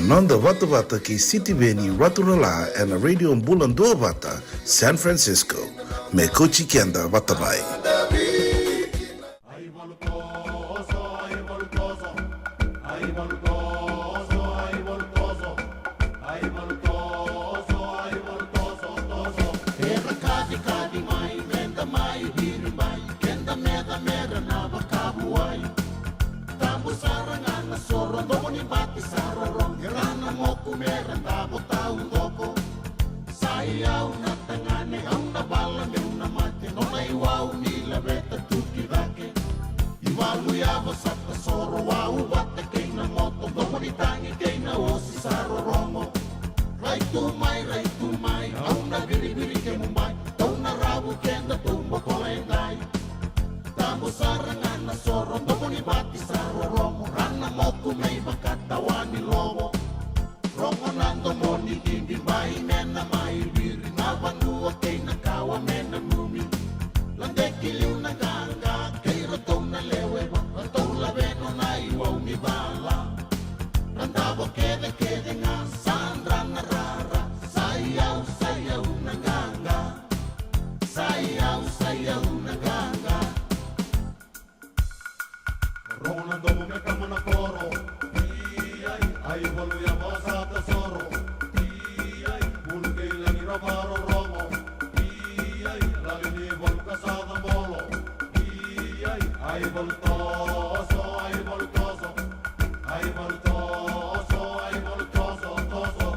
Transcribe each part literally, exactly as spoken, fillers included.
Noda vatavata kei Sitiveni Raturala ena Radio Bula Duavata, San Francisco. Me kauti keda vata mai. Era kacikaci mai, meda mai viri mai, keda meca mera na vakavuai. Tabu sara ga na soro, domo ni bati sa rorogo, era na moku mera davo taucoko. Sa i au na tagane, au na vala meu na mate, nona iwau ni laveta tu ki cake. Ivalu yava sa tasoro, wau vata kei na moto, domo ni tagi kei na osi sa rorogo. Rai tu mai, rai tu mai, au na viriviri kemu bai, tou na ravu keda tou bokola edai. Tabu sara ga na soro, domo ni bati sa rorogo, ra na moku me ivakatawa ni lovo. Rogo na domo ni cibi, bai me na mai viri, na vanua kei na kawa me nanumi. Ladeki liu na qaqa kei ratou na lewe va, ratou laveno na iwau ni vala. Ra davo kecekece ga, sa dra na rara, sa i au, sa i au na qaqa. Sa i au, sa i au na qaqa. Rogo na domo me kama na koro. Iai, ai valu ya vasa tasoro. Iai, bulu kei lagi ra varorogo. Iai, lali ni valu ka sa cabolo. Iai, ai valu toso, ai valu toso. Ai valu toso, ai valu toso, toso.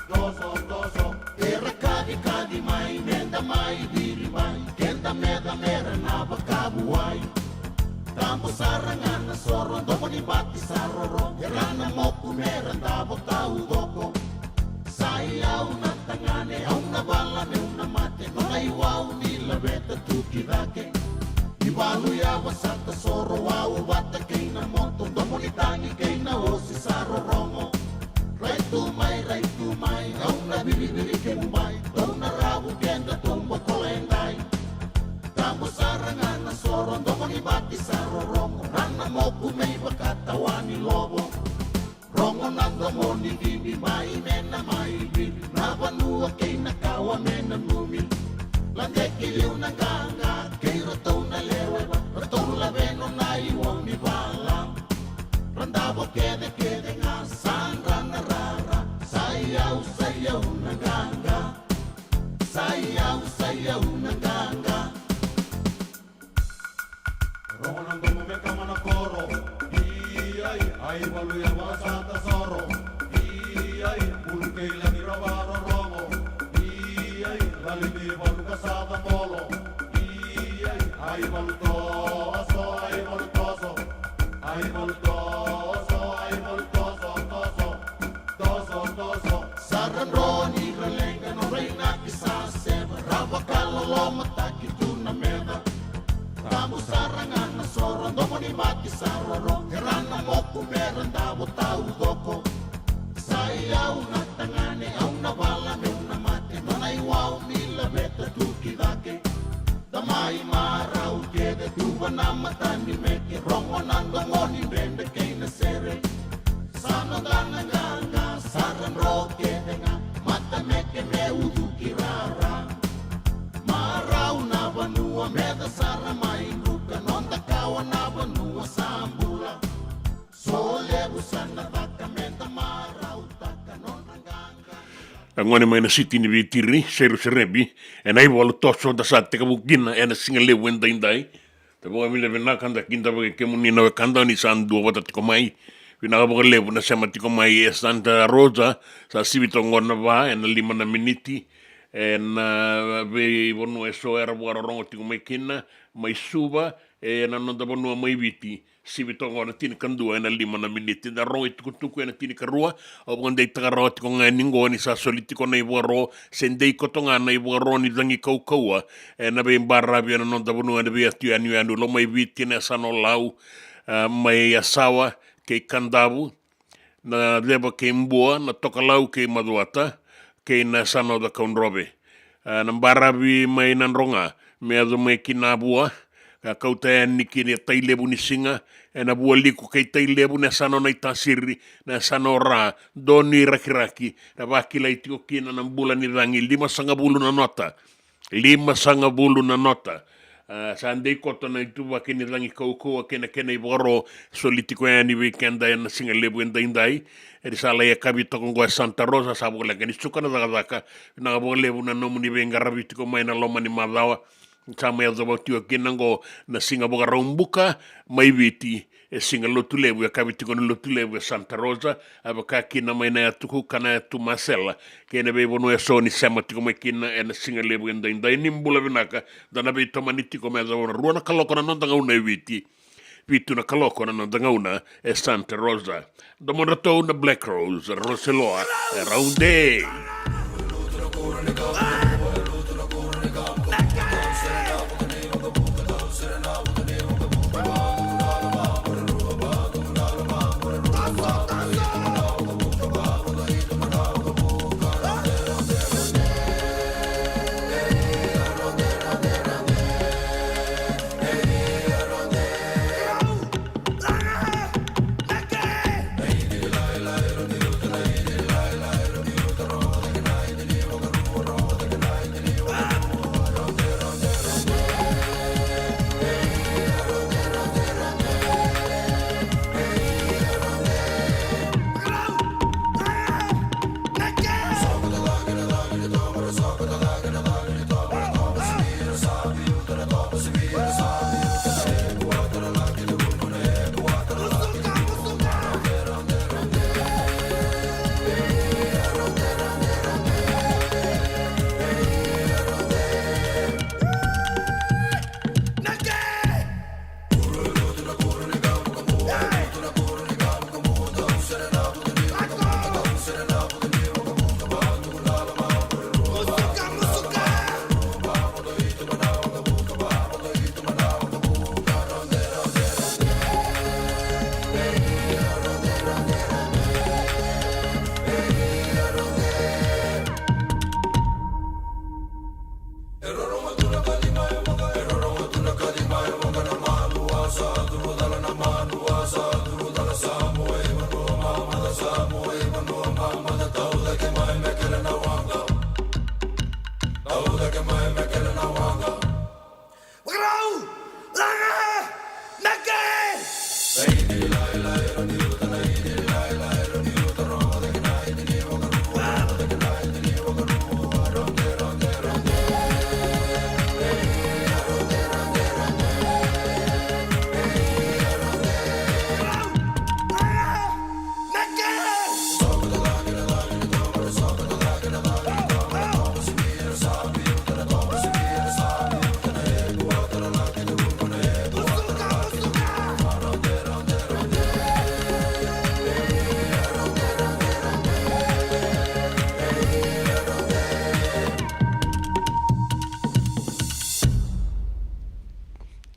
Toso, toso. Era kacikaci mai, meda mai viri mai, keda meca mera na vakavuai. Tabu sara ga na soro, domo ni bati sa roro, era na moku mera davo taucoko. Sa i au na tagane, au na vala meu na mate, nona iwau ni laveta tu ki cake. Ivalu yava sa tasoro, wau vata kei na moto, domo ni tagi kei na osi sa rorogo. Rai tu mai, rai tu mai, au na viriviri kemu bai, tou na ravu keda tou bokola edai. Tabu sara ga na soro, domo ni bati sa rorogo, ra na moku me ivakatawa ni lovo. Rogo na domo ni cibi, bai me na mai viri, na vanua kei na kawa me nanumi. Ladeki liu na qaqa kei ratou na lewe va, ratou laveno na iwau ni vala. Ra davo kecekece ga, sa dra na rara, sa i au, sa i au na qaqa. Sa i au, sa i au na qaqa. Rogo na domo me kama na koro. Iai, ai valu ya vasa tasoro. Iai, bulu kei lagi ra varorogo. Iai, lali ni valu ka sa cabolo. Iai, ai valu toso, ai valu toso. Ai valu toso, ai valu toso, toso. Toso, toso. Sa ra dro ni ra leqa, nodra inaki sa seva, ra vakalolomataki tu na meca. Tabu sara ga na soro, domo ni bati sa roro, era na moku mera davo taucoko. Sa i au na tagane, au na vala meu na mate, nona iwau ni laveta tu ki cake. Da mai marau kece, tuva na matanimeke, rogo na domo ni dredre kei na sere. Sa noda na qaqa, sa ra dro kece ga, matanimeke me ucuki rara. Marau na vanua, meca sara mai druka, noda kawa na vanua sa bula. So levu sa na caka, meda marautaka nodra qaqa. A gone mai na siti ni veitiri, Sairu Serebi, ena ivalu toso da sa tekivu kina ena siga levu edaidai. Da vakavinavinaka, da kidavaki kemuni na wekada ni sa duavata tiko mai. Vinaka vakalevu na sema tiko mai e Santa Rosa, sa sivi toka qo na va ena lima na miniti. Ena veivanua eso era vakarorogo tiko mai kina, mai Suva, ena noda vanua mai Viti. Sivi toka qo na tinikadua ena lima na miniti. Da rogo itukutuku ena tinikarua. Au vakadeitaka rawa tiko ga yani qo ni sa soli tiko na ivakaro, se dei koto ga na ivakaro ni cagi kaukauwa ena veibaravi ena noda vanua, ena veiyatu yanuyanu, loma i Viti, ena yasana o Lau, a, mai Yasawa kei Kadavu, na Ceva kei Bua, na Tokalau kei Macuata, kei na yasana o Cakaudrove. A, na baravi mai Nadroga me yaco mai ki Navua, Ka kauta yani kina e tai levu ni siga, ena vualiku kei tai levu na yasana o Naitasiri, na yasana o Ra, donuirakiraki, ra vakilai tiko kina na bula ni cagi limasagavulu na nota. Limasagavulu na nota. A, sa dei koto na ituvaki ni cagi kaukauwa kei na kena ivakaro, soli tiko yani vei keda ena siga levu edaidai. Eri sa lai yakavi toka oqo e Santa Rosa, sa voleka ni suka na cakacaka. Vinaka vakalevu na nomuni veiqaravi tiko mai na loma ni macawa. Sa mai yacova tiko kina oqo na siga Vakaraubuka mai Viti, e siga Lotulevu, e yakavi tiko na Lotulevu e Santa Rosa, a vaka kina mai na yatu Kuka, na yatu Masela, kei na veivanua eso ni sema tiko mai kina ena siga levu edaidai. Ni bula vinaka, da na veitomani tiko me yacova na rua na kaloko na noda gauna e Viti, vitu na kaloko na noda gauna e Santa Rosa. Domodratou na Black Rose, Rose Loa, e Raude.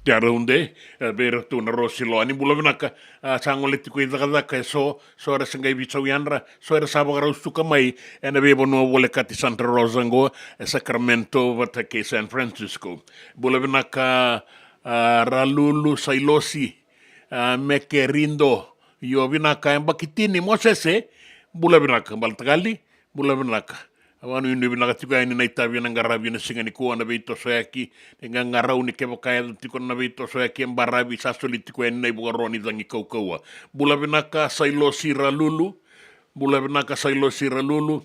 Te a raude, e, vei iratou na Rose Loa. Ni bula vinaka, a, sa gole tiko i cakacaka e so, so era se qai veisau yadra, so era sa vakarau suka mai ena veivanua volekati Santa Rosa oqo, e Sacramento vata kei San Francisco. Bula vinaka, a, Ralulu, Sailosi, a, Meke, Rido, io vinaka, e Bakitini, Mosese, bula vinaka, Balatakali, bula vinaka. A vakanuinui vinaka tiko yani na itavi ena qaravi ena siga nikua, na veitosoyaki, ni qaqarauni kevaka e yaco tiko na veitosoyaki e baravi, sa soli tiko yani na ivakaro ni cagi kaukauwa. Bula vinaka Sailosi Ralulu, bula vinaka Sailosi Ralulu,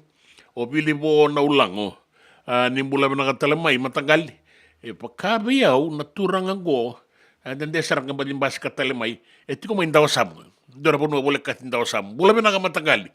o Vilivo Naulago, a, ni bula vinaka tale mai mataqali. E vaka vei au na turaga qo, a, dede sara ga baci basika tale mai, e tiko mai Dawasamu. Dua na vanua volekati Dawasamu. Bula vinaka mataqali.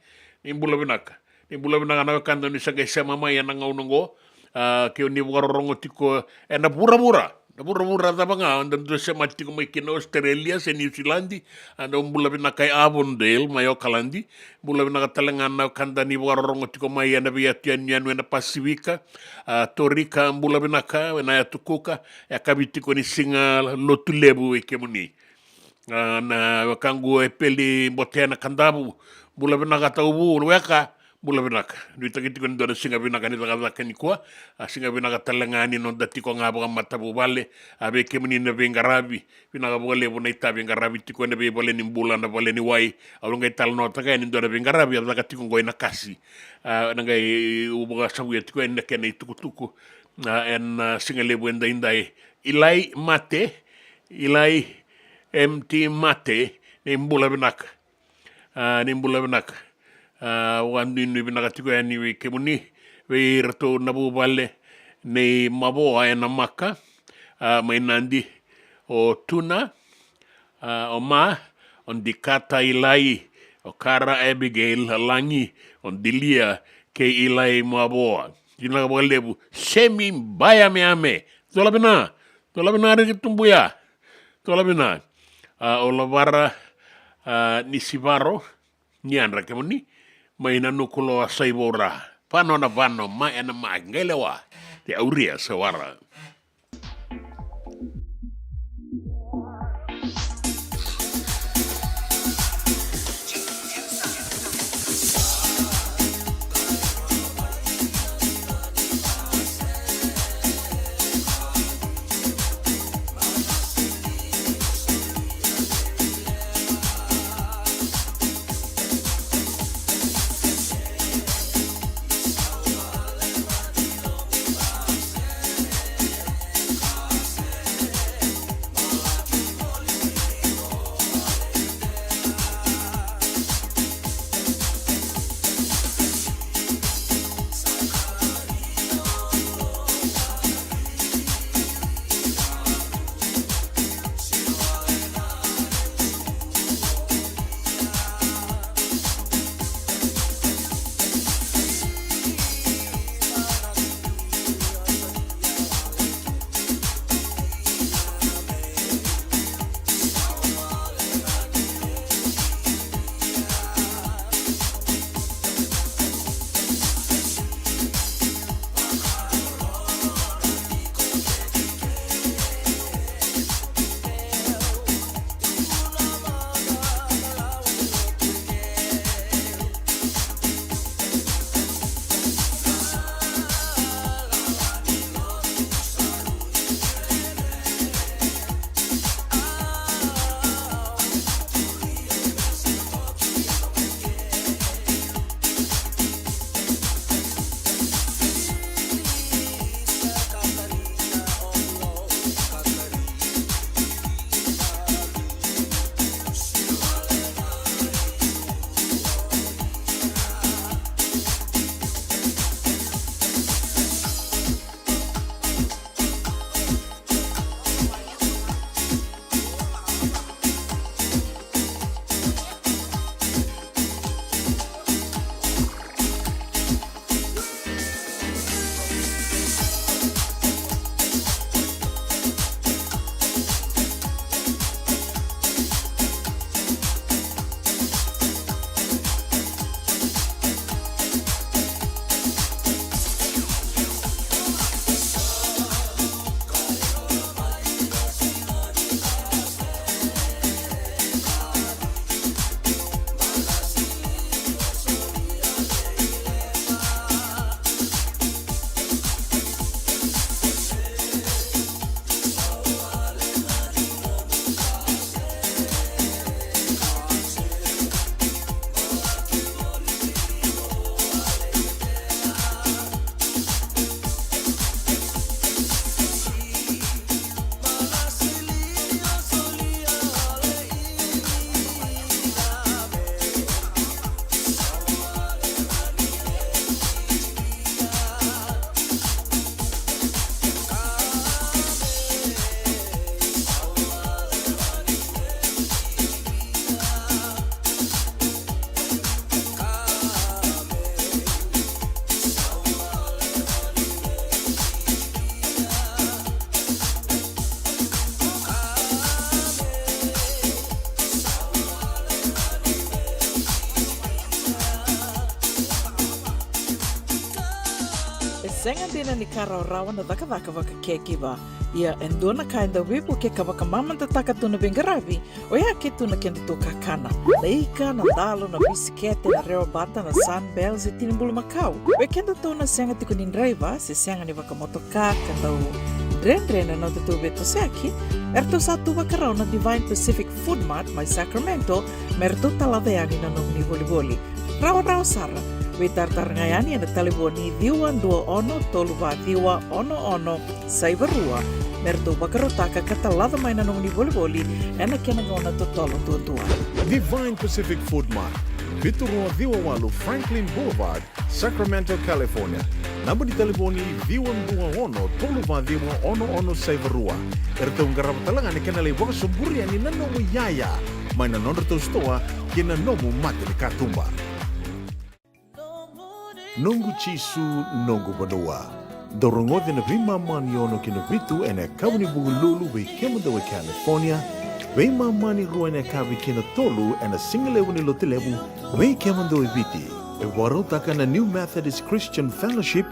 Ni bula vinaka. Ni bula vinaka na wekada ni sa qai sema mai ena gauna oqo. A, ke o ni vakarorogo tiko ena vuravura. Na vuravura cava ga, da dua sema tiko mai kina Australia se New Zealand. A, da bula vinaka e Avondale mai Okaladi. Bula vinaka tale ga na wekada ni vakarorogo tiko mai ena veiyatu yanuyanu ena Pasifika. A, Torika, bula vinaka, ena yatu Kuka, e yakavi tiko ni siga Lotulevu vei kemuni. A, na wekaqu e Peli Botea na Kadavu, bula vinaka tauvu, weka, Bula vinaka. Nuitaki tiko ni dua na siga vinaka ni cakacaka nikua. A siga vinaka tale ga ni noda tiko ga vakamatavuvale. A vei kemuni na veiqaravi, vinaka vakalevu na itavi e qaravi tiko ena veivale ni bula, na vale ni wai. Au na qai talanoataka yani e dua na veiqaravi a caka tiko qo ena kasi. A, na qai u vakasavuya tiko yani na kena itukutuku. A, ena, a, siga levu edaidai. Ilai Mate, Ilai M T Mate, ni bula vinaka. A, ni bula vinaka. A, vakanuinui vinaka tiko yani vei kemuni, vei iratou na vuvale nei Mavoa ena maka, a, mai Nadi, o Tuna, a, o Ma, o Dikata Ilai, o Kara Abigail Lagi, o Dilia kei Ilai Mavoa. Vinaka vakalevu, Semi Bayameame. Tola vina, tola vina Riki Tubuya. Tola vina. A, o Lavara, a, Nisivaro, ni yadra kemuni, mai na nuku loa Saivoura. Vano na vano, ma ena ma, qai lewa. Te auria, Sawara. Sega dina ni ka rawarawa na cakacaka vaka caregiver. Ia e dua na ka e dau veivukei ka vakamamadataka tu na veiqaravi, oya ke tu na kedatou kakana. Na ika, na dalo, na bisikete, na rewa bata, na Sunbell se tini bulumakau. Vei kedatou na sega tiko ni draiva se sega ni vakamotoka ka dau dredre na nodatou veitosoyaki, eratou sa tu vakarau na Divine Pacific Food Mart mai Sacramento me ratou talaca yani na nomuni volivoli. Rawarawa sara. Veitaratara ga yani ena talevoni ciwa dua ono tolu va ciwa ono ono saiva rua me ratou vakarautaka ka talaca mai na nomuni volivoli ena kena gauna totolo duadua. Divine Pacific Food Mart, vitu rua ciwa walu Franklin Boulevard, Sacramento, California. Naba ni talevoni ciwa dua ono tolu va ciwa ono ono saiva rua. Eratou qarava tale ga na kena lai vakasoburi yani na nomu iyaya mai na nodratou sitoa kei na nomu mata ni katuba. Noqu Jisu, noqu vanua. Dou rogoca na veimama ni ono ki na vitu ena yakavi ni Vukelulu vei kemudou e California, veimama ni rua ena yakavi ki na tolu ena sigalevu ni Lotulevu vei kemudou e Viti. E vakarautaka na New Methodist Christian Fellowship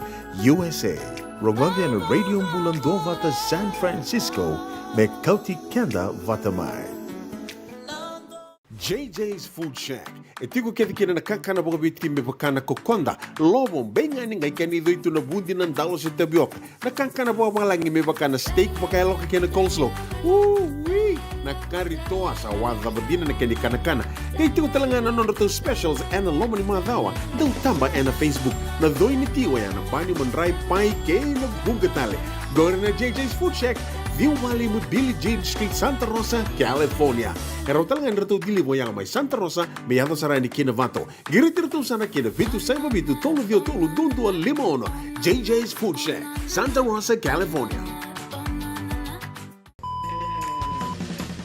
U S A. Rogoca ena Radio Bula Duavata San Francisco me kauti keda vata mai. J J's Food Shack. E tiko kece kina na kakana vakaviti me vaka na kokoda, lovo, beigani, qai kena icoi tu na vudi, na dalo se tavioka. Na kakana vakavalagi me vaka na steak vakayaloka kei na coleslaw. Ui! Na kari toa sa wacava dina na kena ikanakana. Qai tiko tale ga na nodratou specials ena loma ni macawa. Dau taba ena Facebook. Na coi ni ti oya na bani, madrai, pai kei na vuqa tale. Qori na J J's Food Shack, ciwa walu lima Billie Jean Street, Santa Rosa, California. E rawa tale ga ni ratou deliver oya mai Santa Rosa me yaco sara yani ki Novato. Qiriti iratou sara ki na vitu saiva vitu tolu ciwa tolu dua dua lima ono. J J's Food Shack, Santa Rosa, California.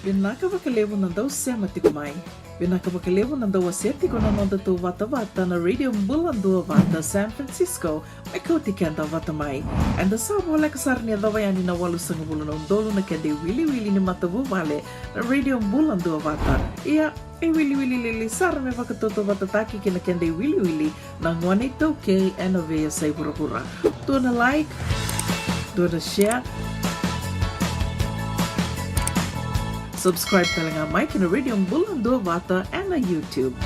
Vinaka vakalevu na dau sema tiko mai. Vinaka vakalevu na dau wasea tiko na nodatou vatavata na Radio Bula Duavata San Francisco, me kauti keda vata mai. Eda sa voleka sara ni yacova yani na walusagavulu na udolu na keda iwiliwili ni matavuvale na Radio Bula Duavata. Ia, e wiliwili lili sara me vakatautauvatataki kei na keda iwiliwili na gone iTaukei ena veiyasai vuravura. Dua na like, dua na share. Subscribe tale ga mai ki na Radio Bula Duavata ena YouTube.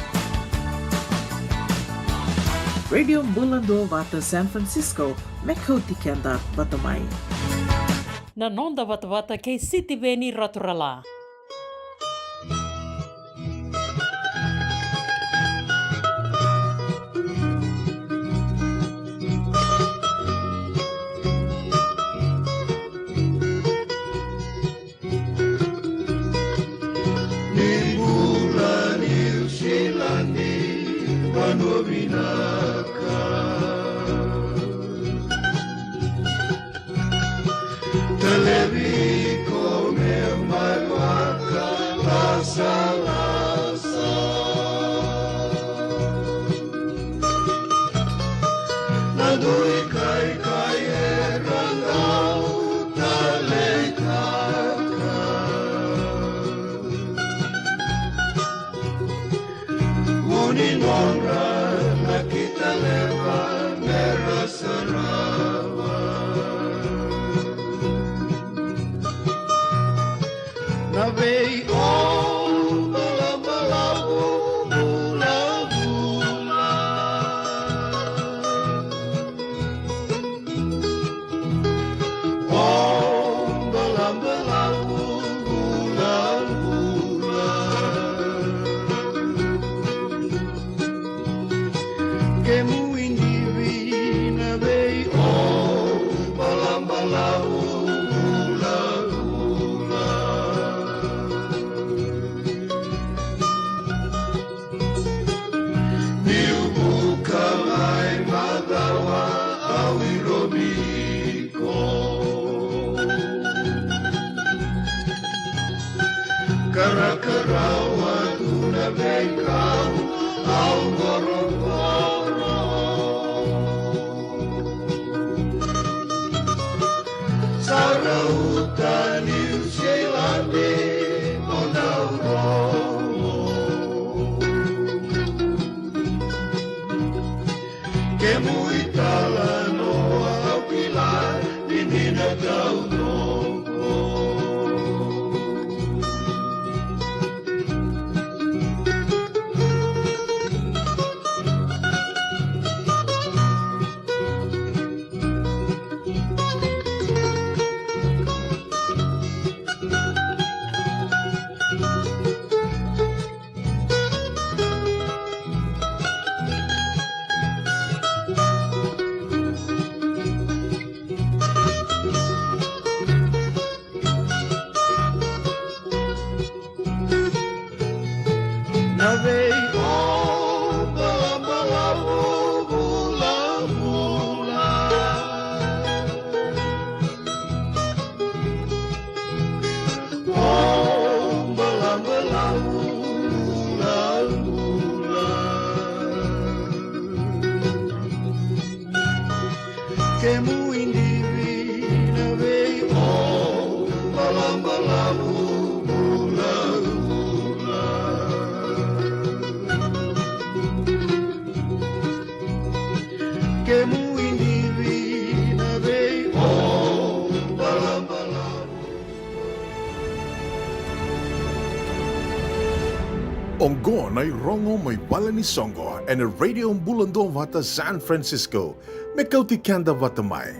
Radio Bula Duavata San Francisco, me kauti keda vata mai. Na noda vatavata kei Sitiveni Raturala. Ni bula Niu Siladi, vanua vinaka. Talevi ko me mai vakalasalasa. Na dui kaikai era dau taleitaka. Vuni nodra na kita leva mera sarava. Na vei o balabalavu vulavula. O balabalavu vulavula. Kemu idivi na vei o balabalavu vulavula. Niu vuka mai macawa au irovi iko. Karakarawa tu na veikau au qorogoro. Sa rauta Niu Siladi mo dau rogo. Kemu italanoa au Na vei o balabalavu vulavula. O balabalavu vulavula. Kemu i divi na vei o balabalavu vulavula. Kemu i divi na vei o balabalavu. Oqo na irogo mai vale ni soqo ena Radio Bula Duavata San Francisco. Me kauti keda vata mai.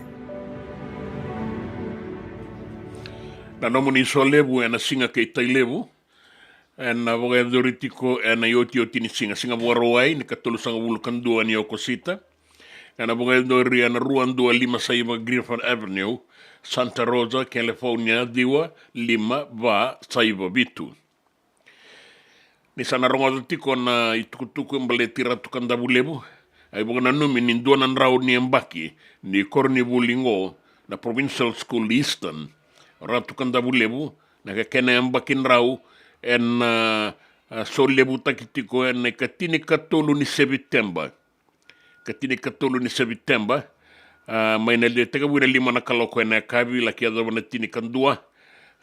Na nomuni solevu ena siga kei Tailevu ena vakayacori tiko ena iotioti ni siga, siga Vakarauwai ni ka tolusagavulu ka dua ni Okosita. Ena vakayacori ena rua dua lima saiva Griffin Avenue, Santa Rosa, California, ciwa lima va saiva vitu. Ni sa na rogoca tiko na itukutuku e baleti Ratu Kadavulevu, a ivakananumi ni dua na drau ni yabaki ni koronivuli qo na Provincial School Eastern. Ratu Kadavulevu, na ka kena yabaki drau ena, a, a, solevutaki tiko ena ikatinikatolu ni Seviteba. Ka tinikatolu ni Seviteba, a, mai na le tekivu na lima na kaloko ena yakavi laki yacova na tinikadua,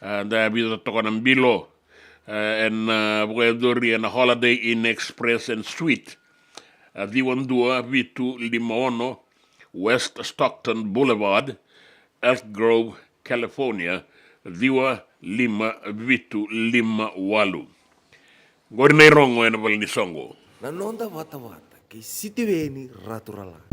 a, da vica toka na bilo, a, ena, a, vakayacori ena Holiday Inn Express and Suite, a, ciwa dua vitu lima ono West Stockton Boulevard, Elk Grove, California, ciwa lima vitu lima walu. Qori na irogo ena vale ni soqo. Na noda vatavata kei Sitiveni Raturala.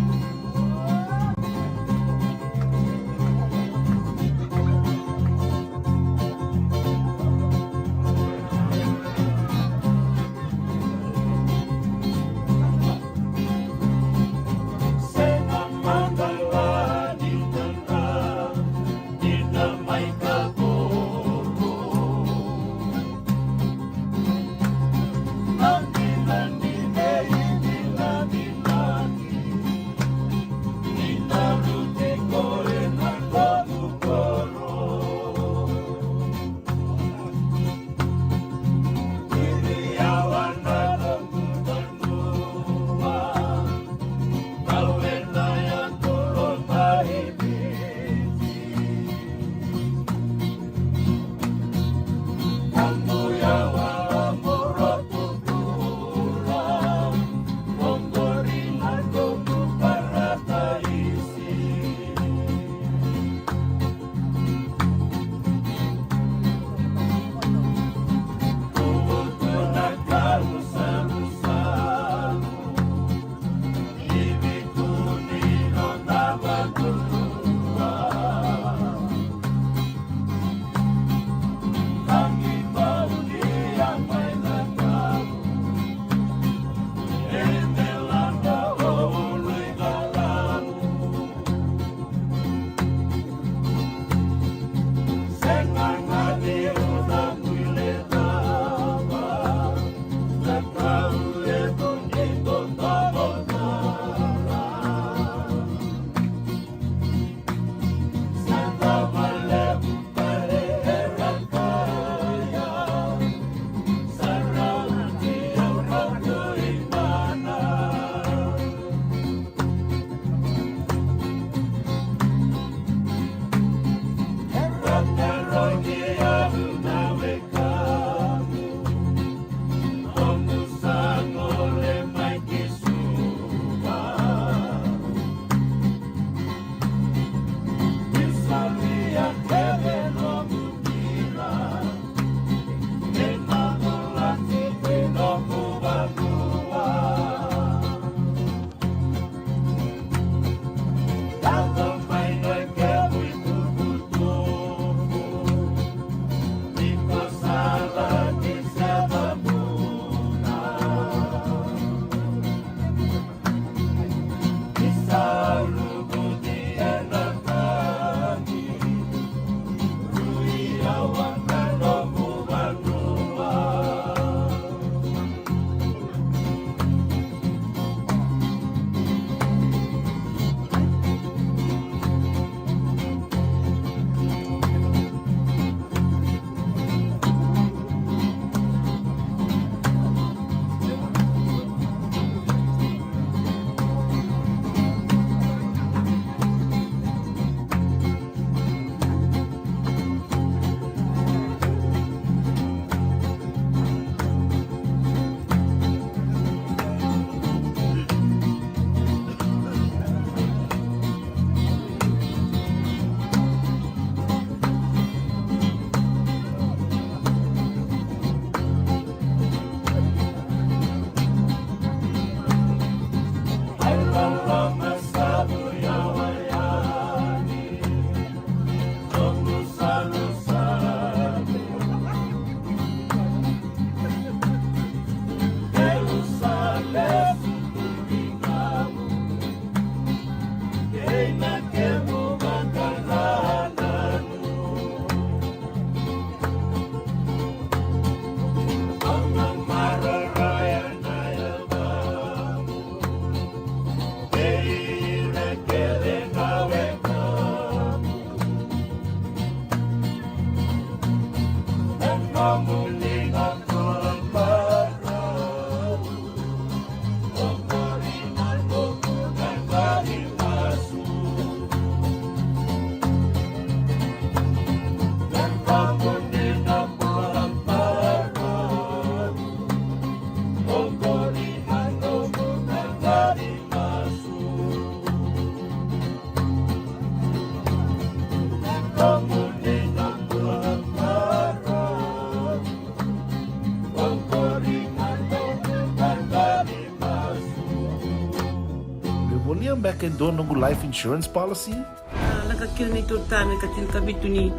Volia beka e dua noqu life insurance policy? A, lako kina neitou tane ka tinikavitu ni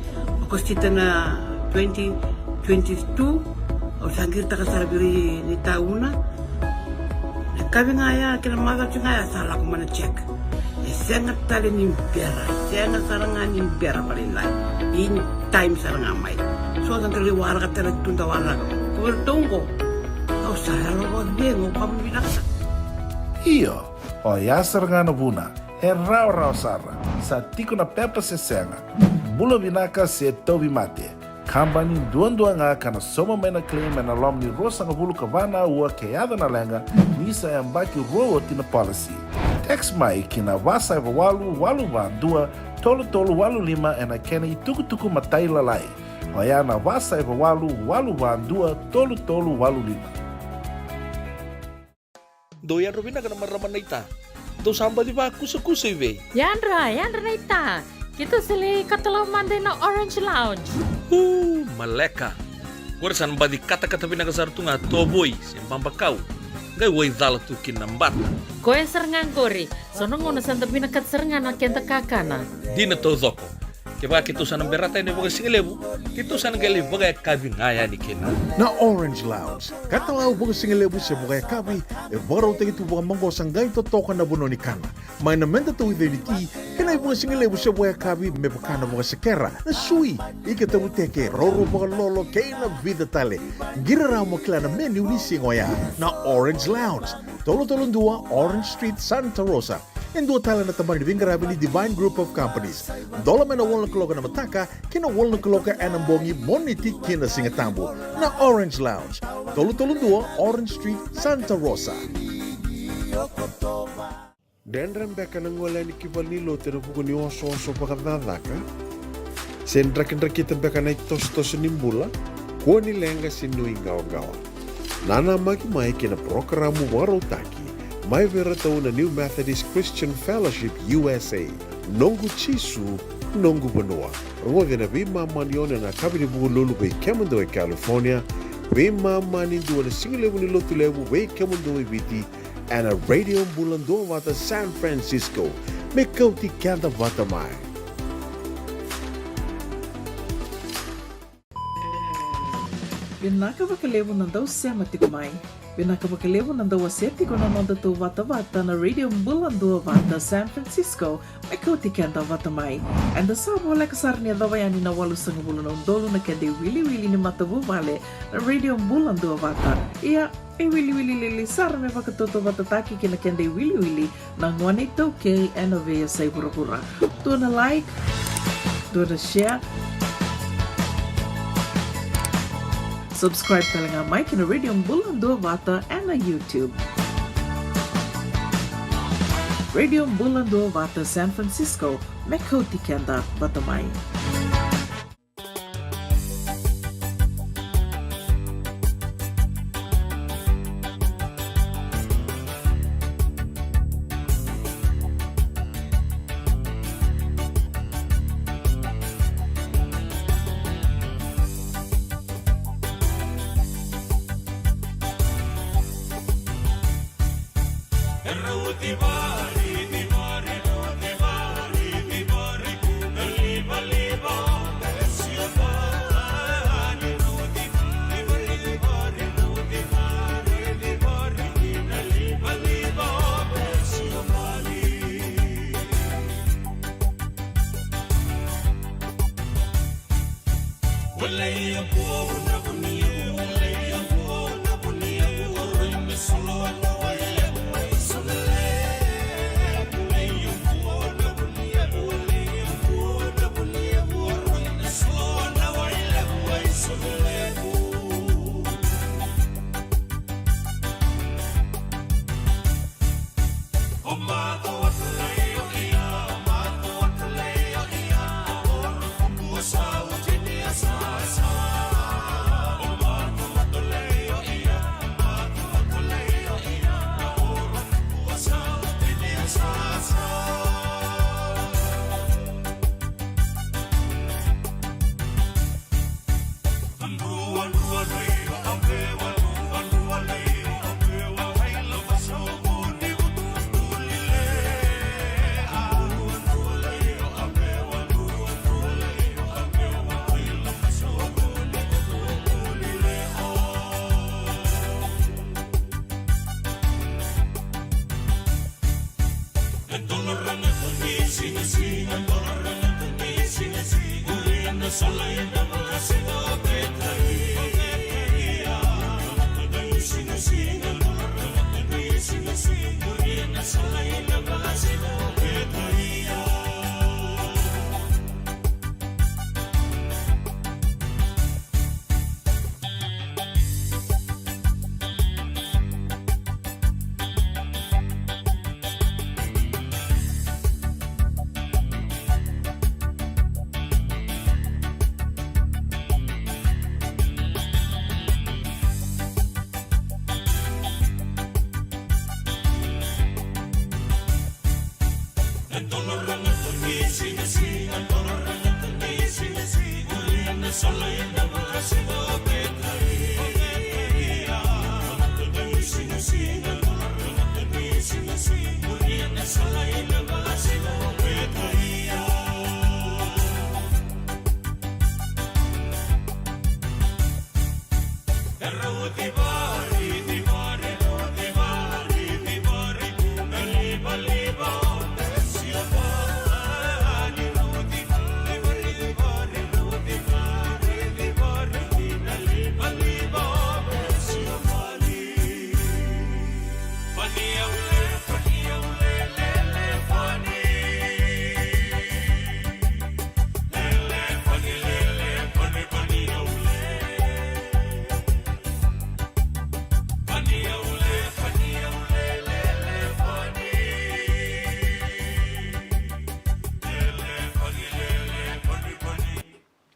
Okosita na twenty twenty-two. Au sa qiritaka sara vei ira ni tauna. Na kavi ga ya kei na macawa ga ya sa lako mai na check. E sega tale ni bera, sega sara ga ni bera vakalailai. In time sara ga mai. So da qai waraka tale tu da waraka. Ko vei ratou qo. Au sa yalo vakacegu, au vakavinavinaka sara. Io, oya sara ga na vuna. E rawarawa sara, sa tiko na pepa se sega. Bula vinaka se tauvimate. Kabani duadua ga ka na sauma mai na claim ena loma ni ruasagavulu ka va na aua ke yaco na leqa, ni sa yabaki rua oti na policy. Text mai ki na va saiva walu walu va dua tolu tolu walu lima ena kena itukutuku matailalai. Oya na va saiva walu walu va dua tolu tolu walu lima. Dou yadra vinaka na marama naita. Dou sa baci vakusakusa i vei? Yadra, yadra naita. Keitou sa lai katalau mada ina Orange Lounge. Uu, maleka. Qori sa na baci katakata vinaka sara tu ga tovoi se babakau. Qai wai cala tu kina na bata. Koya sara ga qori. So na gauna sa da vinakata sara ga na keda kakana. Dina taucoko. Kevaka keitou sa na berata yani vakasigalevu, keitou sa na qai lai vakayakavi ga yani kina. Na Orange Lounge, katalau vakasigalevu se vakayakavi, e vakarautaki tu vakamaqosa qai totoka na vanua ni kana. Mai na meda tauica ni ti, kei na ivakasigalevu se vakayakavi me vaka na vakasekera, na sui, ika tavuteke, roro vakalolo, kei na vica tale. Qiri rawa mo kila na menu ni siga oya. Na Orange Lounge, tolu tolu dua Orange Street, Santa Rosa. E dua tale na tabana ni veiqaravi ni Divine Group of Companies. Dola mai na walu na kaloko ena mataka ki na walu na kaloko ena bogi, Moniti ki na Sigatabu. Na Orange Lounge, tolu tolu dua Orange Street, Santa Rosa. Dredre beka na gole yani ki valenilotu ena vuku ni osooso vakacakacaka? Se drakidrakita beka na itosotoso ni bula? Kua ni leqa se nuiqawaqawa. Nanamaki mai ki na parokaramu vakarautaki mai vei iratou na New Methodist Christian Fellowship U S A, Noqu Jisu, Noqu Vanua. Rogoci ena veimama ni ono ena yakavi ni Vukelulu vei kemudou e California, veimama ni dua ena sigalevu ni Lotulevu vei kemudou e Viti, ena Radio Bula Duavata San Francisco, me kauti keda vata mai. Vinaka vakalevu na dau sema tiko mai. Vinaka vakalevu na dau wasea tiko na nodatou vatavata na Radio Bula Duavata San Francisco, me kauti keda vata mai. Eda sa voleka sara ni yacova yani na walusagavulu na udolu na keda iwiliwili ni matavuvale na Radio Bula Duavata. Ia, e wiliwili lili sara me vakatautauvatataki kei na keda iwiliwili na gone iTaukei ena veiyasai vuravura. Dua na like, dua na share. Subscribe tale ga mai ki na Radio Bula Duavata ena YouTube. Radio Bula Duavata San Francisco, me kauti keda vata mai.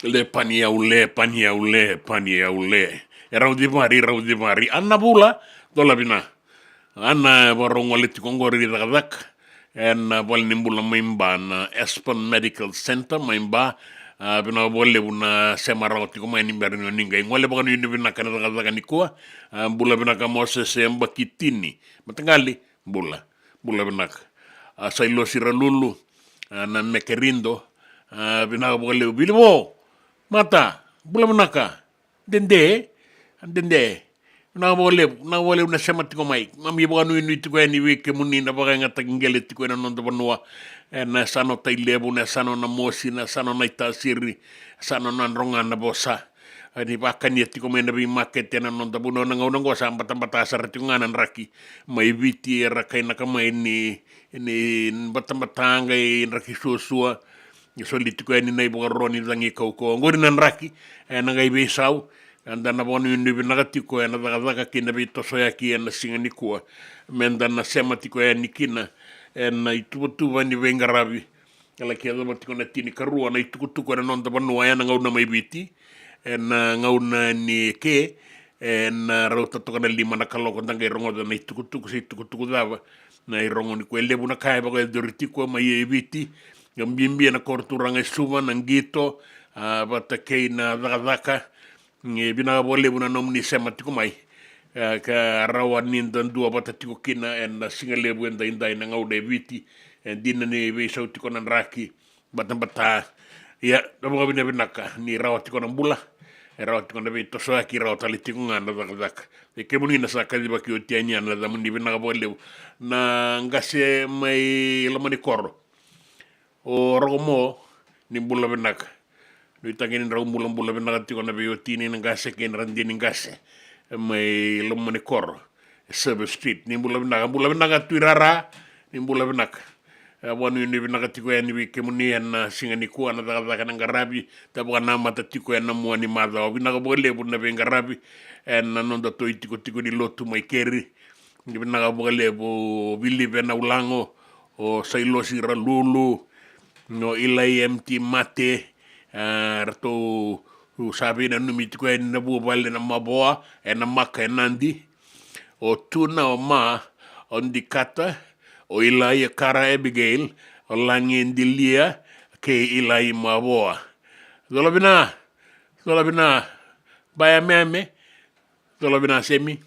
Le pani au le, pani au le, pani au le. E rauci vari, rauci vari. Ana Vula, dola vina. Ana vakarau gole tiko oqori cakacaka ena valenibula mai Ba, na Aspen Medical Center mai Ba. A, vinaka vakalevu na sema rawa tiko mai ni bera ni o ni qai gole vakanuinui vinaka ena cakacaka nikua. A, bula vinaka Moses Yabaki Tini. Mataqali, bula. Bula vinaka. A, Sailosi Ralulu, a, na Mekerido, a, vinaka vakalevu. Vilivo, Mata, bula vinaka. Dede, dede. Vinaka vakalevu, vinaka vakalevu na sema tiko mai. Mami vakanuinui tiko yani vei kemuni na vakayagataki qele tiko ena noda vanua. Ena yasana o Tailevu, na yasana o Namosi, na yasana o Naitasiri, yasana o Nadroga, Navosa. A, ni vakania tiko mai na veimakete ena noda vanua na gauna oqo sa batabata sara tiko ga na draki mai Viti, era kainaka mai ni, ni batabata qai draki suasua. E soli tiko yani na ivakaro ni cagi kaukauwa. Oqori na draki, ena qai veisau, eda na vakanuinui vinaka tiko ena cakacaka kei na veitosoyaki ena siga nikua. Meda na sema tiko yani kina ena ituvatuva ni veiqaravi. E laki yacova tiko na tinikarua na itukutuku ena noda vanua ena gauna mai Viti. Ena gauna ni ke, ena rauta toka na lima na kaloko da qai rogoca na itukutuku se itukutuku cava. Na irogo nikua e levu na ka e vakayacori tiko mai e Viti. Ka bibi ena koro turaga e Suva, na qito, a, vata kei na cakacaka. E vinaka vakalevu na nomuni sema tiko mai. E, ka rawa ni da duavata tiko kina ena siga levu edaidai na gauna e Viti. E dina ni veisau tiko na draki, batabata. Ia, na vakavinavinaka ni rawa tiko na bula, e rawa tiko na veitosoyaki, rawa tale tiko ga na cakacaka. E kemuni na sa kacivaki oti yani na yacamuni, vinaka vakalevu. Na qase mai Lomanikoro. O Rokomo, ni bula vinaka. Nuitaki ni drau bulabula vinaka tiko na veiwatini na qase kei na radini qase mai Lomanikoro, Service Street. Ni bula vinaka, bula vinaka Tui Rara, ni bula vinaka. E, vakanuinui vinaka tiko yani vei kemuni ena siga nikua na cakacaka na qaravi, da vakanamata tiko ena mua ni macawa. Vinaka vakalevu na veiqaravi ena noda toi tikotiko ni lotu mai keri. Vinaka vakalevu Vilive Naulago, o Sailosi Ralulu, o Ilai M T Mate, a, ratou sa veinanumi tiko yani na vuvale na mavoa, e Namaka e Nadi. O Tuna, o Ma, o Dikata, o Ilai, o Kara Abigail, o Lagi Dilia, kei Ilai Mavoa. Cola vina, cola vina, baya meame, cola vina semi.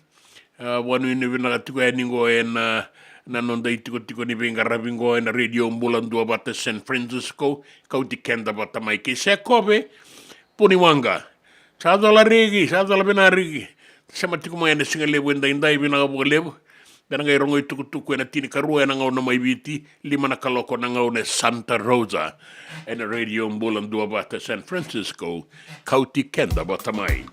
A, vakanuinui vinaka tiko yani qo ena, na noda itikotiko ni veiqaravi qo ena Radio Bula Duavata San Francisco, kauti keda vata mai kei Sekove, Puniwaqa. Sa cola Riki, sa cola vina Riki. Sema tiko mai ena siga levu edaidai, vinaka vakalevu. Da na qai rogo itukutuku ena tinikarua ena gauna mai Viti, lima na kaloko na gauna e Santa Rosa. Ena Radio Bula Duavata San Francisco, kauti keda vata mai.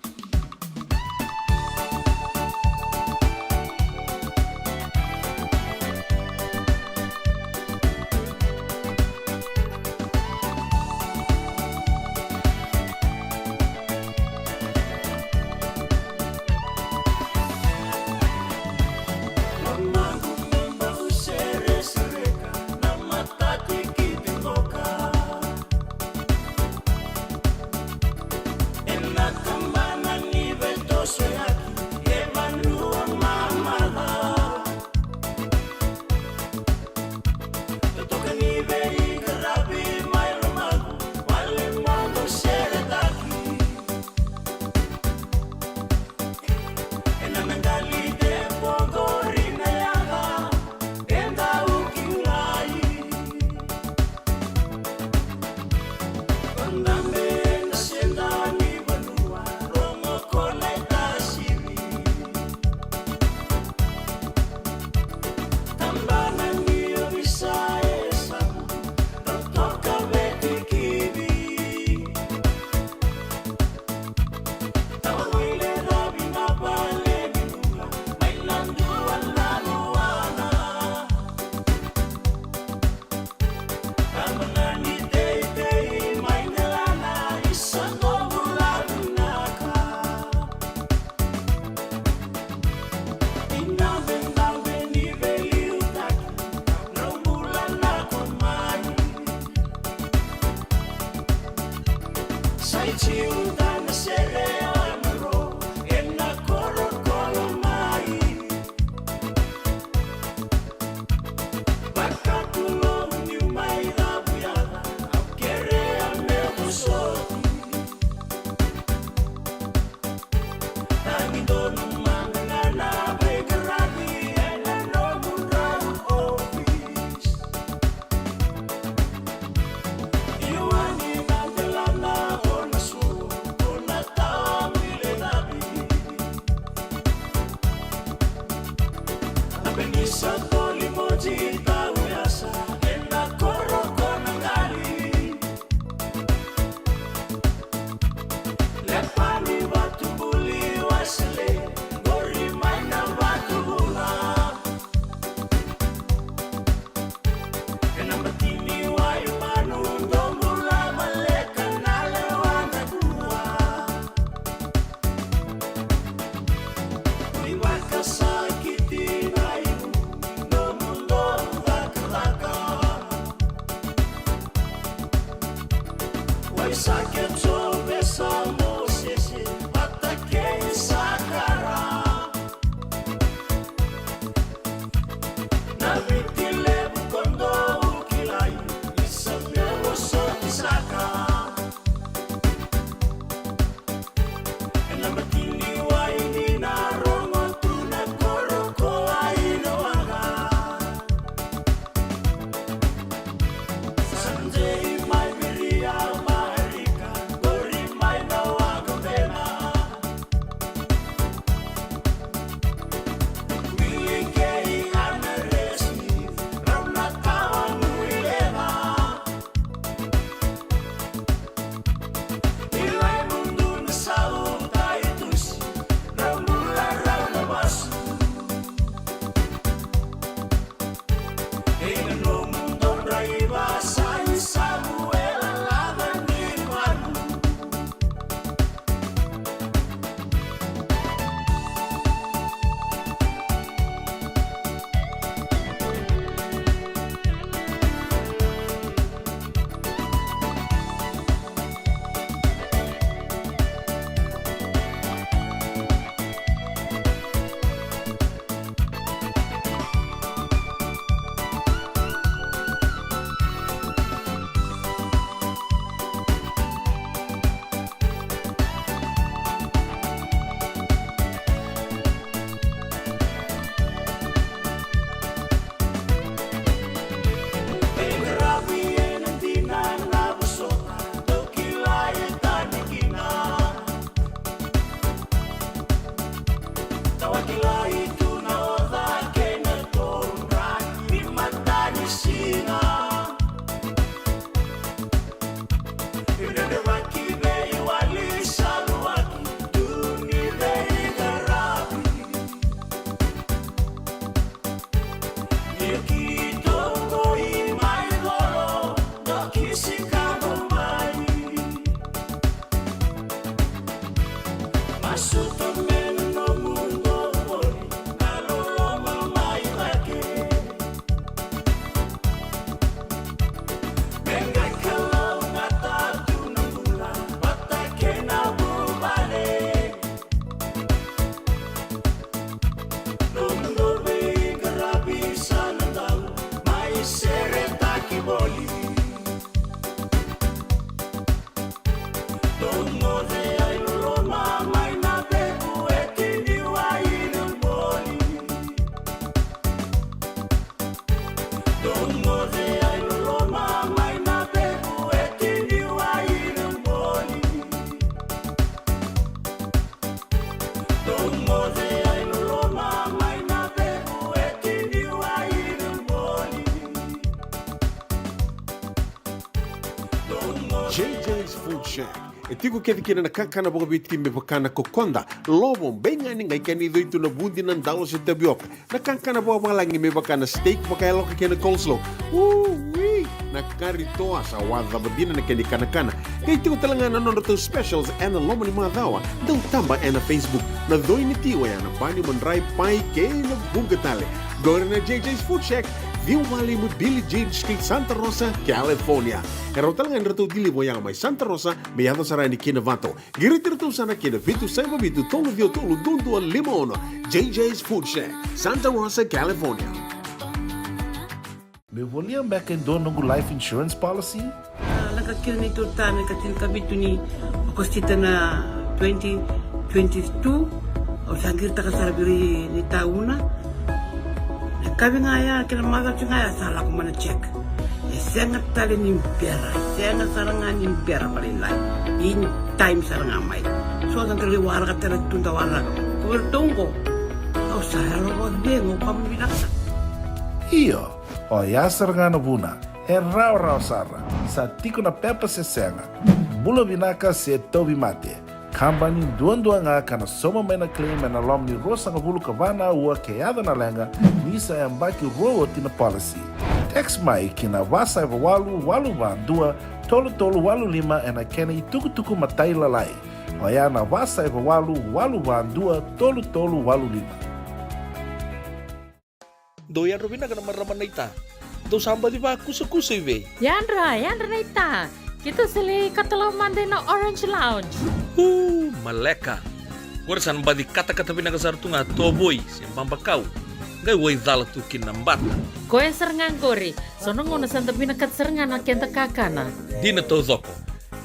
J J's Food Shack. E tiko kece kina na kakana vakaviti me vaka na kokoda, lovo, beigani, qai kena icoi tu na vudi, na dalo se tavioka. Na kakana vakavalagi me vaka na steak vakayaloka kei na coleslaw. Ui! Na kari toa sa wacava dina na kena ikanakana. Qai tiko tale ga na nodratou specials ena loma ni macawa. Dau taba ena Facebook. Na coi ni ti oya na bani, madrai, pai kei na vuqa tale. Qori na J J's Food Shack, ciwa walu lima Billie Jean Street, Santa Rosa, California. E rawa tale ga ni ratou deliver oya mai Santa Rosa me yaco sara yani ki Novato. Qiriti iratou sara ki na vitu saiva vitu tolu ciwa tolu dua dua lima ono. J J's Food Shack, Santa Rosa, California. Meu volia beka e dua noqu life insurance policy? A, lako kina neitou ta na ikatini ka vitu ni Okosita na twenty twenty-two. Au sa qiritaka sara vei ira na itauna. Na yakavi ga ya kei na macawa ga ya sa lako mai na check. E sega tale ni bera, sega sara ga ni bera vakalailai. In time sara ga mai. So sa da lai waraka tale tu, da waraka. Ko iratou qo, au sa yalo vakacegu, au kama vinaka sara. Io, oya sara ga na vuna. E rawarawa sara. Sa tiko na pepa se sega. Bula vinaka se tauvimate. Kabani duadua ga ka na sauma mai na claim ena loma ni ruasagavulu ka va na aua ke yaco na leqa, ni sa yabaki rua oti na policy. Text mai ki na va saiva walu, walu va dua, tolu tolu walu lima ena kena itukutuku matailalai. Oya na va saiva walu, walu va dua, tolu tolu walu lima. Dou yadra vinaka na marama naita. Dou sa baci vakusakusa i vei? Yadra, yadra naita. Keitou sa lai katalau mada ina Orange Lounge. Uu, maleka. Qori sa na baci katakata vinaka sara tu ga tovoi se babakau. Qai waicala tu kina na bata. Koya sara ga qori. So na gauna sa da vinakata sara ga na keda kakana. Dina taucoko.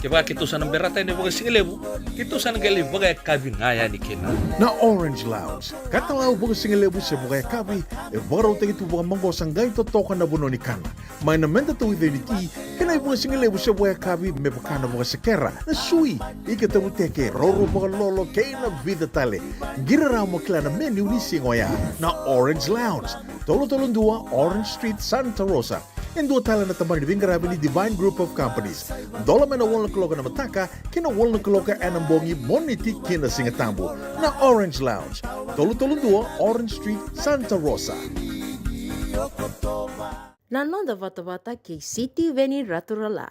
Kevaka keitou sa na berata yani vakasigalevu, keitou sa na qai lai vakayakavi ga yani kina. Na Orange Lounge, katalau vakasigalevu se vakayakavi, e vakarautaki tu vakamaqosa qai totoka na vanua ni kana. Mai na meda tauica ni ti, kei na ivakasigalevu se vakayakavi me vaka na vakasekera, na sui, ika tavuteke, raurau vakalolo kei na vica tale. Qiri rawa mo kila na menu ni siga oya. Na Orange Lounge, tolu tolu dua Orange Street, Santa Rosa. E dua tale na tabana ni veiqaravi ni Divine Group of Companies. Dola mai na walu na kaloko ena mataka ki na walu na kaloko ena bogi, Moniti ki na Sigatabu. Na Orange Lounge, tolu tolu dua Orange Street, Santa Rosa. Na noda vatavata kei Sitiveni Raturala.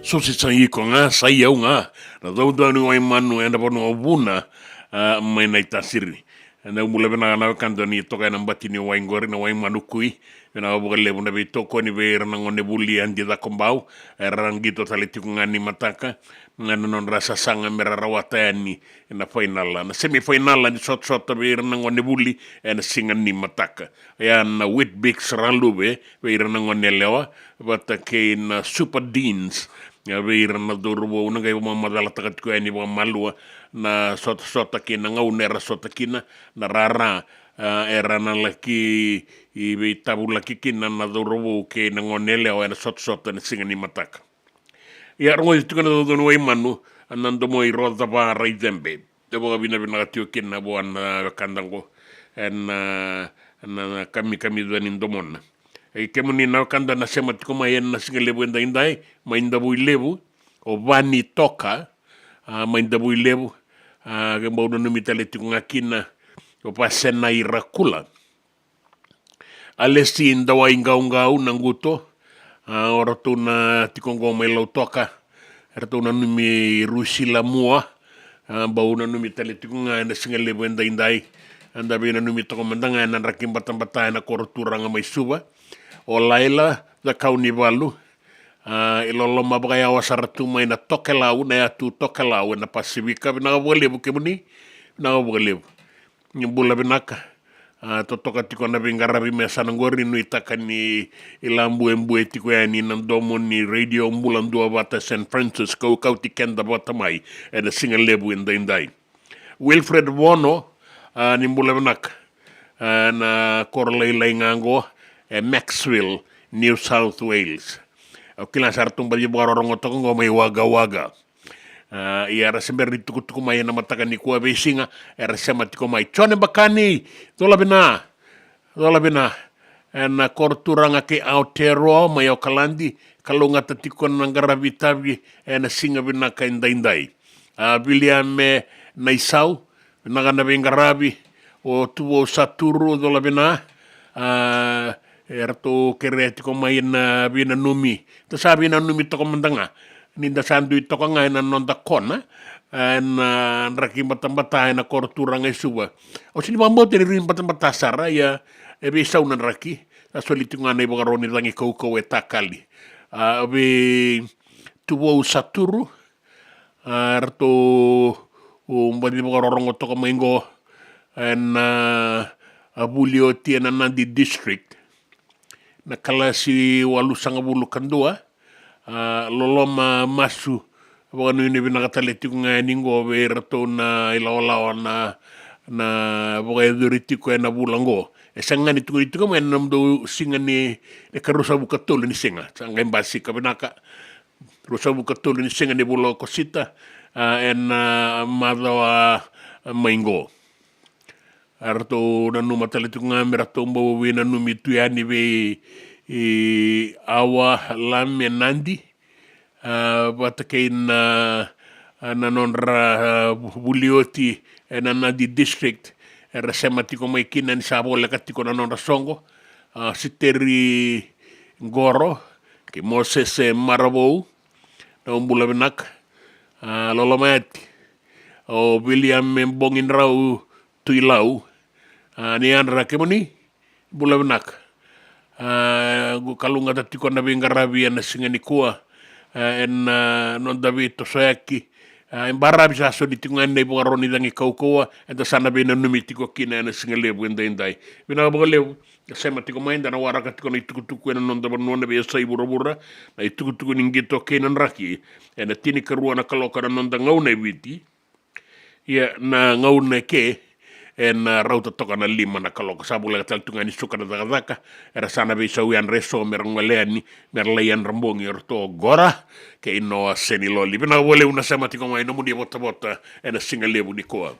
Sosi sa iko ga, sa i au ga. Na caucau ni Waimanu ena vanua o Vuna, a, mai Naitasiri. Ena bula vinaka na wekada ni toka ena bati ni wai qori, na Waimanu Kui. Vinaka vakalevu na veitokoni vei ira na gone vuli Adi Cakobau, era qito tale tiko ga ni mataka, ga na nodra sasaga me ra rawata yani ena fainala, na semi fainala ni sotasota vei ira na gone vuli ena siga ni mataka. Ia na Weet-Bix Raluve vei ira na gone yalewa, vata kei na Super Deans, a, vei ira na cauravou. Na qai vakamamacalataka tiko yani vakamalua na sotasota kei na gauna era sota kina, na rara, a, era na laki veitavulaki kina na cauravou kei na gone yalewa ena sotasota ena siga ni mataka. Ia rogoci tiko na caucau ni Waimanu, na domo i Rocava Raicebe. E vakavinavinaka tiko kina vua na wekada qo ena, na, na kamikamica ni domona. E kemuni na wekada na sema tiko mai ena sigalevu edaidai mai Davuilevu, o Vani Toka, a, mai Davuilevu, a, ke bau nanumi tale tiko ga kina o Vasena Irakula. Alesi Dawaiqauqau na Quto, a, o ratou na tiko qo mai Lautoka, eratou nanumi Rusilamua, a, bau nanumi tale tiko ga ena sigalevu edaidai. Eda veinanumi toka mada ga ena draki batabata ena koro turaga mai Suva. O Laila Cakaunivalu, a, i loloma vakayawa sara tu mai na Tokelau, na yatu Tokelau ena Pasifika. Vinaka vakalevu kemuni, vinaka vakalevu. Ni bula vinaka. A, totoka tiko na veiqaravi me yasana qori, nuitaka ni labuebue tiko yani na domo ni Radio Bula Duavata San Francisco, kauti keda vata mai ena sigalevu edaidai. Wilfred Vono, a, ni bula vinaka. A, na koro lailai ga qo e Macksville, New South Wales. Au kila sara tu baci vakarorogo toka qo mai Wagga Wagga. A, ia era se bera ni tukutuku mai ena mataka nikua veisiga, era sema tiko mai. Jone Bakani, cola vina, cola vina. Ena koro turaga kei Aotearoa mai Okaladi, kalougata tiko na qaravi tavi ena siga vinaka edaidai. A, Viliame Naisau, vinaka na veiqaravi. O Tuvou Saturu, cola vina. A, eratou kerea tiko mai na veinanumi. Da sa veinanumi toka mada ga ni da sa dui toka ga ena noda kona, a, ena draki batabata ena koro turaga e Suva. Au sega ni vakabauta ni rui batabata sara, ia e veisau na draki. Sa soli tiko ga na ivakaro ni cagi kaukauwa e takali. A, vei Tuvou Saturu, a, eratou baci vakarorogo toka mai qo ena, a, vuli oti ena Nadi District, na kalasi walusagavulu ka dua. A, loloma, masu vakanuinui vinaka tale tiko ga yani qo vei iratou na ilawalawa na, na vakayacori tiko ena vula qo. E sega ga ni tukuni tiko mai ena nomudou siga ni, ni ka ruasagavulu ka tolu ni siga, sa qai basika vinaka. Ruasagavulu ka tolu ni siga ni vula o Okosita, a, ena macawa mai qo. Eratou nanuma tale tiko ga me ratou bau veinanumi tu yani vei, i, Awa Lame Nadi, a, vata kei na, a, na nodra, a, vuli oti ena Nadi District. Era sema tiko mai kina ni sa voleka tiko na nodra soqo, a, Siteri Qoro kei Mosese Maravou. Na bula vinaka, a, loloma yati. O Viliame Bogidrau Tuilau, a, ni yadra kemuni, bula vinaka. A, qu kalougata tiko na veiqaravi ena siga nikua, a, ena, a, noda veitosoyaki. A, e baravi sa soli tiko ga na ivakaro ni cagi kaukauwa, eda sa na veinanumi tiko kina ena sigalevu edaidai. Vinaka vakalevu. Sema tiko mai, da na waraka tiko na itukutuku ena noda vanua na veiyasai vuravura, na itukutuku ni qito kei na draki. Ena tinikarua na kaloko na noda gauna e Viti. Ia na gauna eke ena rauta toka na lima na kaloko. Sa voleka tale tu ga ni suka na cakacaka, era sa na veisau yadra eso me ra gole yani, me ra lai yadra bogi o ratou o Qora kei Noa Seniloli. Vinaka vakalevu na sema tiko mai, nomuni votavota ena sigalevu nikua.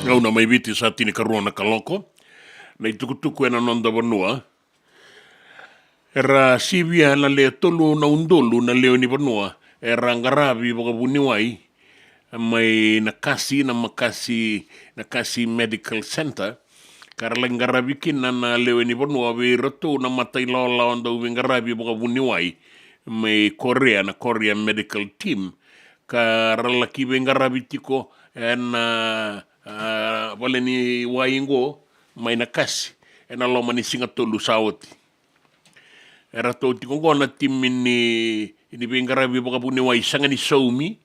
Gauna mai Viti, sa tinikarua na kaloko. Na itukutuku ena noda vanua. Era sivia na le tolu na udolu na lewe ni vanua era qaravi vakavuniwai mai Nakasi, na Makasi, Nakasi Medical Center, ka ra laki qaravi kina na lewe ni vanua vei iratou na mata ilawalawa dau veiqaravi vakavuniwai mai Korea, na Korea Medical Team, ka ra laki veiqaravi tiko ena, a, vale ni wai qo mai Nakasi ena loma ni siga tolu sa oti. Eratou tiko qo na timi ni, ni veiqaravi vakavuniwai sega ni saumi,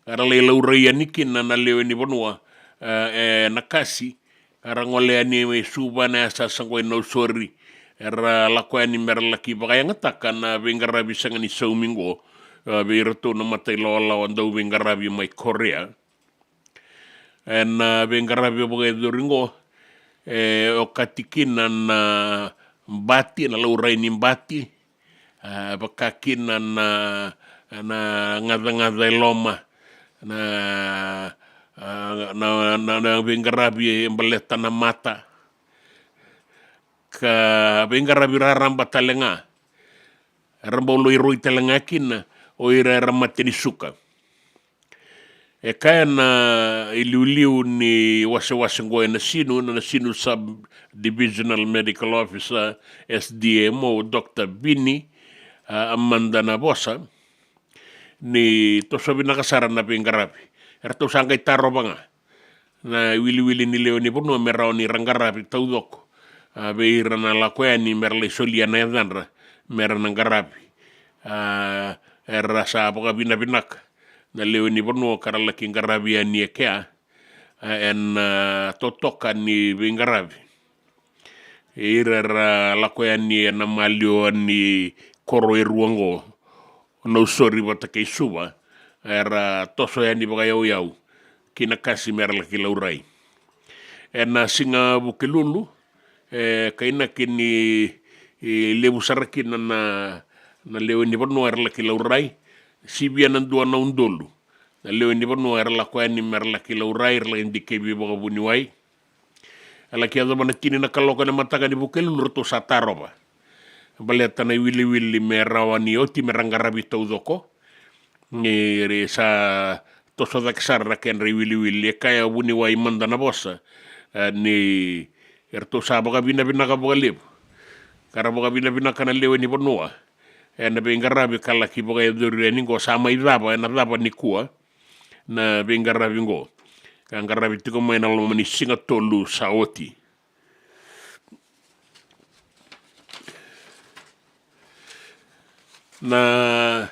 ka ra lai laurai yani kina na lewe ni vanua, e, e Nakasi, ka ra gole yani mai Suva, na yasayasa qo e Nausori. Era lako yani me ra laki vakayagataka na veiqaravi sega ni saumi qo, e, vei iratou na mata ilawalawa dau veiqaravi mai Korea. Ena veiqaravi vakayacori qo, e okati kina na bati, na laurai ni bati, e, vaka kina na, na gacagaca e loma, na, a, na, na, na veiqaravi e baleta na mata, ka veiqaravi raraba tale ga. Era bau lai roi tale ga kina o ira era mate ni suka. E kaya na iliuliu ni wasewase qo e Nasinu, na Nasinu Sub-Divisional Medical Officer, S D M O, Doctor Vini, a, Amanda Navosa, ni toso vinaka sara na veiqaravi. Eratou sa qai tarova ga na iwiliwili ni lewe ni vanua me rawa ni ra qaravi taucoko, a, vei ira na lako yani me ra lai solia na yacadra me ra na qaravi. A, era sa vakavinavinaka na lewe ni vanua ka ra laki qaravi yani e kea, a, ena, a, totoka ni veiqaravi. E ira era lako yani ena maliwa ni koro e rua qo, Nausori vata kei Suva, era toso yani vakayauyau ki Nakasi me ra laki laurai. Ena siga Vukelulu, e kainaki ni, e, levu sara kina na, na lewe ni vanua era laki laurai, sivia na dua na udolu na lewe ni vanua era lako yani me ra laki laurai, ra laki dikevi vakavuniwai. E laki yacova na tini na kaloko ena mataka ni Vukelulu, ratou sa tarova baleta na iwiliwili me rawa ni oti me ra qaravi taucoko. Ni ra sa toso cake sara na kedra iwiliwili. E kaya o vuniwai Amanda Navosa, e, ni eratou sa vakavinavinaka vakalevu, ka ra vakavinavinaka na lewe ni vanua ena veiqaravi ka laki vakayacori yani qo. Sa mai cava, ena cava nikua na veiqaravi qo, ka qaravi tiko mai na loma ni siga tolu sa oti. Na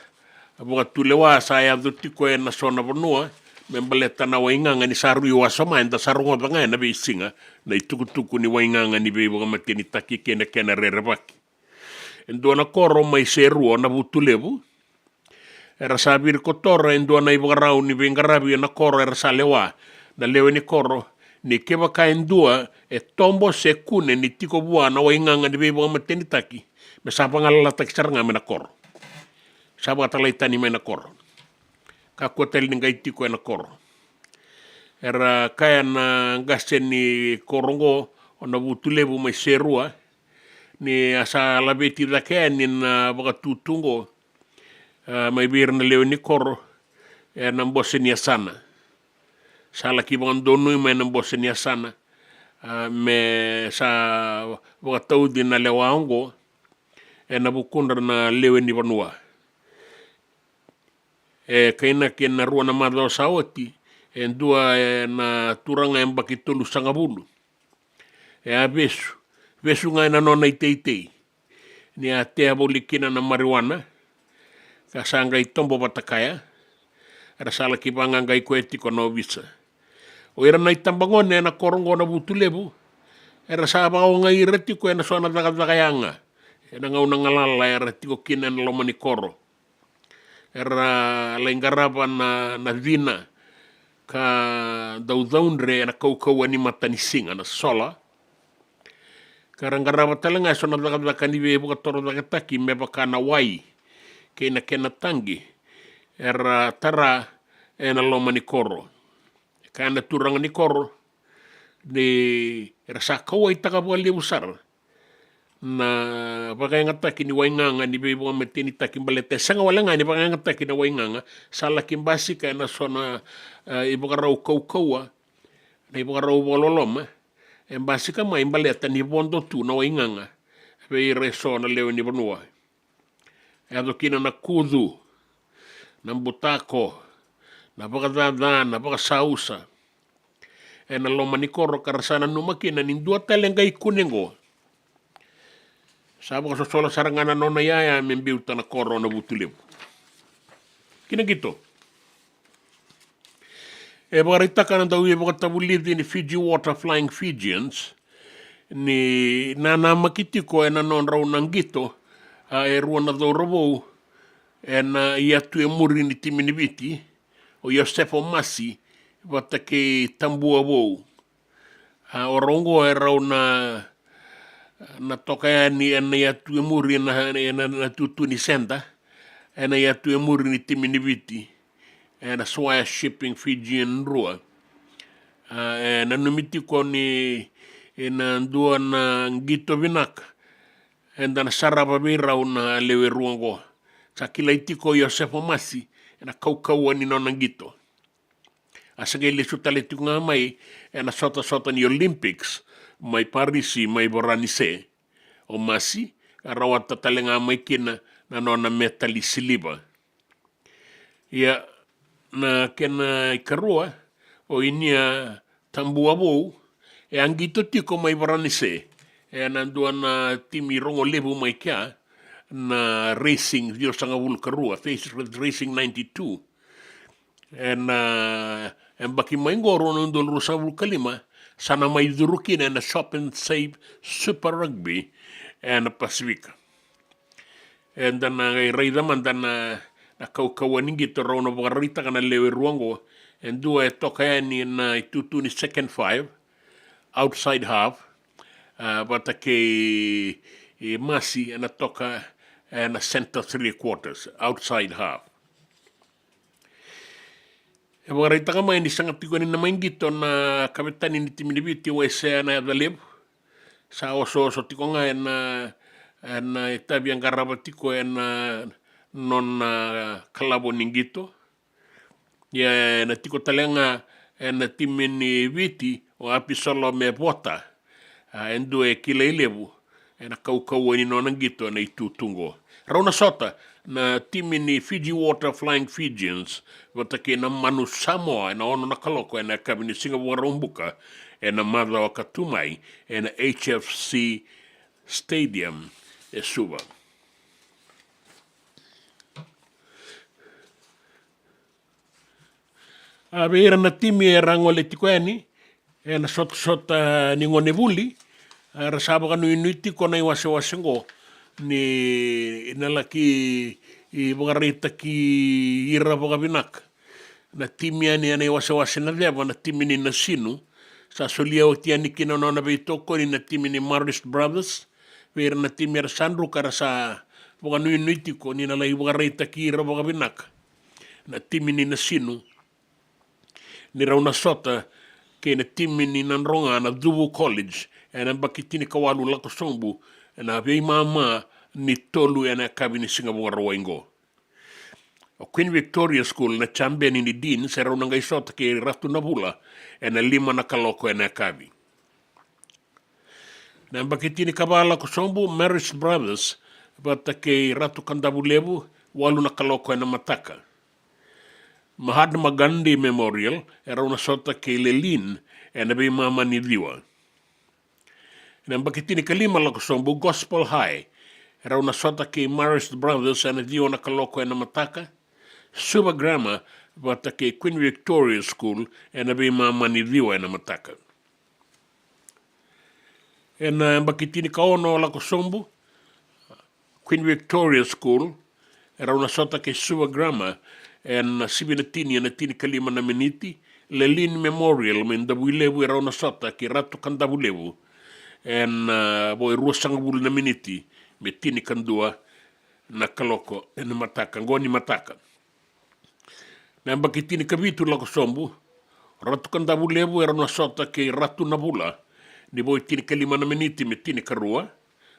vakatulewa sa yaco tiko ena so na vanua me baleta na waigaga ni sa rui wasoma, eda sa rogoca ga ena veisiga na itukutuku ni waigaga ni veivakamatenitaki kei na kena rerevaki. E dua na koro mai Serua, Navutulevu, era sa virikotora e dua na ivakarau ni veiqaravi ena koro era sa lewa. Na lewe ni koro, ni kevaka e dua e tobo se kune ni tiko vua na waigaga ni veivakamatenitaki, me sa vagalalataki sara ga mai na koro. Sa vakatalai tani mai na koro. Kakua tale ni qai tiko ena koro. Era kaya na qase ni koro oqo, o Navutulevu mai Serua, ni a sa laveti cake yani na vakatutu oqo, a, mai vei ira na lewe ni koro ena bose ni yasana. Sa laki vakadonui mai na bose ni yasana, a, me sa vakatauci na lewa oqo ena vukudra na lewe ni vanua. E kainaki ena rua na macawa sa oti, e dua, e, na turaga yabaki tolusagavulu, e a vesu, vesu ga ena nona iteitei, ni a tea voli kina na marijuana, ka sa qai tobo vata kaya. Era sa laki vaqaqai koya tiko na ovisa. O ira na itabagone ena koro oqo, Navutulevu, era sa vakaogai ira tiko ena so na cakacaka yaga ena gauna galala era tiko kina ena loma ni koro. Era lai qarava na, na cina ka dau caudre ena kaukauwa ni matanisiga, na sola. Ka ra qarava tale ga e so na cakacaka ni veivakatorocaketaki me vaka na wai kei na kena taqi, era tara ena loma ni koro. E kaya na turaga ni koro, ni ra sa kauwaitaka vakalevu sara na vakayagataki ni waigaga ni veivakamatenitaki, baleta e sega wale ga ni vakayagataki na waigaga, sa laki basika ena so na, e, ivakarau kaukauwa, na ivakarau vakaloloma, e basika mai baleta ni vodo tu na waigaga vei ira eso na lewe ni vanua. E yaco kina na kucu, na butako, na vakacaca, na vakasausa ena loma ni koro, ka ra sa nanuma kina ni dua tale qai kune oqo. Sa vakasosolo sara ga na nona iyaya me biuta na koro o Navutulevu. Kina qito. E vakaraitaka na dauveivakatavulici ni Fiji Water Flying Fijians ni nanamaki tiko ena nodrau na qito, a, e rua na cauravou ena iyatu e muri ni timi ni Viti, o Iosefo Masi vata kei Tabua Vou. A, o rau oqo e rau na, na toka yani ena iyatu e muri ena, ena, na tutu ni senta, ena iyatu e muri ni timi ni Viti, ena Swire Shipping Fijian rua. A, e nanumi tiko ni ena dua na qito vinaka eda na sarava vei rau na lewe rua oqo. Sa kilai tiko o Iosefo Masi ena kaukauwa ni nona qito. A sa qai lesu tale tiko ga mai ena sotasota ni Olympics mai Parisi mai Varanise. O Masi, a rawata tale ga mai kina na nona metali siliva. Ia, na kena ikarua, o Inia Tabua Vou, e a qito tiko mai Varanise ena dua na timi rogo levu mai kea, na Racing ciwasagavulu ka rua, Face-, Racing ninety-two. Ena, e, yabaki mai qo rua na udolu ruasagavulu ka lima, sa na mai curu kina ena Shop and Save Super Rugby ena Pasifika. Eda na qai raica mada na, na kaukauwa ni qito rau na vakaraitaka na lewe rua oqo. E dua e toka yani ena itutu ni second five, outside half, a, vata kei, e, Masi ena toka ena center three quarters, outside half. E vakaraitaka mai ni sega tiko ni na mai qito na kavetani ni timi ni Viti, Waisea Nayacalevu. Sa osooso tiko ga ena, ena itavi e qarava tiko ena nona kalavo ni qito. Ia ena tiko tale ga ena timi ni Viti o Apisolome Vota, a, e dua e kilai levu ena kaukauwa ni nona qito ena itutu oqo. Rau na sota na timi ni Fiji Water Flying Fijians vata kei na Manu Samoa ena ono na kaloko ena yakavi ni siga Vakaraubuka ena macawa ka tu mai ena H F C Stadium e Suva. A, vei ira na timi era gole tiko yani ena sotasota ni gonevuli, a, era sa vakanuinui tiko na iwasewase oqo ni na laki vakaraitaki ira vakavinaka na timi yani ena iwasewase na ceva, na timi ni Nasinu. Sa solia oti yani kina na nona veitokoni na timi ni Marist Brothers. Vei ira na timi era sa druka, era sa vakanuinui tiko ni na lai vakaraitaki ira vakavinaka na timi ni Nasinu ni rau na sota kei na timi ni Nadroga, na Cuvu College, ena yabaki tinikawalu lako sobu ena veimama ni tolu ena yakavi ni siga Vakarauwai oqo. O Queen Victoria School na jabeni ni Deans, e rau na qai sota kei Ratu Navula ena lima na kaloko ena yakavi. Na yabaki tinikava lako sobu, Marist Brothers vata kei Ratu Kadavulevu, walu na kaloko ena mataka. Mahatma Gandhi Memorial, e rau na sota kei Lelean ena veimama ni ciwa. Na yabaki tinikalima lako sobu, Gospel High, e rau na sota kei Marist Brothers ena ciwa na kaloko ena mataka. Suva Grammar vata kei Queen Victoria School ena veimama ni ciwa ena mataka. Ena yabaki tinikaono lako sobu, Queen Victoria School e rau na sota kei Suva Grammar ena sivi na tini ena tinikalima na miniti. Lelean Memorial mai Davuilevu e rau na sota kei Ratu Kadavulevu ena vo e ruasagavulu na miniti me tinikadua na kaloko ena mataka, qo ni mataka. Na yabaki tinikavitu lako sobu, Ratu Kadavulevu e rau na sota kei Ratu Navula ni vo e tinikalima na miniti me tinikarua.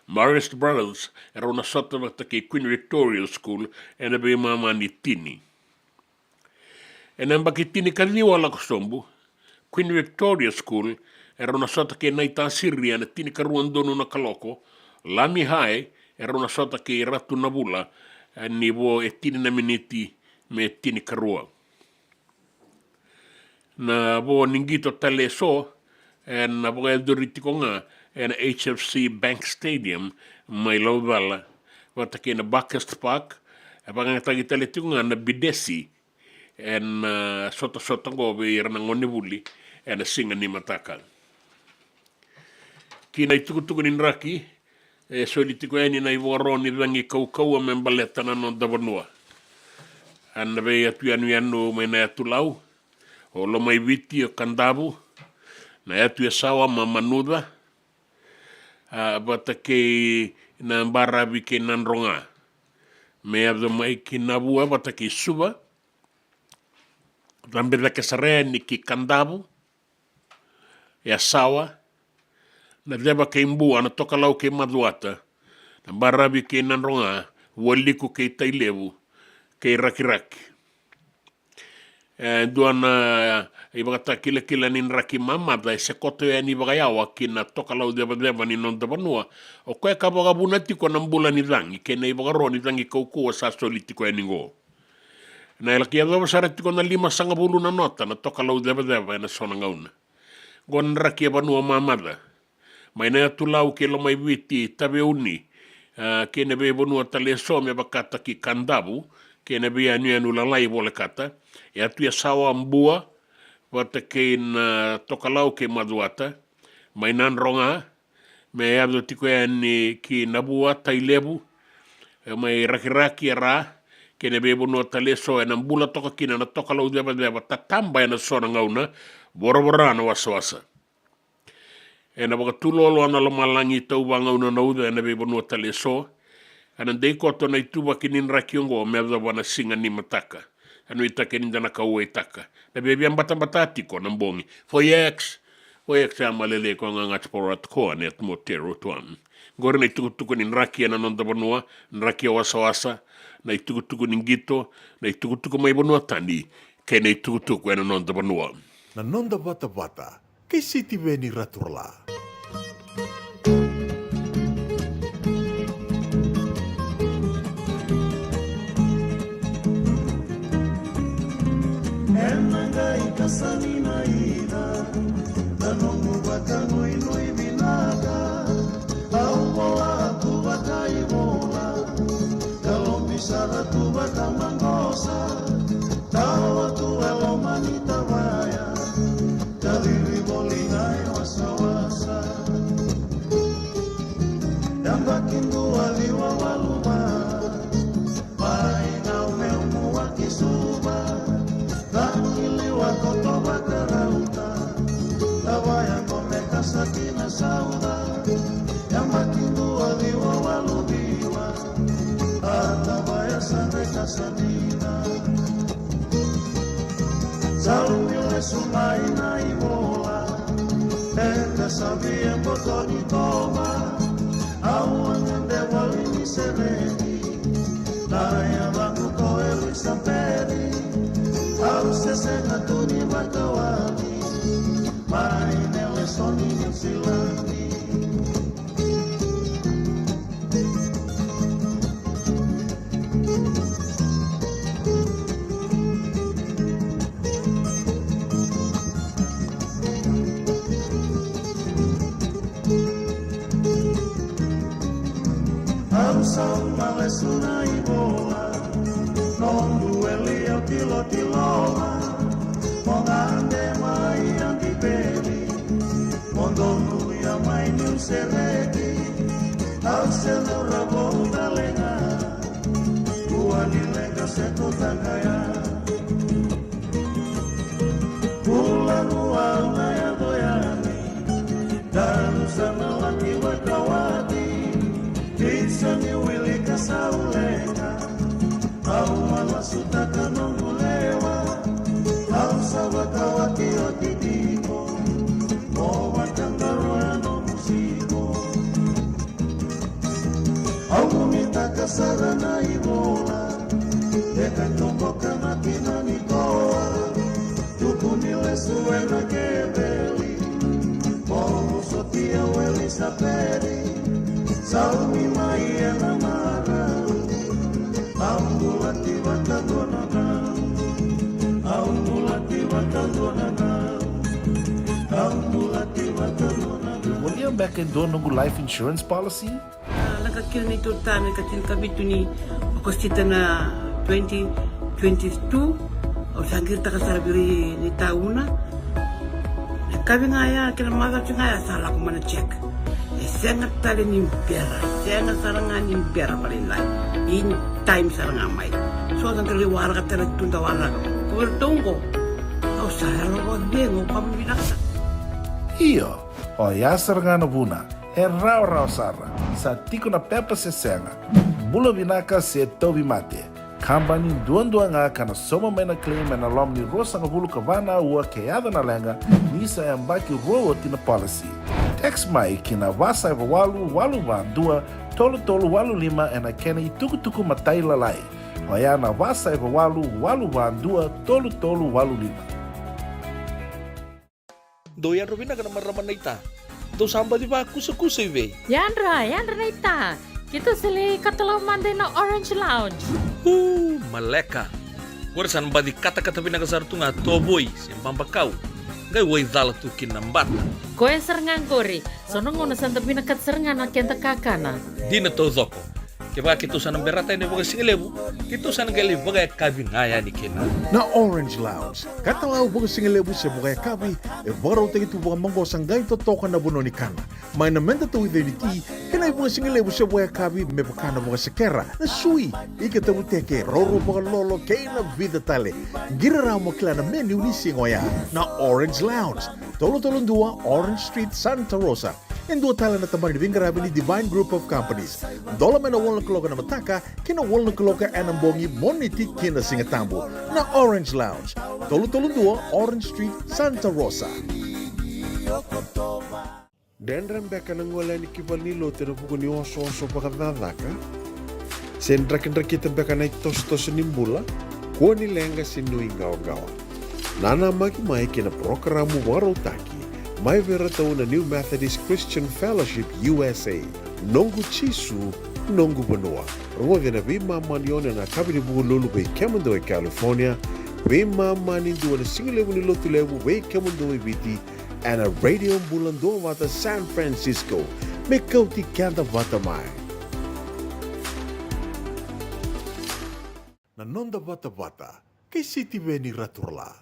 Marist Brothers e rau na sota vata kei Queen Victoria School ena veimama ni tini. Ena yabaki tinikaciwa lako sobu, Queen Victoria School e rau na sota kei Naitasiri ena tinikarua donu na kaloko. Lami High e rau na sota kei Ratu Navula, e, ni vo e tini na miniti me tinikarua. Na vo ni qito tale eso ena vakayacori tiko ga ena H F C Bank Stadium mai Laucala vata kei na Buckhurst Park, e vakayagataki tale tiko ga na bidesi ena, e, sotasota oqo vei ira na gonevuli ena siga ni mataka. Ki na itukutuku ni draki, e soli tiko yani na ivakaro ni cagi kaukauwa me baleta na noda vanua. A na veiyatu yanuyanu mai na yatu Lau, o Lomaiviti, o Kadavu, na yatu Yasawa, Mamanuca, a, vata kei na Baravi kei Nadroga. Me yaco mai ki Navua vata kei Suva, cabe cake sara yani ki Kadavu, Yasawa, na Ceva kei Bua, na Tokalau kei Macuata, na Baravi kei Nadroga, Vualiku kei Tailevu, kei Rakiraki. E dua na ivakatakilakila ni draki mamaca e se koto yani vakayawa ki na Tokalau Cevaceva ni noda vanua, o koya ka vakavuna tiko na bula ni cagi kei na ivakaro ni cagi kaukauwa sa soli tiko yani oqo. Na yalaki yacova sara tiko na limasagavulu na nota na Tokalau Cevaceva ena so na gauna. Oqo na draki e vanua mamaca. Mai na yatu Lau kei Lomaiviti, Taveuni, a, kei na veivanua tale eso me vakataki Kadavu kei na veiyanuyanu lalai volekata, e yatu Yasawa, Bua vata kei na Tokalau kei Macuata. Mai Nadroga me yaco tiko yani ki Navua, Tailevu, e, mai Rakiraki, e Ra, kei na veivanua tale eso ena bula toka kina na Tokalau Cevaceva, tataba ena so na gauna, voravora na wasawasa. Ena vakatulolo na lomalagi, tauvagauna na uca ena veivanua tale eso. Ena dei koto na ituvaki ni draki oqo me yacova na siga ni mataka. A nuitaka ni da na kauwaitaka na viavia batabata tiko na bogi. Foyex, foyex, a malele ko gagati poro at ko a net mo tero tuan. Qori na itukutuku ni draki ena noda vanua, draki e wasawasa, na itukutuku ni qito, na itukutuku mai vanua tani, kei na itukutuku ena noda vanua. Na noda vatavata kei Sitiveni Raturala. Ena qai kasani na ida na nomu vakanuinui vinaka. Au vola tu vakaivola, ka lobi sara tu vakamaqosa. Tawa tu e loma ni tavaya, ka cici voli ga e wasawasa. Yabaki dua ciwa walu va, mai na umeumu wa ki Suva. Cagi liwa koto vakarauta, tavaya qo me kasa ki na sauca. Yabaki dua ciwa walu ciwa, a tavaya sa qai kasa dina. Sa lumi lesu mai na ivola, e ka savi e boto ni toma. Au a gade voli ni sereki, na yacaqu ko Elisapeci. Au se sega tu ni vakawati mai na lesoni Niusiladi. Au sauma lesu na ivola, noqu eli au tilotiloma, mo gade mai Agipeli, mo donuya mai Niusiladi. Au se cura vou tale ga, kua ni leqa se tu takaya. Bula rua au na yaco yani, daru sa na laki vakawati. Kei sa ni wilika sa uleka, au a lasutaka noqu lewa. Au sa vakawati o Volia beka e dua noqu life insurance policy? A, lako kina neitou tane ka tinikavitu ni Okosita na twenty twenty-two. Au sa qiritaka sara vei ira na itauna. Na kavi ga ya kei na macawa ga ya sa lako mai na check. E sega tale ni bera, e sega sara ga ni bera vakalailai. In time sara ga mai. So da qai waraka tale tu da waraka. Ko iratou qo, au sa yalo vakacegu, au vakavinavinaka. Io, oya sara ga na vuna. E rawarawa sara, sa tiko na pepa se sega, bula vinaka se tauvimate. Kabani duadua ga ka na sauma mai na claim ena loma ni ruasagavulu ka va na aua ke yaco na leqa, ni sa yabaki rua oti na policy. Text mai ki na va saiva walu walu va dua tolu tolu walu lima ena kena itukutuku matailalai. Oya na va saiva walu walu va dua tolu tolu walu lima. Dou yadra vinaka na marama naita. Dou sa baci vakusakusa i vei? Yadra, yadra naita. Keitou sa lai katalau mada ina Orange Lounge. Uu, maleka. Qori sa na baci katakata vinaka sara tu ga tovoi se babakau. Qai waicala tu kina na bata. Koya sara ga qori. So na gauna sa da vinakata sara ga na keda kakana. Dina taucoko. Kevaka keitou sa na berata yani vakasigalevu, keitou sa na qai lai vakayakavi ga yani kina. Na Orange Lounge, katalau vakasigalevu se vakayakavi, e vakarautaki tu vakamaqosa qai totoka na vanua ni kana. Mai na meda tauica ni ti, kei na ivakasigalevu se vakayakavi me vaka na vakasekera, na sui, ika tavuteke, raurau vakalolo, kei na vica tale. Qiri rawa mo kila na menu ni siga oya. Na Orange Lounge, tolu tolu dua Orange Street, Santa Rosa. E dua tale na tabana ni veiqaravi ni Divine Group of Companies. Dola mai na walu na kaloko ena mataka kei na walu na kaloko ena bogi, Moniti ki na Sigatabu. Na Orange Lounge, tolu tolu dua Orange Street, Santa Rosa. Dredre beka na gole yani ki valenilotu ena vuku ni osooso vakacakacaka? Se drakidrakita beka na itosotoso ni bula? Kua ni leqa se nuiqawaqawa. Nanamaki mai ki na parokaramu vakarautaki mai vei iratou na New Methodist Christian Fellowship U S A, Noqu Jisu, Noqu Vanua. Rogoci ena veimama ni ono ena yakavi ni Vukelulu vei kemudou e California, veimama ni dua na sigalevu ni Lotulevu vei kemudou e Viti, ena Radio Bula Duavata San Francisco, me kauti keda vata mai. Na noda vatavata kei Sitiveni Raturala.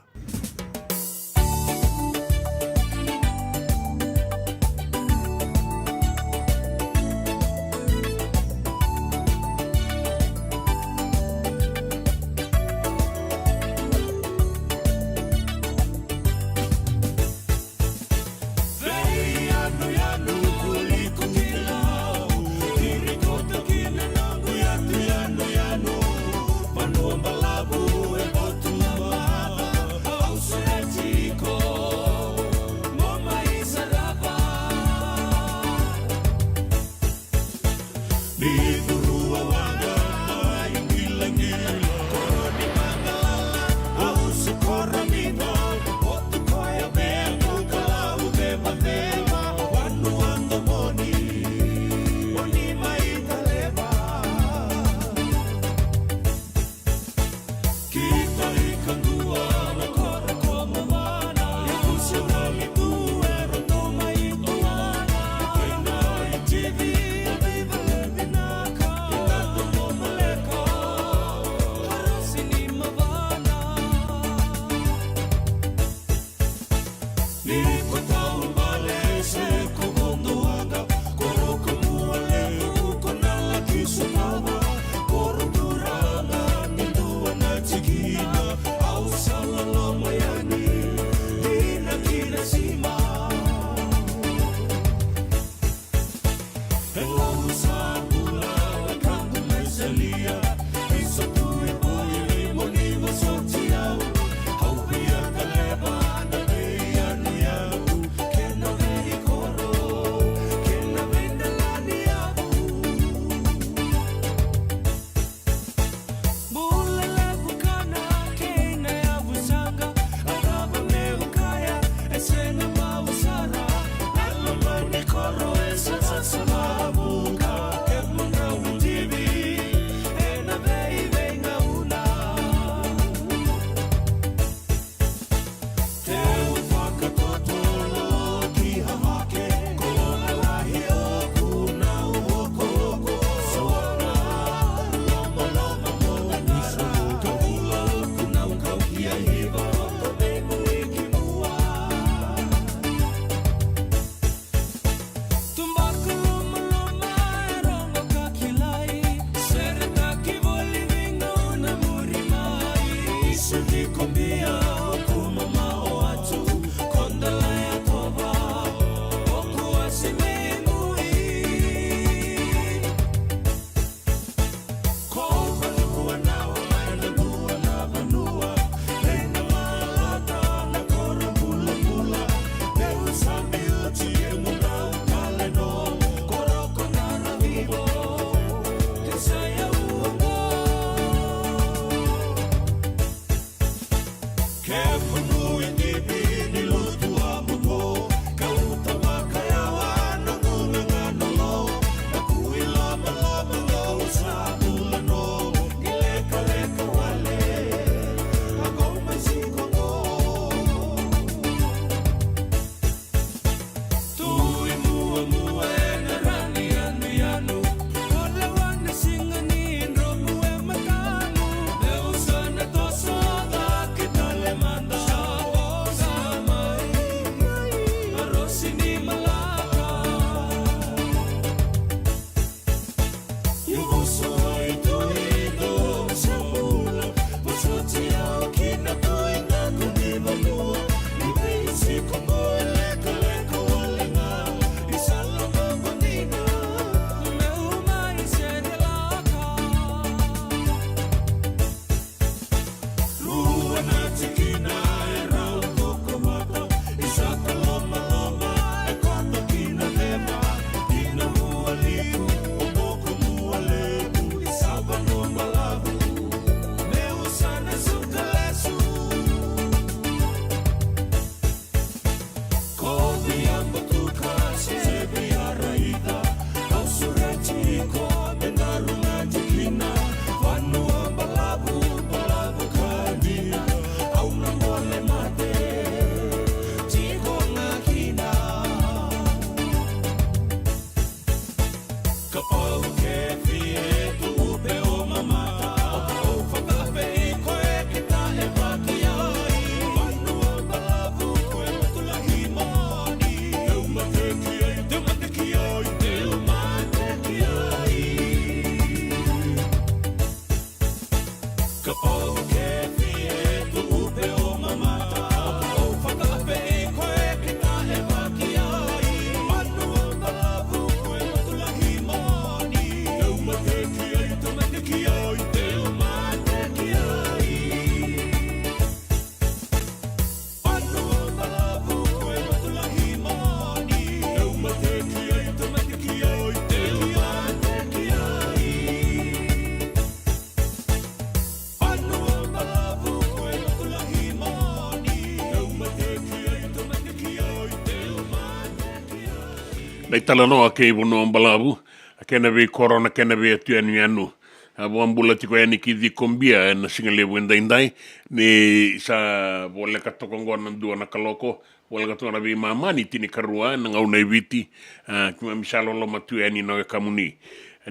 Na italanoa kei Vanua Balavu, a kena veikoro, na kena veiyatu yanuyanu. A vakabula tiko yani ki Cikobia ena siga levu edaidai, ni sa voleka toka oqo na dua na kaloko, voleka toka na veimama ni tinikarua ena gauna e Viti. A, keimami sa loloma tu yani na wekamuni.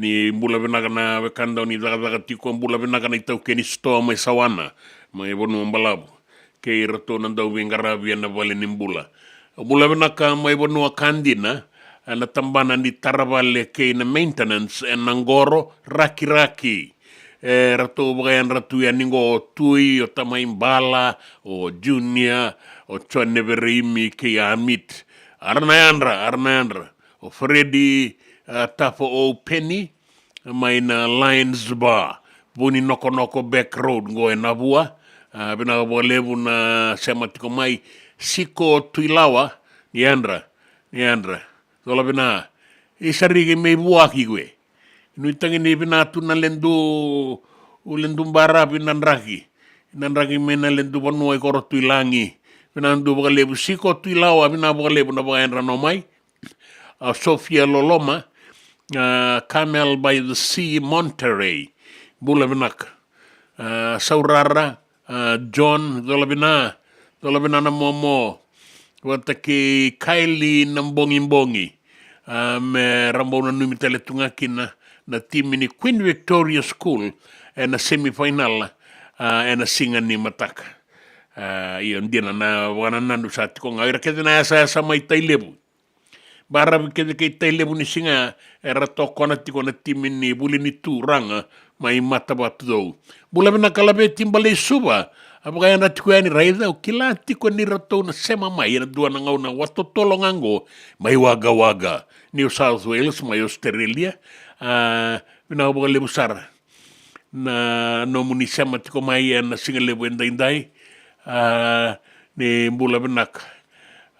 Ni bula vinaka na wekada o ni cakacaka tiko, bula vinaka na itaukei ni sitoa mai Sawana, mai Vanua Balavu. Kei iratou na dauveiqaravi ena vale ni bula. Bula vinaka mai Vanua Kadina, ena tabana ni taravale kei na maintenance ena qoro Rakiraki. E ratou vakayadra tu yani qo o Tui, o Tamai Bala, o Junior, o John Nevereimi kei Amit. Ara na yadra, ara na yadra. O Fredi, a, Tafa o Peni, mai na Lions Bar, Vuninokonoko Back Road, qo e Navua. A, vinaka vakalevu na sema tiko mai. Siko Tuilawa, ni yadra, ni yadra. Cola vina, i Sariki me i vuaki kue. Nuitaki ni vina tu na ledu, u ledu baravi na draki. Na draki me na ledu vanua i koro Tuilagi. Vina du vakalevu Siko Tuilawa, vina vakalevu na vakayadra no mai. A, Sofia Loloma, a, Camel by the Sea, Monterey. Bula vinaka. A, Saurara, a, John, cola vina, cola vina na momo. Vata kei Kaili na bogibogi. A, me ra bau nanumi tale tu ga kina na timi ni Queen Victoria School ena semifinal, a, ena siga ni mataka. A, io, dina na vakanananu sa tiko ga. Ira kece na yasayasa mai Tailevu. Baravi kece kei Tailevu ni siga, era tokona tiko na timi ni Vuli ni Turaga mai Matavatucou. Bula vinaka Laveti Baleisuva, a vakayadra tiko yani, raica, au kila tiko ni ratou na sema mai ena dua na gauna vakatotolo ga qo mai Wagga Wagga, New South Wales, mai Australia. A, vinaka vakalevu sara na nomuni sema tiko mai ena siga levu edaidai. A, ni bula vinaka.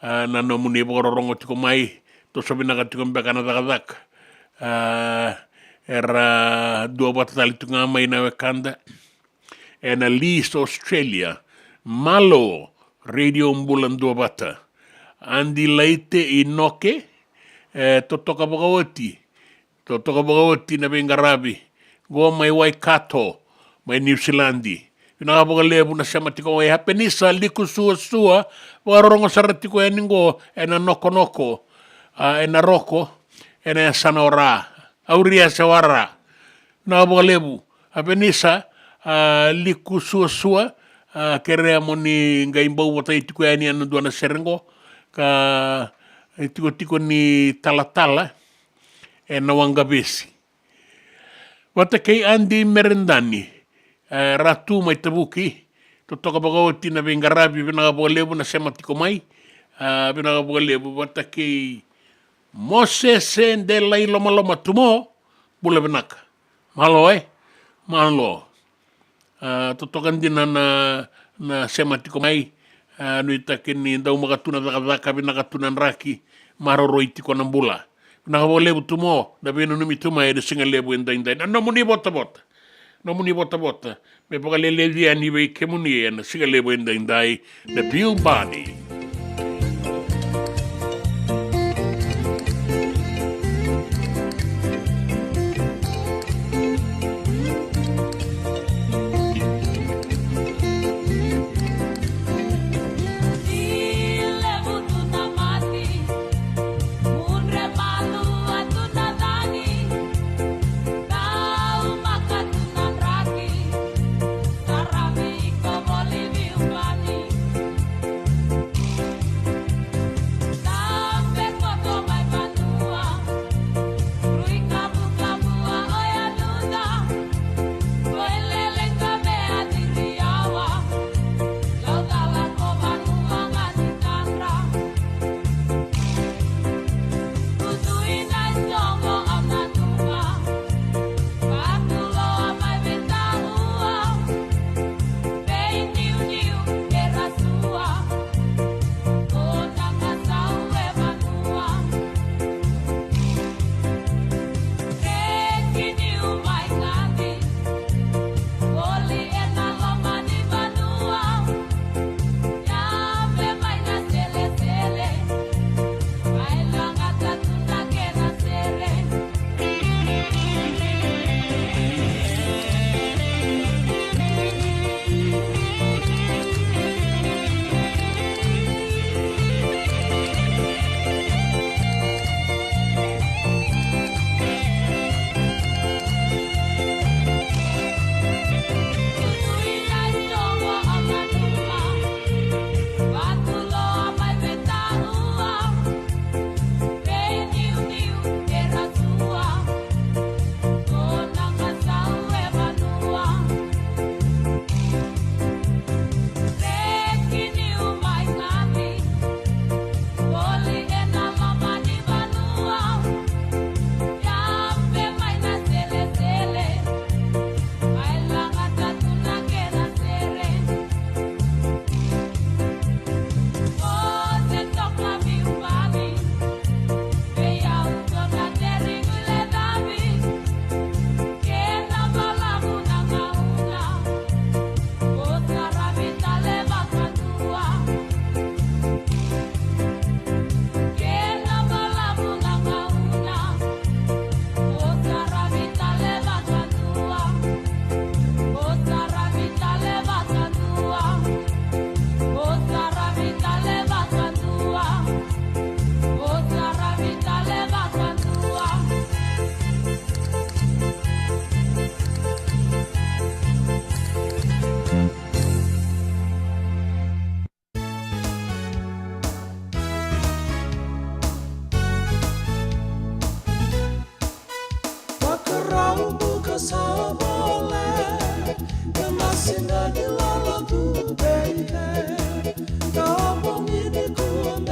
A, na nomuni vakarorogo tiko mai, toso vinaka tiko beka na cakacaka. A, era duavata tale tiko ga mai na wekada ena Leeds, Australia. Malo, Radio Bula Duavata. Adi Laite Inoke, e, totoka vakaoti. Totoka vakaoti na veiqaravi. Qo mai Waikato, mai Niusiladi. Vinaka vakalevu na sema tiko mai. Hapenisa Likusuasua, vakarorogo sara tiko yani qo ena Nokonoko, a, ena Roko, ena yasana o Ra. Auria se Wara. Vinaka vakalevu. Hapenisa, a, Likusuasua, a, kerea mo ni qai bau votai tiko yani ena dua na sere qo. Ka, e, tikotiko ni talatala ena Waqavesi. Vata kei Adi Meredani, e, Ratu mai Tavuki, totoka vakaoti na veiqaravi, vinaka vakalevu na sema tiko mai, a, vinaka vakalevu vata kei Mosese Delailomaloma Tumo, bula vinaka. Malo, e? Malo. A, totoka dina na, na sema tiko mai. A, nuitaki ni daumaka tu na cakacaka, vinaka tu na draki, maroroi tiko na bula. Vinaka vakalevu Tumo na veinanumi tu mai ena siga levu edaidai. Na nomuni votavota. Nomuni votavota me vakaleleci yani vei kemuni ena siga levu edaidai. Na Piu Bani.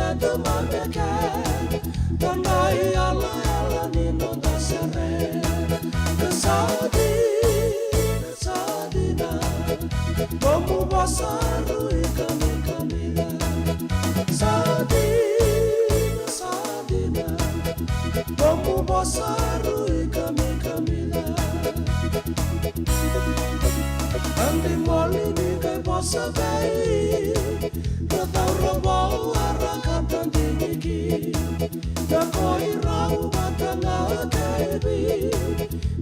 Eda mameke na qai yalayala ni noda sere. Sa dina, sa dina, nomu vosa rui kamikamica. Sa dina, sa dina, nomu vosa rui kamikamica. Adi moli ni qai vosa vei ira, cauravou era ka tadiniki. Na ko irau vata ga kei vi,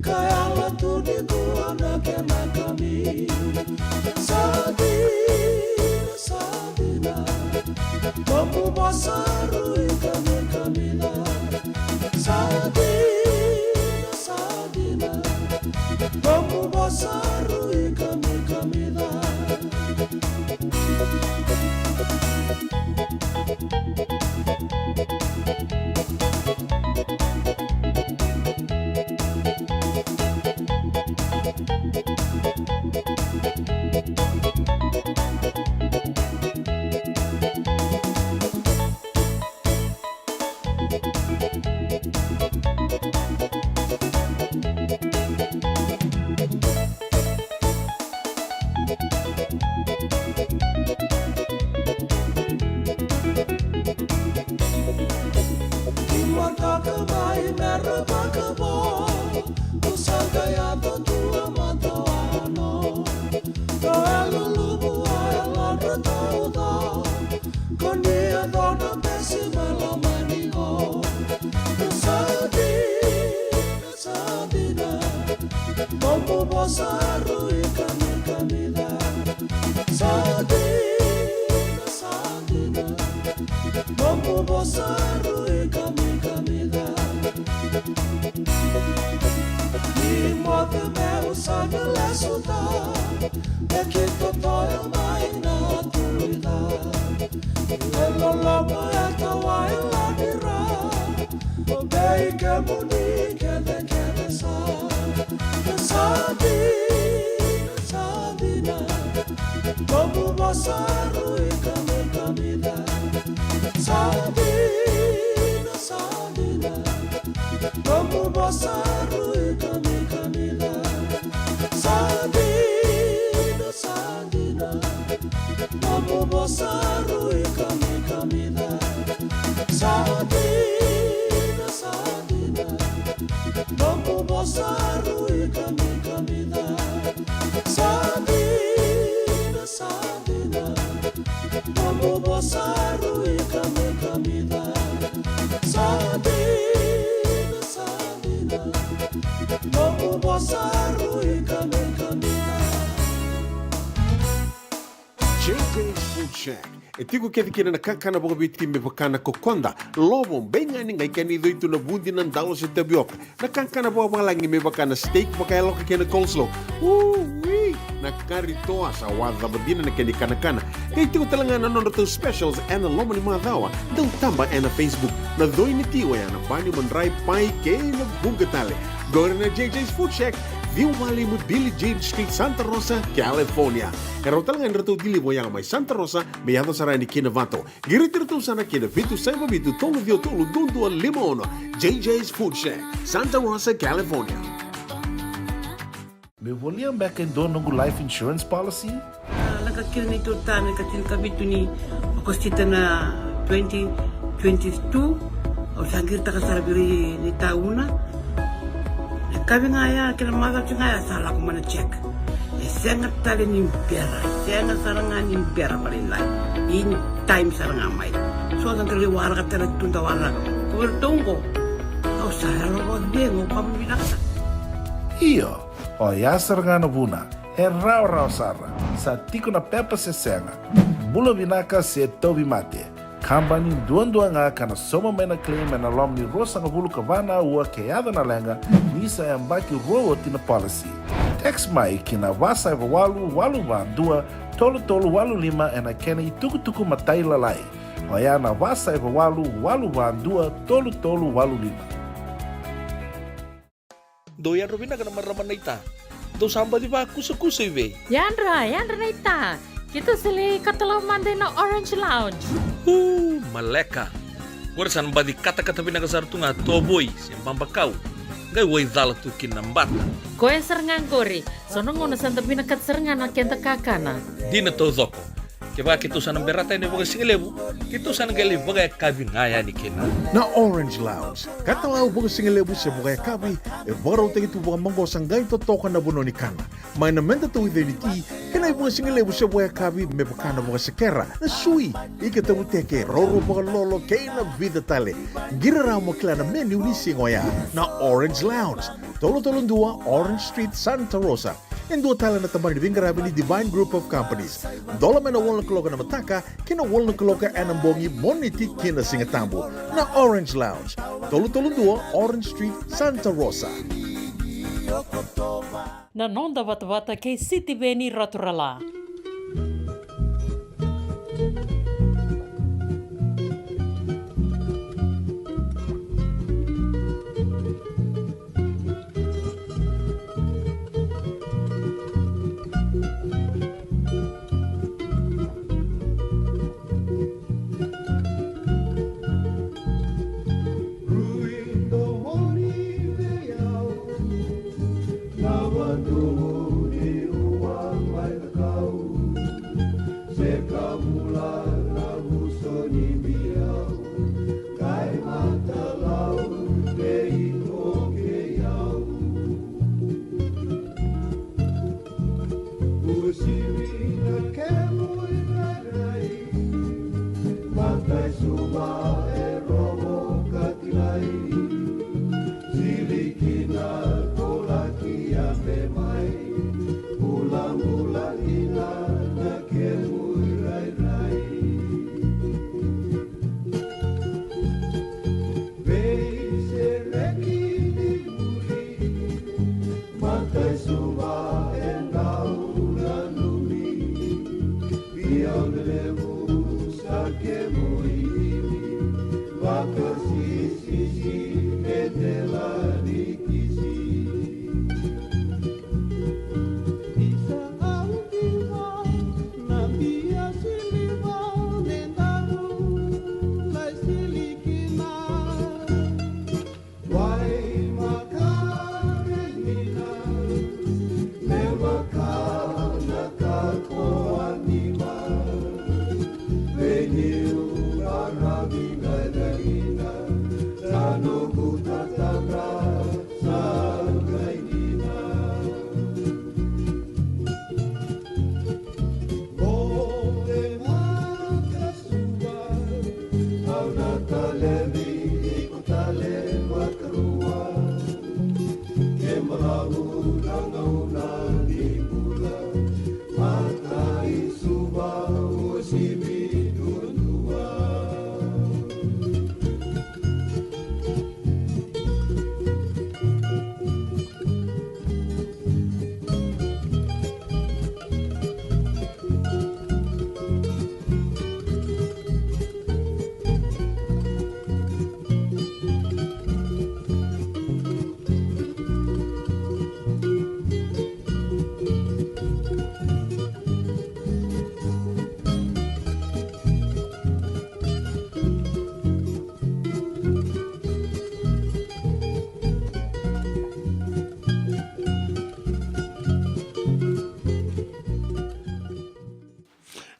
ka yala tu nikua na kena kami. Sa dina, sa dina, nomu vosa rui kamikamica. Sa dina, sa dina, nomu vosa rui kamikamica. Ni mataka mai me ra vakavo, au sa qai yaco tu a mataono. Dou e luluvu, au e ladra tauca, ko ni yaco na besi me lomani ko. Sa dina, sa dina, nomu vosa rui kamikamica. Sa dina, sa dina, nomu vosa rui kamikamica. Ni moce meu sa ni lesuta, e ki totoya mai na tuica. E loloma e tawa e ladira, o vei kemuni kecekece sa. Sa dina, sa dina, nomu vosa rui kamikamica. Sa dina, sa dina, nomu vosa rui kamikamica. Sa dina, sa dina, nomu vosa rui kamikamica. Sa dina, sa dina, nomu vosa rui kamikamica. Sa dina, sa dina, nomu vosa rui kamikamica. Sa dina, sa dina, nomu vosa rui kamikamica. J J's Food Shack. E tiko kece kina na kakana vakaviti me vaka na kokoda, lovo, beigani, qai kena icoi tu na vudi, na dalo se tavioka. Na kakana vakavalagi me vaka na steak vakayaloka kei na coleslaw. Ui! Na kari toa sa wacava dina na kena ikanakana. Qai tiko tale ga na nodratou specials ena loma ni macawa. Dau taba ena Facebook. Na coi ni ti oya na bani, madrai, pai kei na vuqa tale. Qori na J J's Food Shack, ciwa walu lima Billie Jean Street, Santa Rosa, California. E rawa tale ga ni ratou deliver oya mai Santa Rosa me yaco sara yani ki Novato. Qiriti iratou sara ki na vitu saiva vitu tolu ciwa tolu dua dua lima ono. J J's Food Shack, Santa Rosa, California. Meu volia beka e dua noqu life insurance policy? A, lako kina neitou ta na ikatini ka vitu ni Okosita na twenty twenty-two. Au sa qiritaka sara vei ira na itauna. Na kavi ga ya kei na macawa ga ya sa lako mai na check. E sega tale ni bera, sega sara ga ni bera vakalailai. In time sara ga mai. So sa da lai waraka tale tu, da waraka. Ko iratou qo, au sa yalo vakacegu, au kama vinaka sara. Io, oya sara ga na vuna. E rawarawa sara. Sa tiko na pepa se sega. Bula vinaka se tauvimate. Kabani duadua ga ka na sauma mai na claim ena loma ni ruasagavulu ka va na aua ke yaco na leqa, ni sa yabaki rua oti na policy. Text mai ki na va saiva walu walu va dua tolu tolu walu lima ena kena itukutuku matailalai. Oya na va saiva walu walu va dua tolu tolu walu lima. Dou yadra vinaka na marama naita. Dou sa baci vakusakusa i vei? Yadra, yadra naita. Keitou sa lai katalau mada ina Orange Lounge. Uu, maleka. Qori sa na baci katakata vinaka sara tu ga tovoi se babakau. Qai waicala tu kina na bata. Koya sara ga qori, so na gauna sa da vinakata sara ga na keda kakana. Dina taucoko. Kevaka keitou sa na berata yani vakasigalevu, keitou sa na qai lai vakayakavi ga yani kina. Na Orange Lounge, katalau vakasigalevu se vakayakavi, e vakarautaki tu vakamaqosa qai totoka na vanua ni kana. Mai na meda tauica ni ti, kei na ivakasigalevu se vakayakavi me vaka na vakasekera, na sui, ika tavuteke, raurau vakalolo, kei na vica tale. Qiri rawa mo kila na menu ni siga oya. Na Orange Lounge, tolu tolu dua Orange Street, Santa Rosa. E dua tale na tabana ni veiqaravi ni Divine Group of Companies. Dola mai na walu na kaloko ena mataka ki na walu na kaloko ena bogi, Moniti ki na Sigatabu. Na Orange Lounge, tolu tolu dua Orange Street, Santa Rosa. Na noda vatavata kei Sitiveni Raturala.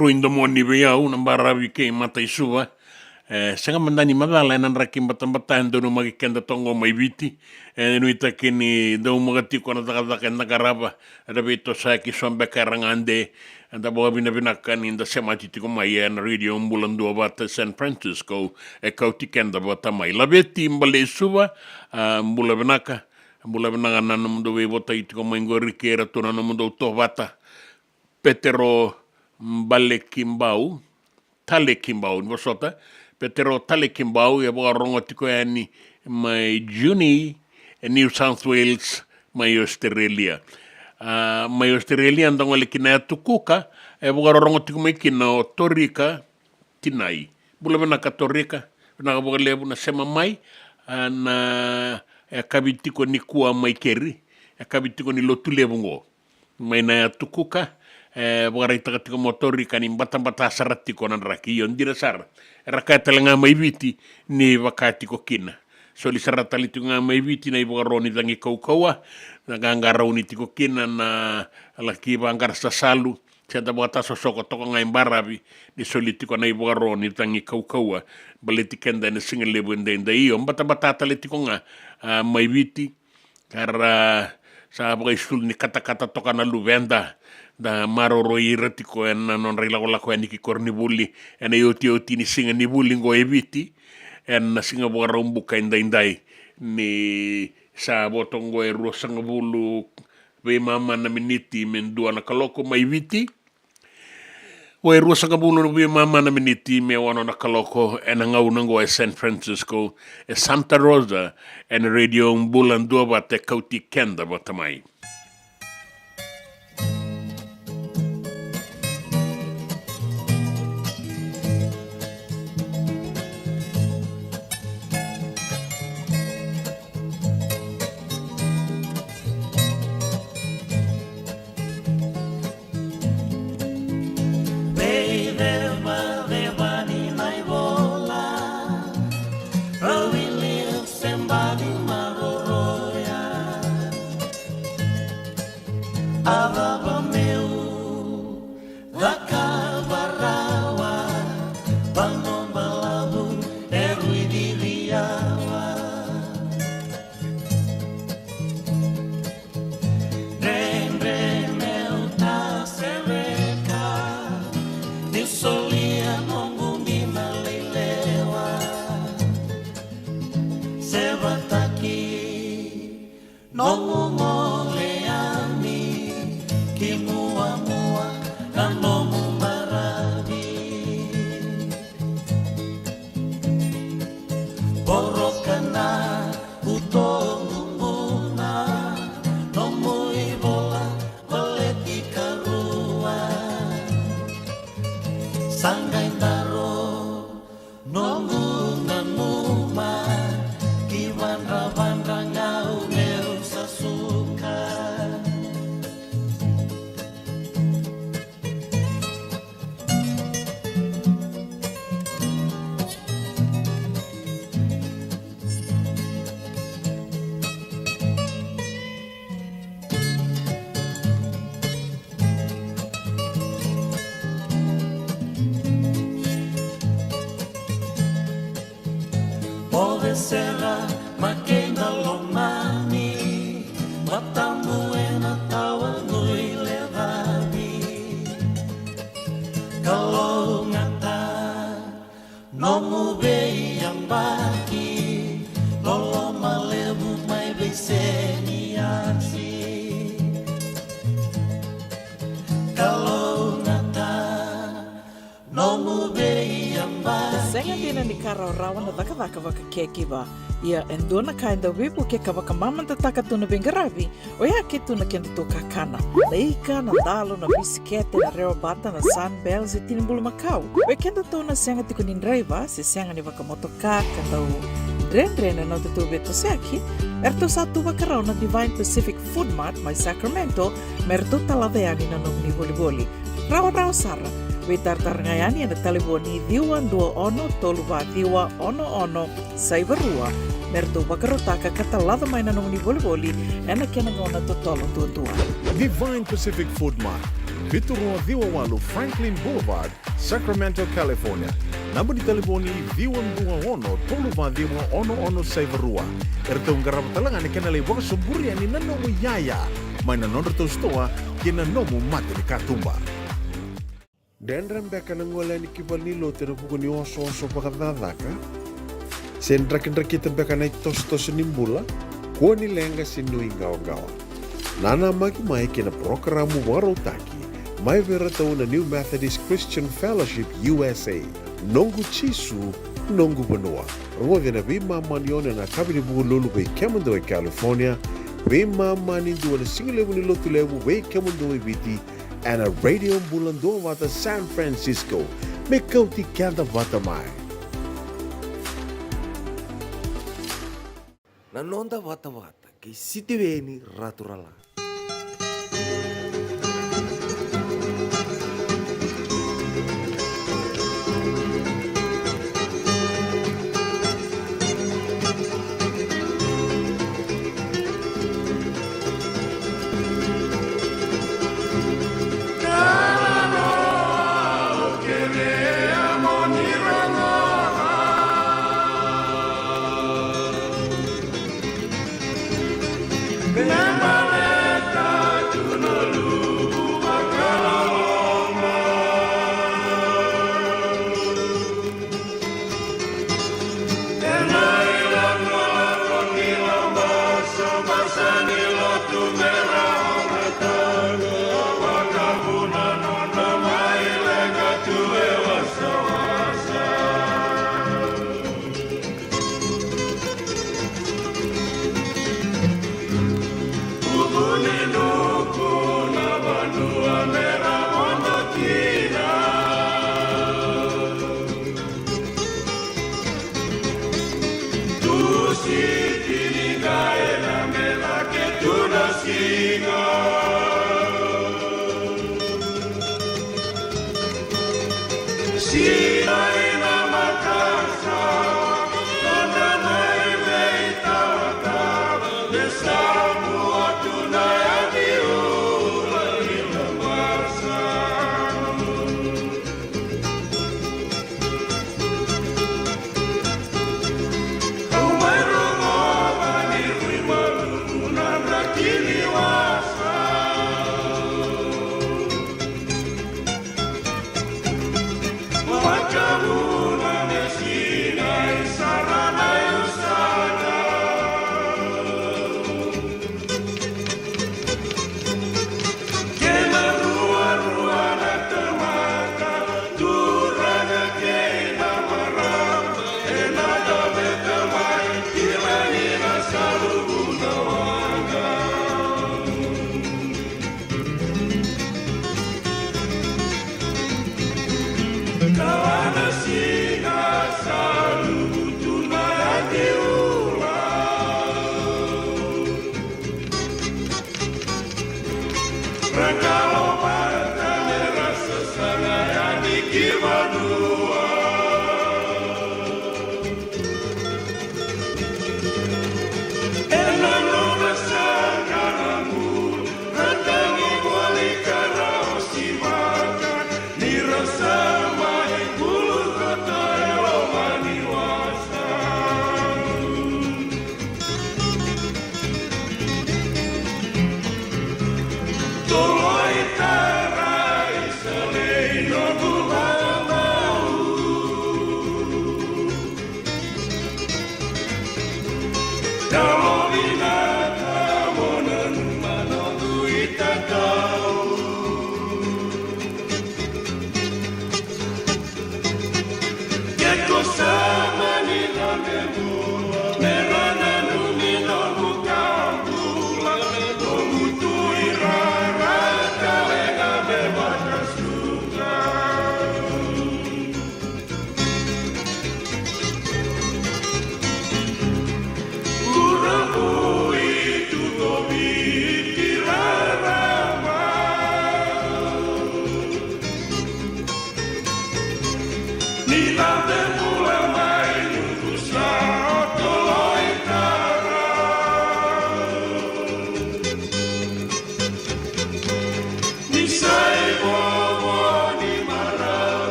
Rui domoni vei au na baravi kei Mataisuva. E sega mada ni macala ena draki batabata e donumaki keda toka qo mai Viti. E nuitaki ni daumaka tiko na cakacaka eda qarava. Eda veitosoyaki so beka era gade. Eda vakavinavinaka ni da semati tiko mai ena Radio Bula Duavata San Francisco. E kauti keda vata mai. Laveti Balesuva, a, bula vinaka. Bula vinaka na nomudou veivotaki tiko mai qori kei iratou na nomudou tovata. Petero Balekibau, Talekibau, ni vosota. Petero Talekibau e vakarorogo tiko yani mai Junee, e New South Wales, mai Australia. A, mai Australia, da gole ki na yatu Kuka, e vakarorogo tiko mai kina o Torika Tinai. Bula vinaka Torika, vinaka vakalevu na sema mai, a, na yakavi tiko nikua mai keri, yakavi tiko ni Lotulevu qo. Mai na yatu Kuka, E vakaraitaka tiko Motorika ni batabata sara tiko na draki. Io, dina sara. Era kaya tale ga mai Viti ni vaka tiko kina. Soli sara tale tiko ga mai Viti na ivakaro ni cagi kaukauwa, na qaqarauni tiko kina na laki vaqara sasalu, se da vakatasosoko toka ga i baravi ni soli tiko na ivakaro ni cagi kaukauwa baleti keda ena siga levu edaidai. Io, batabata tale tiko ga, a, mai Viti, ka ra sa vakaisulu ni katakata toka na luveda. Da maroroi ira tiko ena nodra ilakolako yani ki koronivuli ena iotioti ni siga ni vuli qo e Viti, ena siga Vakaraubuka edaidai, ni sa vo toka qo e ruasagavulu veimama na miniti me dua na kaloko mai Viti. Vo e ruasagavulu veimama na miniti me ono na kaloko ena gauna qo e San Francisco, e Santa Rosa, ena Radio Bula Duavata e kauti keda vata mai. Veicevaceva ni na ivola, rau i liu se bau ni maroroya. A cava meu cakava rawa, vanua balavu e rui ciriawa. Dredre meu tasereka, ni solia noqu dina lailewa. Sevataki nomu gole yani, ki muamua na nomu maravi. Voroka na utoqu buna, nomu ivola baleti karua. Sa qai daro noqu nanuma, ki vadravadra ga au meu sa suka. O Vesera, Makeda, Lomani, Vatamu ena tawa Guilecavi. Kalougata nomu veiyabaki, loloma levu mai Veiseniasi. Kalougata nomu veiyabaki. Sega dina ni ka rawarawa na cakacaka vaka caregiver. Ia e dua na ka e dau veivukei ka vakamamadataka tu na veiqaravi, oya ke tu na kedatou kakana. Na ika, na dalo, na bisikete, na rewabata, na Sunbell, se tini bulumakau. Vei kedatou na sega tiko ni draiva se sega ni vakamotoka ka dau dredre na nodatou veitosoyaki, eratou sa tu vakarau na Divine Pacific Food Mart mai Sacramento me ratou talaca yani na nomuni volivoli. Rawarawa sara. Veitaratara ga yani ena talevoni ciwa dua ono tolu va ciwa ono ono saiva rua me ratou vakarautaka ka talaca mai na nomuni volivoli ena kena gauna totolo duadua. Divine Pacific Food Mart, vitu rua ciwa walu Franklin Boulevard, Sacramento, California. Naba ni talevoni ciwa dua ono tolu va ciwa ono ono saiva rua. Eratou qarava tale ga na kena lai vakasoburi yani na nomu iyaya mai na nodratou sitoa kei na nomu mata ni katuba. Dredre beka na gole yani ki valenilotu ena vuku ni osooso vakacakacaka? Se drakidrakita beka na itosotoso ni bula, kua ni leqa se nuiqawaqawa. Nanamaki mai kei na parokaramu vakarautaki mai vei iratou na New Methodist Christian Fellowship U S A, Noqu Jisu, Noqu Vanua. Rogoci ena veimama ni ono ena yakavi ni Vukelulu vei kemudou e California, veimama ni dua na sigalevu ni Lotulevu vei kemudou e Viti, ena Radio Bula Duavata San Francisco, me kauti keda vata mai. Na noda vatavata kei Sitiveni Raturala.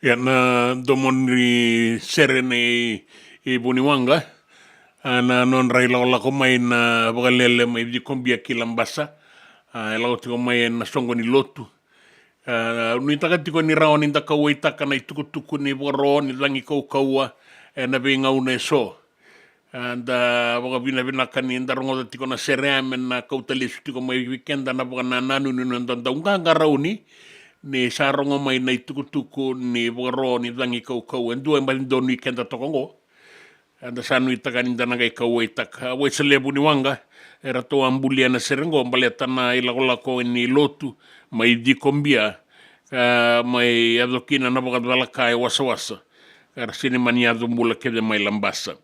Ia, na domo ni sere nei Vuniwaqa, a, na nodra ilakolako mai na vakalele mai Cikobia ki Labasa, a, e lako tiko mai ena soqo ni lotu. A, nuitaka tiko ni rawa ni da kauwaitaka na itukutuku ni vakaro ni cagi kaukauwa ena veigauna eso. A, da vakavinavinaka ni da rogoca tiko na sere ya me na kauta lesu tiko mai vei keda na vakanananu ni noda dau qaqarauni ni sa rogo mai na itukutuku ni vakaro ni cagi kaukauwa. E dua e baci donui keda toka oqo. Eda sa nuitaka ni da na qai kauwaitaka. A, Wesele Vuniwaqa, eratou a bulia na sere oqo baleta na ilakolako ni lotu mai Cikobia, a, mai yaco kina na vakacalaka e wasawasa, era sega ni mani yaco bula kece mai Labasa.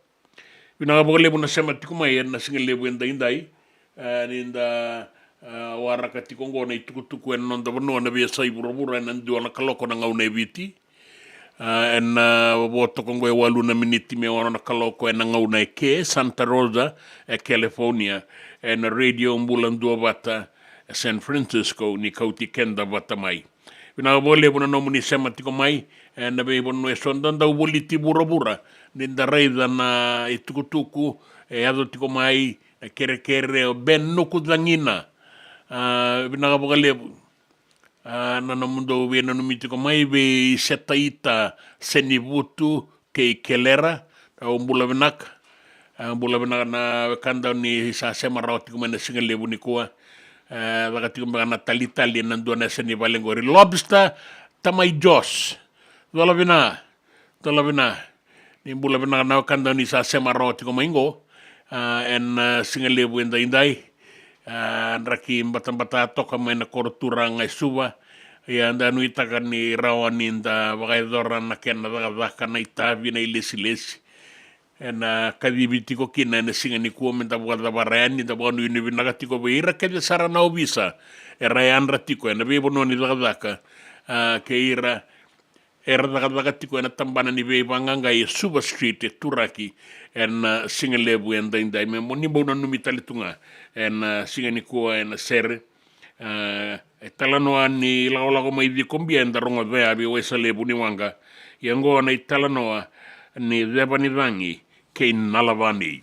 Vinaka vakalevu na sema tiko mai ena sigalevu edaidai. E, ni da, e, waraka tiko oqo na itukutuku ena noda vanua na veiyasai vuravura ena dua na kaloko na gauna e Viti. E, ena, e, vo toka oqo e walu na miniti me ono na kaloko ena gauna e ke Santa Rosa, e California, ena Radio Bula Duavata, e San Francisco, ni kauti keda vata mai. Vinaka vakalevu na nomuni sema tiko mai, e, na veivanua eso da dau voliti vuravura, ni da raica na itukutuku e yaco tiko mai, na kerekere o Ben Nukucagina. A, vinaka vakalevu. A, na nomudou veinanumi tiko mai vei Setaita Senivutu, kei Kelera, au bula vinaka. A, bula vinaka na wekada ni sa sema rawa tiko mai na siga levu nikua. E, caka tiko beka na talitali ena dua na yasa ni vale qori. Lobster, Tamai Jos. Cola vina, cola vina. Ni bula vinaka na wekada ni sa sema rawa tiko mai qo. A, ena, a, siga levu edaidai. A, draki batabata toka mai na koro turaga e Suva. Ia da nuitaka ni rawa ni da vakayacora na kena cakacaka na itavi na ilesilesi. Ena kacivi tiko kina ena siga nikua me da vakacavara yani, da vakanuinui vinaka tiko vei ira kece sara na ovisa era yadra tiko ena veivanua ni cakacaka, a, kei ira era cakacaka tiko ena tabana ni veivaqaqai e Suva Street e Turaki ena, a, siga levu edaidai. Me mo ni bau nanumi tale tu ga ena, a, siga nikua ena sere. E, e talanoa ni lakolako mai Cikobia eda rogoca ya vei Waisalevu ni Waqa. Ia oqo na italanoa ni Ceva ni Cagi kei Nalavani.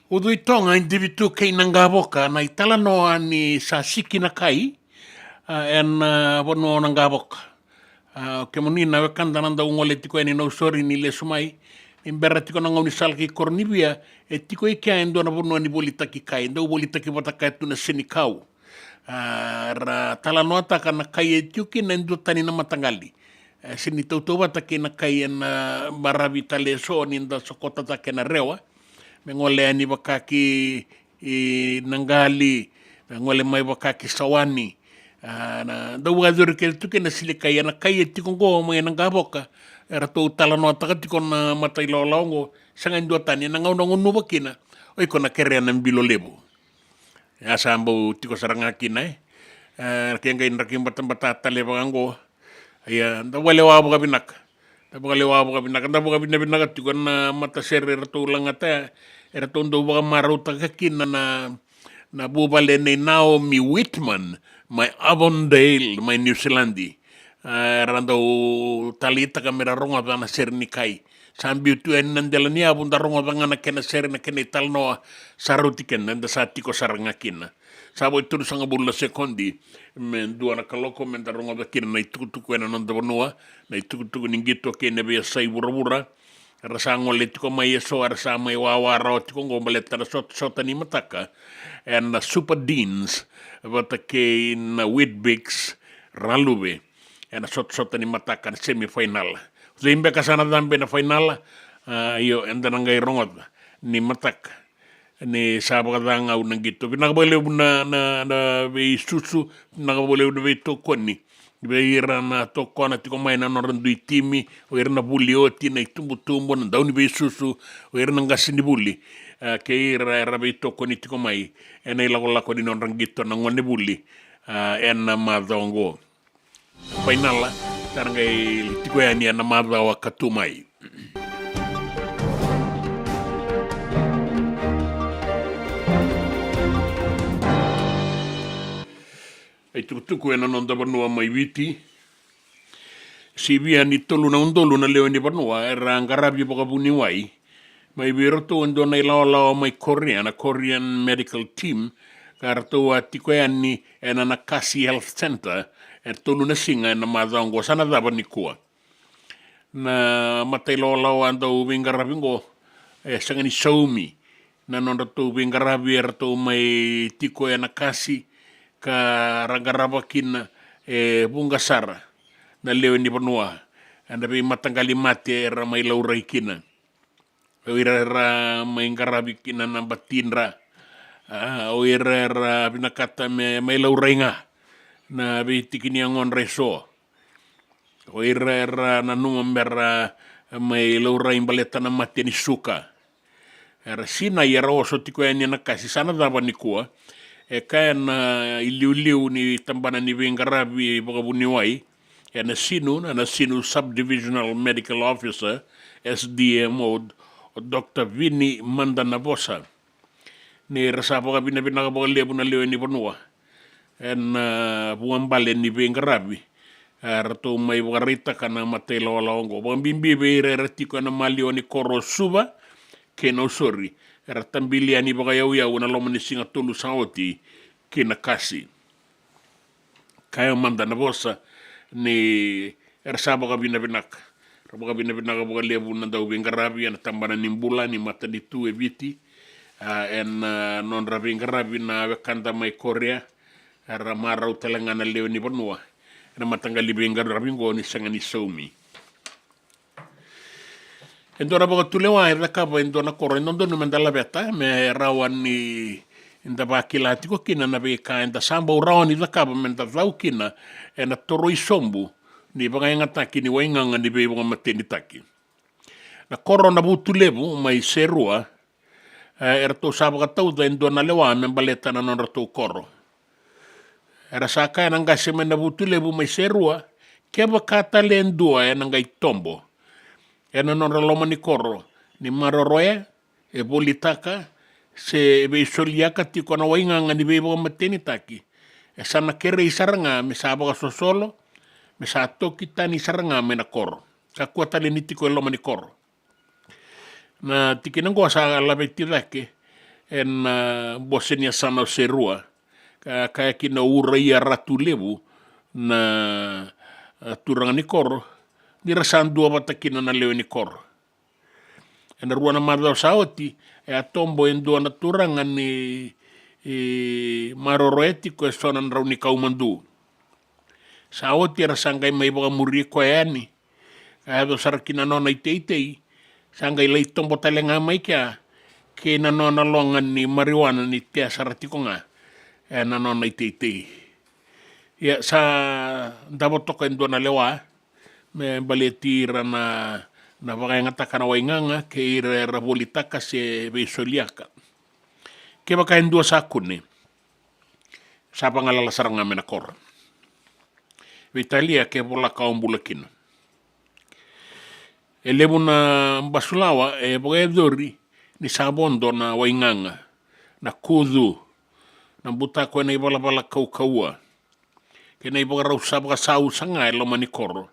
Ucui Toga, e Divitu kei Naqavoka, na italanoa ni sa siki na kai, a, ena, a, vanua o Naqavoka. A, kemuni na wekada na dau gole tiko yani Nausori ni lesu mai, ni bera tiko na gaunisala kei Koronivia, e tiko i kea e dua na vanua ni volitaki kai, dau volitaki vata kaya tu na senikau. A, ra talanoataka na kai e tiko kina e duatani na mataqali. E, sega ni tautauvata kei na kai ena baravi tale eso ni da sokota cake na rewa. Me gole yani vaka ki, i, Naqali, me gole mai vaka ki Sawani. A, na, dau vakayacori kece tu kina na silikai, ena kai e tiko oqo mai Naqavoka. Eratou talanoataka tiko na matailawalawa oqo, sega e duatani, ena gauna gunuva kina. O iko na kerea na bilo levu. Ia sa bau tiko sara ga kina, e. E, ke qai draki batabata tale vaka oqo. Ia, da vakalewa vakavinaka. Da vakalewa vakavinaka, da vakavinavinaka tiko na matasere eratou lagata, eratou dau vakamarautaka kina na, na vuvale nei Naomi Whitman, mai Avondale, mai Niusiladi. A, era dau taleitaka me ra rogoca na sere ni kai. Sa biu tu yani na dela ni yavu, da rogoca ga na kena sere, na kena italanoa, sa rauti keda, eda sa tiko sara ga kina. Sa vo e tolusagavulu na sekodi me dua na kaloko, me da rogoca kina na itukutuku ena noda vanua, na itukutuku ni qito kei na veiyasai vuravura. Era sa gole tiko mai eso, era sa mai wawa rawa tiko oqo baleta na sotasota ni mataka ena Super Deans vata kei na Weet-Bix Raluve. Ena sotasota ni mataka na semifinal. Cei beka sa na cabe na final? A, io, eda na qai rogoca ni mataka. Ni sa vakacagau na qito. Vinaka vakalevu na, na, na veisusu, vinaka vakalevu na veitokoni. Vei ira na tokona tiko mai na nodra dui timi, o ira na vuli oti, na itubutubu, na dauniveisusu, o ira na qasenivuli. A, kei ira era veitokoni tiko mai ena ilakolako ni nodra qito na gonevuli, a, ena macawa oqo. Fainala sa ra qai tiko yani ena macawa ka tu mai. E tukutuku ena noda vanua mai Viti. Sivia ni tolu na udolu na lewe ni vanua era qaravi vakavuniwai mai vei iratou e dua na ilawalawa mai Korea, na Korean Medical Team, ka ratou a tiko yani ena Nakasi Health Center e tolu na siga ena macawa oqo. Sa na cava nikua. Na matailawalawa dau veiqaravi oqo e sega ni saumi na nodratou veiqaravi, eratou mai tiko e Nakasi ka ra qarava kina e vuqa sara na lewe ni vanua ena veimataqali mate era mai laurai kina. O ira era mai qaravi kina na batidra, a, o ira era vinakata me mai laurai ga na veitiki ni yagodra eso. O ira era nanuma mera mai laurai baleta na mate ni suka. Era sinai, era oso tiko yani e Nakasi. Sa na cava nikua? E kaya na iliuliu ni tabana ni veiqaravi vakavuniwai ena Sinu, na Sinu Subdivisional Medical Officer, S D M O, o Doctor Vini Mandanavosa, ni ra sa vakavinavinaka vakalevu na lewe ni vanua ena, a, vuabale ni veiqaravi, a, ratou mai vakaraitaka na matailawalawa oqo. Vakabibi vei ira era tiko ena maliwa ni koro o Suva kei Nausori, era tabili yani vakayauyau ena loma ni siga tolu sa oti ki Nakasi. Kaya o Mandanavosa ni era sa vakavinavinaka. Ra vakavinavinaka vakalevu na dauveiqaravi ena tabana ni bula ni matanitu e Viti, a, ena, a, nodra veiqaravi na wekada mai Korea. Era marau tale ga na lewe ni vanua ena mataqali veiqaravi oqo ni sega ni saumi. E dua na vakatulewa e cakava e dua na koro, e dodonu meda laveta me rawa ni da vakila tiko kina na veika eda sa bau rawa ni cakava meda cau kina ena toroi sobu ni vakayagataki ni waigaga ni veivakamatenitaki. Na koro Navutulevu mai Serua, e, eratou sa vakatauca e dua na lewa me baleta na nodratou koro. Era sa kaya na qase mai Navutulevu mai Serua, kevaka tale e dua ena qai tobo ena nodra loma ni koro ni maroroya, e volitaka, se e veisoliaka tiko na waigaga ni veivakamatenitaki, e sa na kerei sara ga me sa vakasosolo, me sa toki tani sara ga mai na koro, kakua tale ni tiko e loma ni koro. Na tikina oqo sa laveti cake ena bose ni yasana o Serua, ka kaya kina o Uraia Ratulevu na, a, turaga ni koro, ni ra sa duavata kina na lewe ni koro. Ena rua na macawa sa oti, e a tobo e dua na turaga ni, e, maroroya tiko e so na drau ni kau madu. Sa oti era sa qai mai vakamuri koya yani. Ka yaco sara ki na nona iteitei, sa qai lai tobo tale ga mai kea, kei na nona loga ni marijuana ni tea sara tiko ga ena nona iteitei. Ia sa davo toka e dua na lewa me baleti ira na, na vakayagataka na waigaga kei ira era volitaka se veisoliaka. Kevaka e dua sa kune, sa vagalala sara ga mai na koro. Veitalia ke volaka o bula kina. E levu na basulawa e vakayacori ni sa vodo na waigaga, na kucu, na butako ena ivalavala kaukaua, kei na ivakarau sa vakasausa ga e loma ni koro.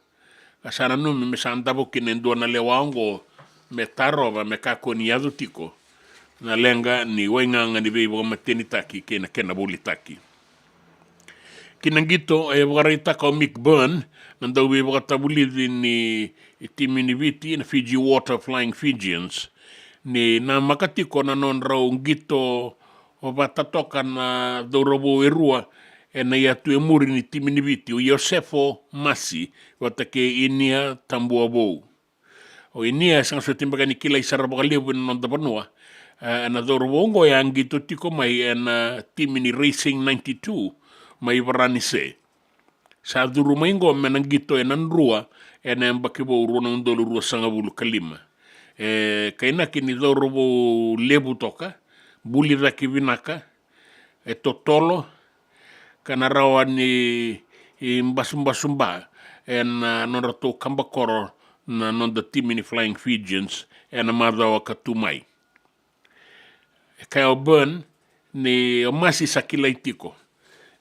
Ka sa nanumi me sa davo kina e dua na lewa oqo me tarova me kakua ni yaco tiko na leqa ni waigaga ni veivakamatenitaki kei na kena volitaki. Ki na qito, e vakaraitaka o Mick Byrne, na dauveivakatavulici ni timi ni Viti, na Fiji Water Flying Fijians, ni namaka tiko na nodrau qito vata toka na cauravou e rua ena iyatu e muri ni timi ni Viti, o Iosefo Masi vata kei Inia Tabuavou. O Inia e sega soti beka ni kilai sara vakalevu ena noda vanua. E, ena cauravou oqo e a qito tiko mai ena timi ni Racing ninety-two mai Varanise. Sa curu mai oqo me na qito ena Drua ena yabaki vou rua na udolu ruasagavulu ka lima. E kainaki ni cauravou levu toka, buli cake vinaka, e totolo, ka na rawa ni, i, basubasuba ena nodratou kabakoro na noda timi ni Flying Fijians ena macawa ka tu mai. E kaya o Byrne ni o Masi sa kilai tiko.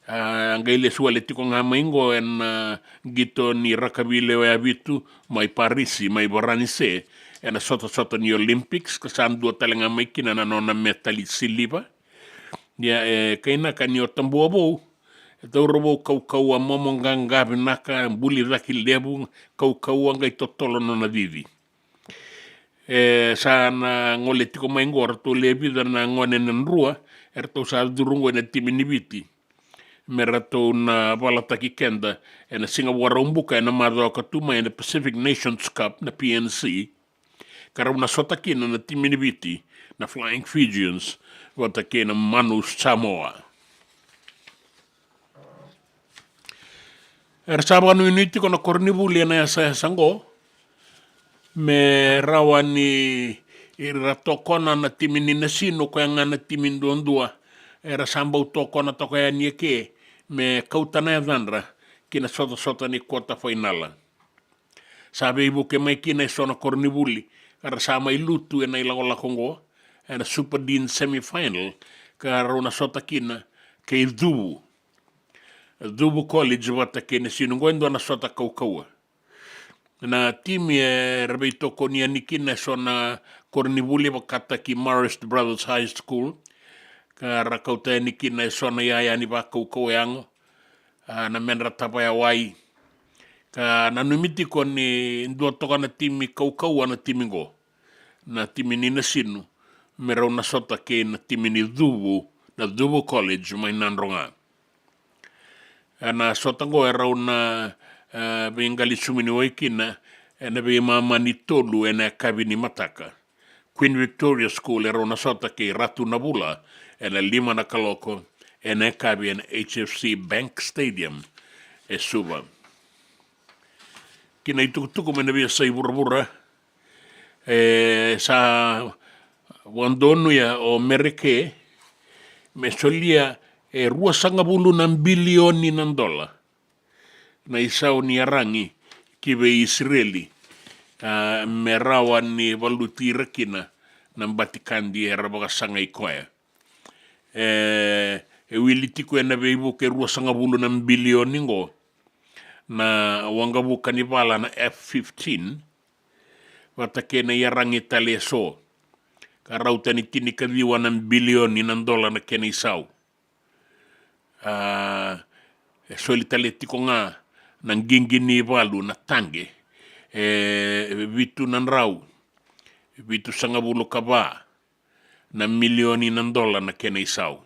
A qai lesu wale tiko ga mai oqo ena qito ni rakavi lewe vitu mai Parisi, mai Varanise, ena sotasota ni Olympics, ka sa dua tale ga mai kina na nona metali siliva. Ia e kainaka ni o Tabuavou e cauravou kaukaua, momo qaqa vinaka, buli cake levu, kaukaua, qai totolo nona cici. E sa na gole tiko mai oqo, ratou le vica na gone na Drua eratou sa curu oqo ena timi ni Viti me ratou na valataki keda ena Siga Vakaraubuka ena macawa ka tu mai ena Pacific Nations Cup, na P N C, ka rau na sota kina na timi ni Viti, na Flying Fijians vata kei na Manu Samoa. Era sa vakanuinui tiko na koronivuli ena yasayasa oqo me rawa ni ra tokona na timi ni Nasinu, koya ga na timi duadua era sa bau tokona toka yani eke, me kauta na yacadra ki na sotasota ni kota fainala. Sa veivuke mai kina e so na koronivuli ka ra sa mai lutu ena ilakolako oqo ena Super Dean semifinal, ka rau na sota kina kei Cuvu. Cuvu College vata kei Nasinu, oqo e dua na sota kaukaua. Na timi era veitokoni yani kina e so na koronivuli vakataki Marist Brothers High School, ka ra kauta yani kina e so na iyaya ni vakaukauwa yago, a, na medra tavaya wai. Ka nanumi tiko ni dua toka na timi kaukaua na timi qo, na timi ni Nasinu, me rau na sota kei na timi ni Cuvu, na Cuvu College mai Nadroga. Ena sota qo e rau na, e, veiqali suminiwai kina ena veimama ni tolu ena yakavi ni mataka. Queen Victoria School e rau na sota kei Ratu Navula ena lima na kaloko ena yakavi ena H F C Bank Stadium e Suva. Ki na itukutuku mai na veiyasai vuravura, e sa vakadonuya o Mereke me solia e ruasagavulu na bilioni na dola na isau ni yaragi ki vei Isireli, a, me rawa ni valuti ira kina na batikadi era vakasagai koya. E, e wili tiko ena veivuke ruasagavulu na bilioni qo na waqavuka ni vala na F fifteen, vata kei na iyaragi tale eso. ka rauta ni tinikaciwa na bilioni na dola na kena isau. A, e soli tale tiko ga na qiqi ni valu na taqe, e vitu na drau vitusagavulu ka va na milioni na dola na kena isau.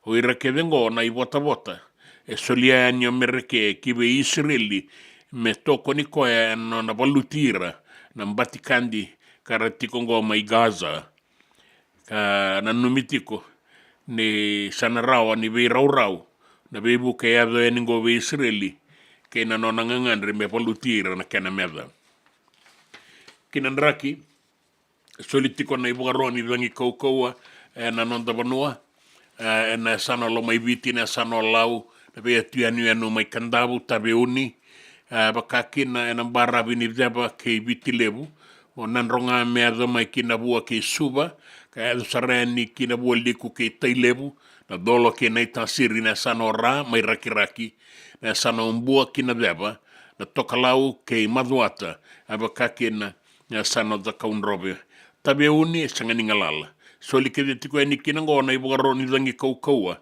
O ira kece oqo na ivotavota e solia yani o Mereke ki vei Isireli me tokoni koya ena nona valuti ira na batikadi ka ra tiko oqo mai Gaza. Ka nanumi tiko ni sa na rawa ni veiraurau na veivuke e yaco yani oqo vei Isireli kei na nona gagadre me valuti ira na kena meca. Ki na draki, soli tiko na ivakaro ni cagi kaukauwa ena noda vanua, e, ena yasana o Lomaiviti, na yasana o Lau, na veiyanuyanu mai Kadavu, Taveuni, e, vaka kina ena baravi ni Ceva kei Viti Levu, o Nadroga me yaco mai ki Navua kei Suva, ka yaco sara yani ki Navualiku kei Tailevu, na Colo kei Naitasiri, na yasana o Ra mai Rakiraki, na yasana o Bua ki na Ceva, na Tokalau kei Macuata, a vaka kina na yasana o Cakaudrove. Taveuni e sega ni galala. Soli kece tiko yani kina oqo na ivakaro ni cagi kaukauwa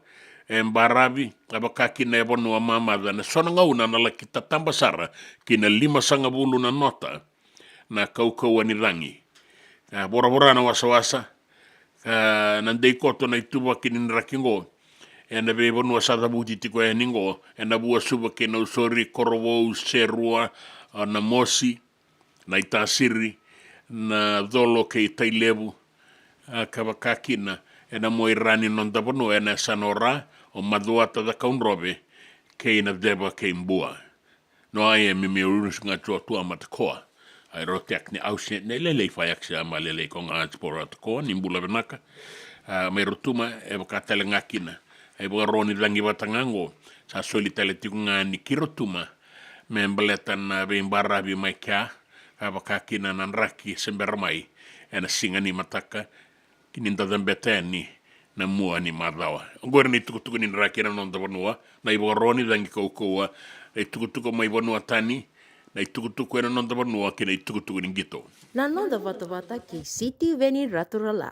e baravi, a vaka kina e vanua mamaca. Na so na gauna na laki tataba sara ki na limasagavulu na nota na kaukauwa ni cagi. A, voravora na wasawasa, ka na dei koto na ituvaki ni draki oqo ena veivanua sa cavuti tiko yani oqo, e Navua, Suva kei Nausori, Korovou, Serua, a, Namosi, Naitasiri, na Colo kei Tailevu, a, ka vaka kina ena mua i ra ni noda vanua ena yasana o Ra, o Macuata, Cakaudrove kei na Ceva kei Bua. No, a ia me me uru sega tu a tua mata koa. Ai ro tek ni au se ne lelei fa yak se a ma lelei ko ga ati poro atu koa ni bula vinaka. A, mai Rotuma e vaka tale ga kina. Ai vaka ro ni cagi vata ga oqo. Sa soli tale tiko ga ni ki Rotuma me baleta na veibaravi mai kea. A vaka kina na draki se bera mai ena siga ni mataka. Ki ni da cabeta yani na mua ni macawa. Oqori na itukutuku ni draki ena noda vanua, na ivakaro ni cagi kaukauwa, na itukutuku mai vanua tani, na itukutuku ena noda vanua kei na itukutuku ni qito. Na noda vatavata kei Sitiveni Raturala.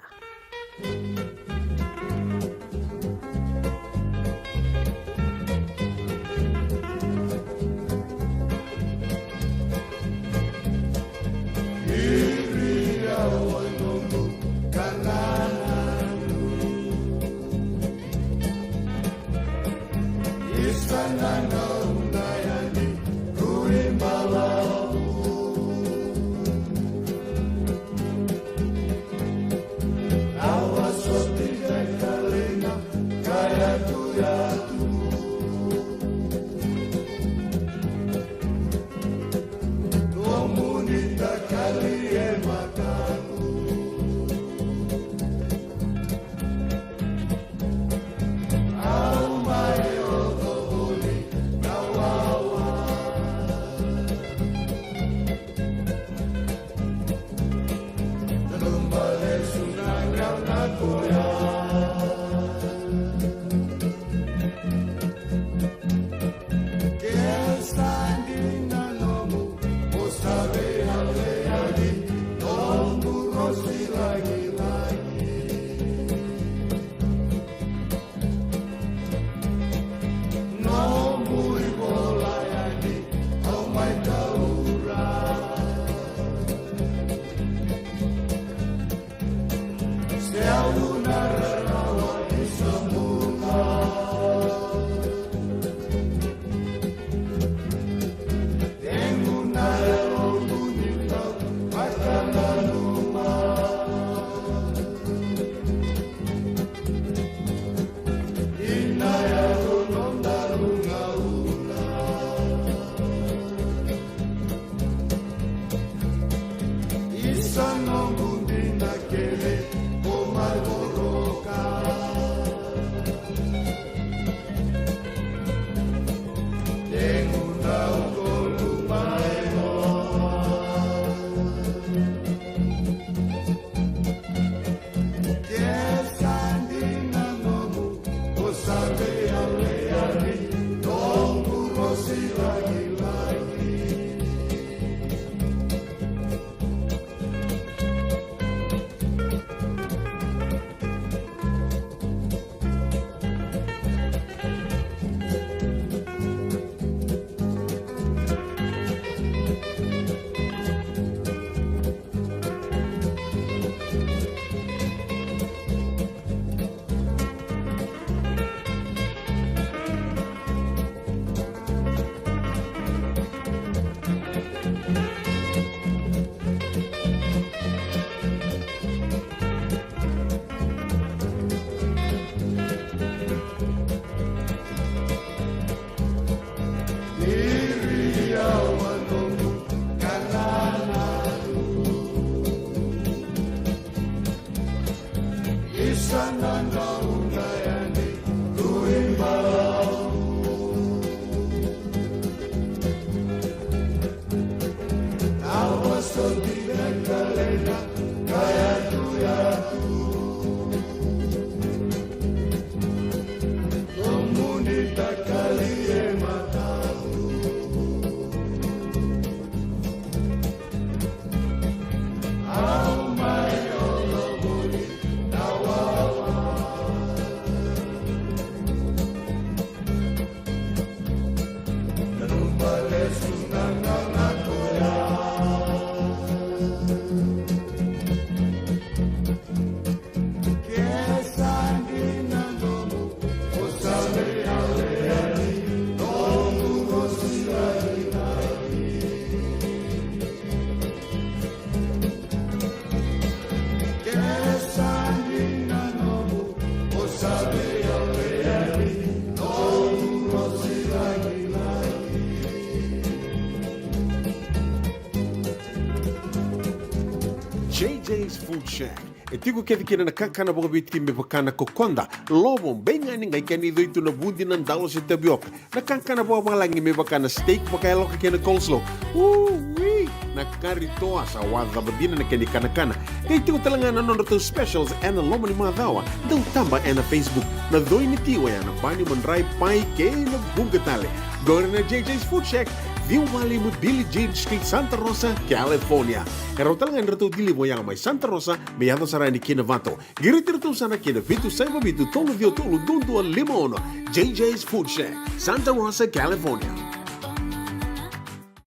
J J's Food Shack. E tiko kece kina na kakana vakaViti me vaka na kokoda, lovo, beigani, qai kena icoi tu na vudi, na dalo se tavioka. Na kakana vakavalagi me vaka na steak vakayaloka kei na coleslaw. Ui! Na kari toa sa wacava dina na kena ikanakana. Qai tiko tale ga na nodratou specials ena loma ni macawa. Dau taba ena Facebook. Na coi ni ti oya na bani, madrai, pai kei na vuqa tale. Qori na J J's Food Shack, ciwa walu lima Billie Jean Street, Santa Rosa, California. E rawa tale ga ni ratou deliver oya mai Santa Rosa me yaco sara yani ki Novato. Qiriti iratou sara ki na vitu saiva vitu tolu ciwa tolu dua dua lima ono. J J's Food Shack, Santa Rosa, California.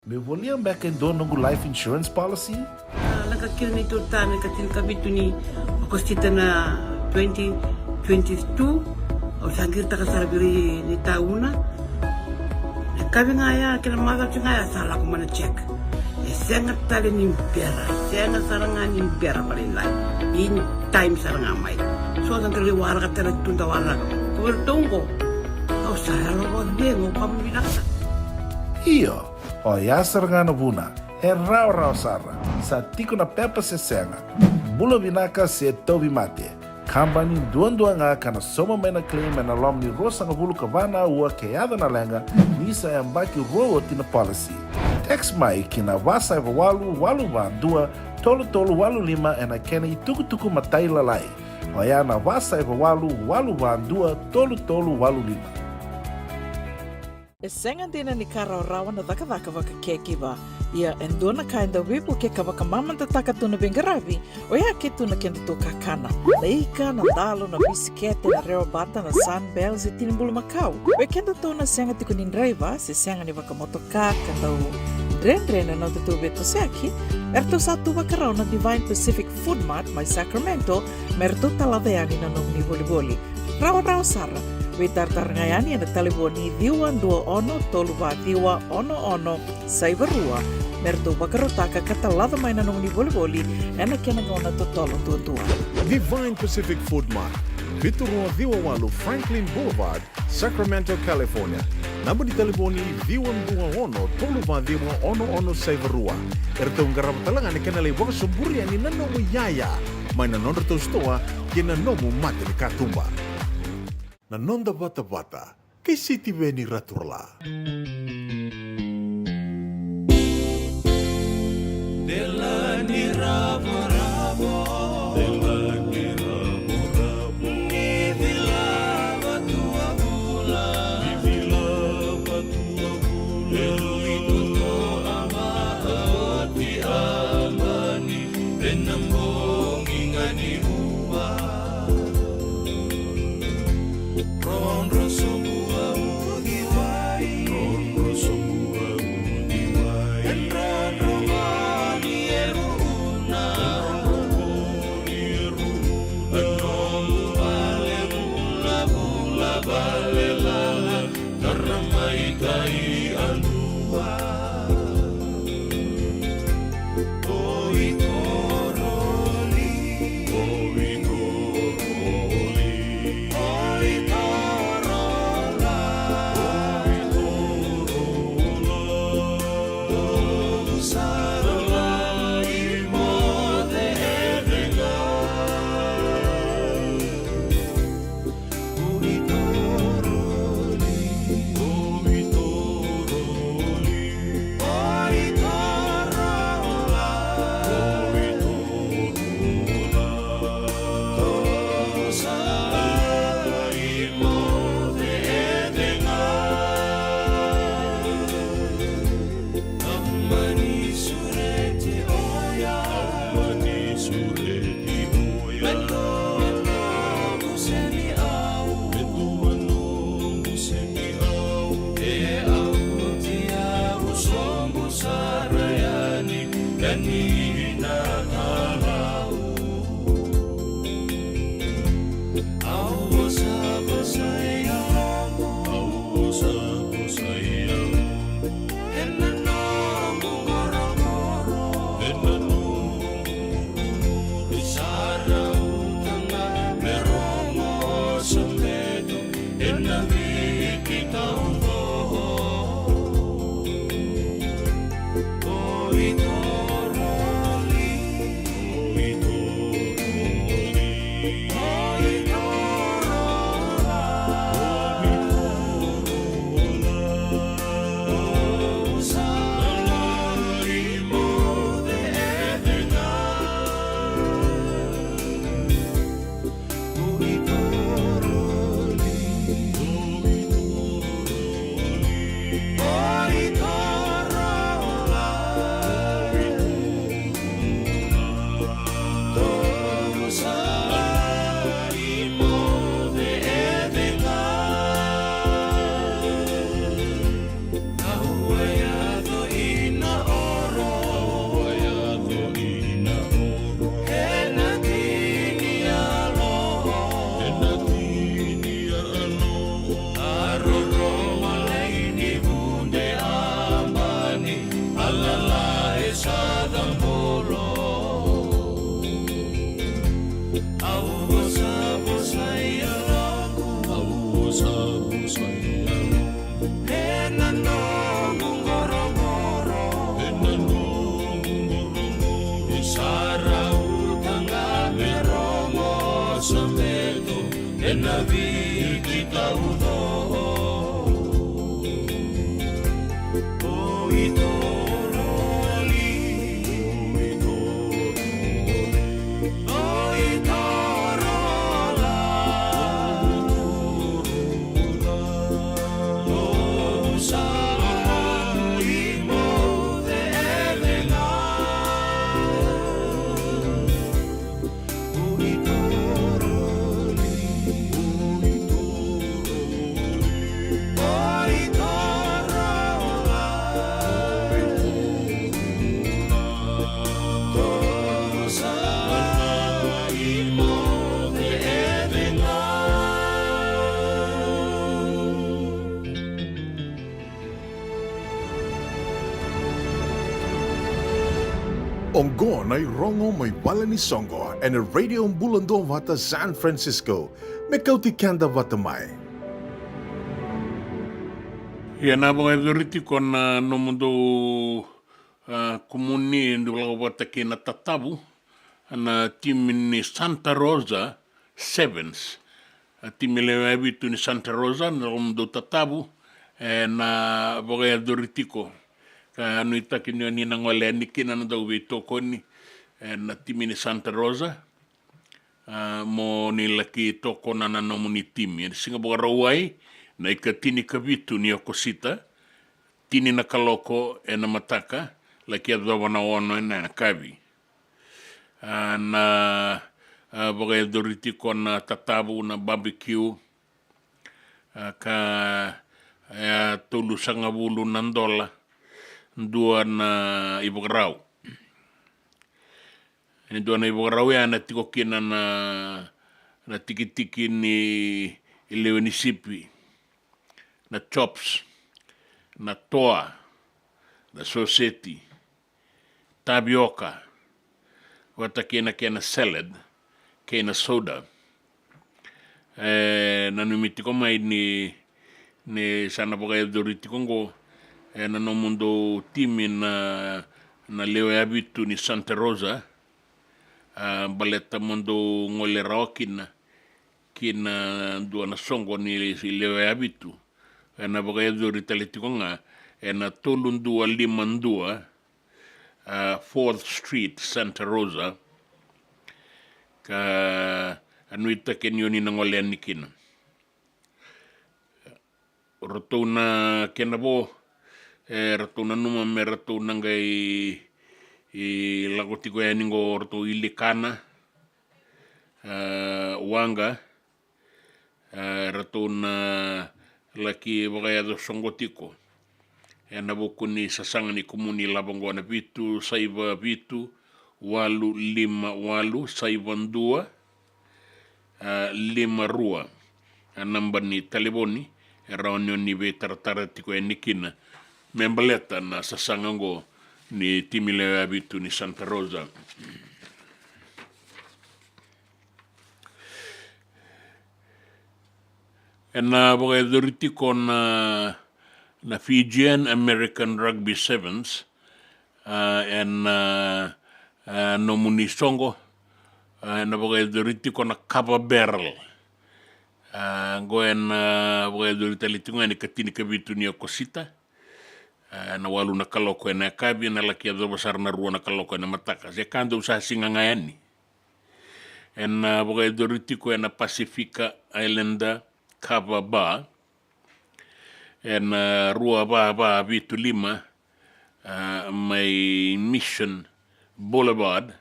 Meu volia beka e dua noqu life insurance policy? A, lako kina neitou tane ka tinikavitu ni Okosita na twenty twenty-two. Au sa qiritaka sara vei ira ni tauna. E kavi ga ya, kena macawa ga ya sa lako mai na check. E sega tale ni bera, e sega sara ga ni bera vakalailai. In time sara ga mai. So da qai waraka tale tu da waraka. Ko iratou qo, au sa yalo vakacegu, au vakavinavinaka sara. Io, oya sara ga na vuna. E rawarawa sara. Sa tiko na pepa se sega. Bula vinaka se tauvimate. Kabani duadua ga ka na sauma mai na claim ena loma ni ruasagavulu ka va na aua ke yaco na leqa, ni sa yabaki rua oti na policy. Text mai ki na va saiva walu walu va dua tolu tolu walu lima ena kena itukutuku matailalai. Oya na va saiva walu walu va dua tolu tolu walu lima. E sega dina ni ka rawarawa na cakacaka vakacaregiver. Ia e dua na ka e dau veivuke ka vakamamadataka tu na veiqaravi, oya ke tu na kedatou kakana. Na ika, na dalo, na bisikete, na rewabata, na Sunbell se tini bulumakau. Vei kedatou na sega tiko ni draiva se sega ni vakamotoka ka dau dredre na nodatou veitosoyaki, eratou sa tu vakarau na Divine Pacific Food Mart mai Sacramento me ratou talaca yani na nomuni volivoli. Rawarawa sara. Veitaratara ga yani ena talevoni ciwa dua ono tolu va ciwa ono ono saiva rua me ratou vakarautaka ka talaca mai na nomuni volivoli ena kena gauna totolo duadua. Divine Pacific Food Mart, vitu rua ciwa walu Franklin Boulevard, Sacramento, California. Naba ni talevoni ciwa dua ono tolu va ciwa ono ono saiva rua. Eratou qarava tale ga na kena lai vakasoburi yani na nomu iyaya mai na nodratou sitoa kei na nomu mata ni katuba. Na noda vatavata kei Sitiveni Raturala. Delani ravoravo. Delani ravoravo. Ni vilava tu a vula. Ni vilava tu a vula. E lui tuto a maoti a mani. Ena bogi ga ni rua. Drodro sobu a uciwai. Drodro sobu a uciwai. E drodro voli e runa. E drodro voli e runa. E nomu vale vulavula vale lala. Tara mai tai a dua. Oi toroli. Oi toroli. Oi toro Sureti oya. Me dua noqu seni au. Me dua noqu seni au. E au oti au soqu sara yani, yani na Kalou. Au vosavosa e yaloqu. Au vosavosa e yaloqu. Ena noqu qoroqoro. Ena noqu qoroqoro. Sa rauta ga me rogo sa metu ena viki taucoko. O i toroli. O i toroli. O i torola. O i torola. Au a yaco ina oro. Au a yaco ina oro. Ena tini yalo. Ena tini yalo. A rorogo lai ni vude abani. A lala e sa cabolo. Au vosavosa i yaloqu. Au vosavosa i yaloqu. Ena noqu qoroqoro. Ena noqu qoroqoro. Sa rauta ga me rogo sa metu ena viki taucoko. O i toroli. O i toroli. O i torola. O sa i moce evela. Oqo na irogo mai vale ni soqo ena Radio Bula Duavata San Francisco. Me kauti keda vata mai. Ia na vakayacori tiko na nomudou, a, kumuni dou lako vata kei na tatavu, na timi ni Santa Rosa Sevens. A timi lewe vitu ni Santa Rosa, na nomudou tatavu, e, na vakayacori tiko. Ka nuitaki ni o ni na gole yani kina na dauveitokoni, e, na timi ni Santa Rosa, a, mo ni laki tokona na nomuni timi. E na siga Vakarauwai, na ikatini ka vitu ni Okosita, tini na kaloko e na mataka, laki yacova na ono e na yakavi. A, na, a, vakayacori tiko na tatavu, na barbecue, a, ka, e, tolusagavulu na dola, dua na ivakarau. E dua na ivakarau ya na tiko kina na, na tikitiki ni lewe ni sipi, na chops, na toa, na soseti, tavioka, vata kei na kena salad, kei na soda. E, nanumi tiko mai ni, ni sa na vakayacori tiko oqo, e, na nomudou timi na, na lewe vitu ni Santa Rosa, a, baleta mo dou gole rawa kina, kina dua na soqo ni lewe vitu. E na vakayacori tale tiko ga, e na tolu dua lima dua, a, Fourth Street, Santa Rosa, ka, a, nuitaki ni o ni na gole yani kina. O ratou na kena vo, e ratou nanuma me ratou na qai, e lako tiko yani qo o ratou i Likana, a, Waqa, a, ratou na laki vakayaco soqo tiko ena vuku ni sasaga ni kumuni lavo qo na vitu saiva vitu, walu lima walu, saiva dua, a, lima rua. A naba ni talevoni e rawa ni o ni veitaratara tiko yani kina me baleta na sasaga oqo ni timi lewe vitu ni Santa Rosa. Ena vakayacori tiko na, na Fijian American Rugby Sevens, a, ena, a, nomuni soqo, a, ena vakayacori tiko na Kava Barrel. A, qo ena vakayacori tale tiko ga ena ikatini ka vitu ni Okosita, a, ena walu na kaloko ena yakavi, ena laki yacova sara na rua na kaloko ena mataka. Se ka dou sa siga ga yani. Ena vakayacori tiko ena Pacifica Islander Kava Bar, ena rua va va vitu lima, a, mai Mission Boulevard.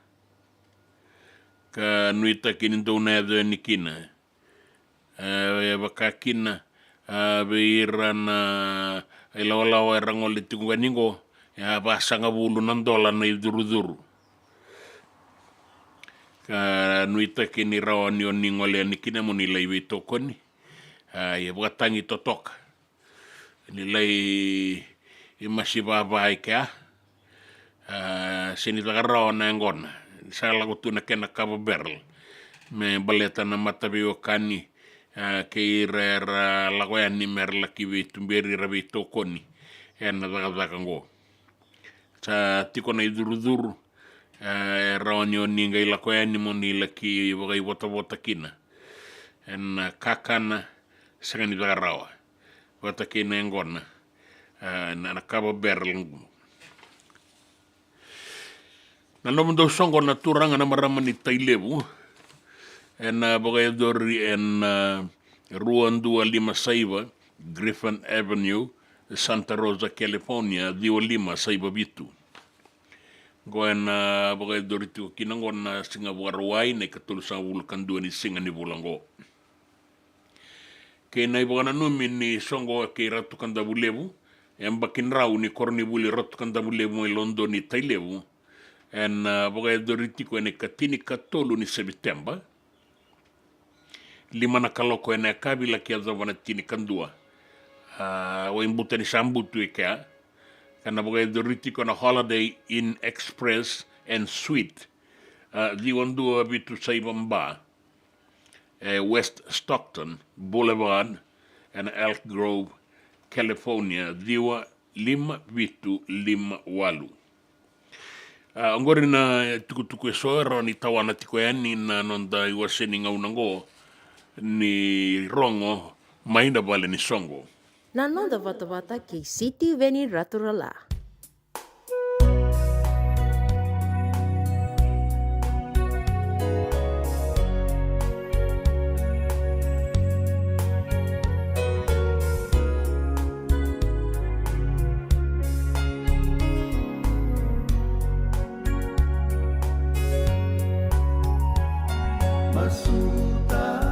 Ka nuitaki ni dou na yaco yani kina. A, e vaka kina, a, vei ira na ilawalawa era gole tiko ga ni qo, e a vasagavulu na dola na icurucuru. Ka nuitaki ni rawa ni o ni gole yani kina mo ni lai veitokoni. A, e vakatagi totoka. Ni lai i masi vava i kea. A, se ni caka rawa na yaqona. Sa lako tu na kena Kava Barrel me baleta na mataveiwekani, a, kei ira era lako yani me ra laki veituberi, ra veitokoni ena cakacaka qo. Sa tiko na icurucuru, e, e rawa ni o ni qai lako yani mo ni laki vakaivotavota kina ena kakana sega ni caka rawa vata kei na yaqona, e, na, na Kava Barrel. Na nomudou soqo na turaga na marama ni Tailevu, ena vakayacori ena, e, rua dua lima saiva Griffin Avenue, Santa Rosa, California, ciwa lima saiva vitu. Qo ena vakayacori tiko kina qo na Siga Vakarauwai, na ikatolusagavulu ka dua ni siga ni vula qo. Kei na ivakananumi ni soqo kei Ratu Kadavulevu, e yabaki drau ni koronivuli Ratu Kadavulevu mai Lodoni, Tailevu, ena vakayacori tiko ena ikatinikatolu ni Seviteba, lima na kaloko ena yakavi laki yacova na tinikadua. A, waibuta ni sa butu e kea. Ka na vakayacori tiko na Holiday Inn Express and Suite, a, ciwa dua vitu saiva ba, e West Stockton Boulevard, ena Elk Grove, California, ciwa lima vitu lima walu. A, oqori na tukutuku eso e rawa ni tawana tiko yani na noda iwase ni gauna oqo ni rogo mai na vale ni soqo. Na noda vatavata kei Sitiveni Raturala. Masuta.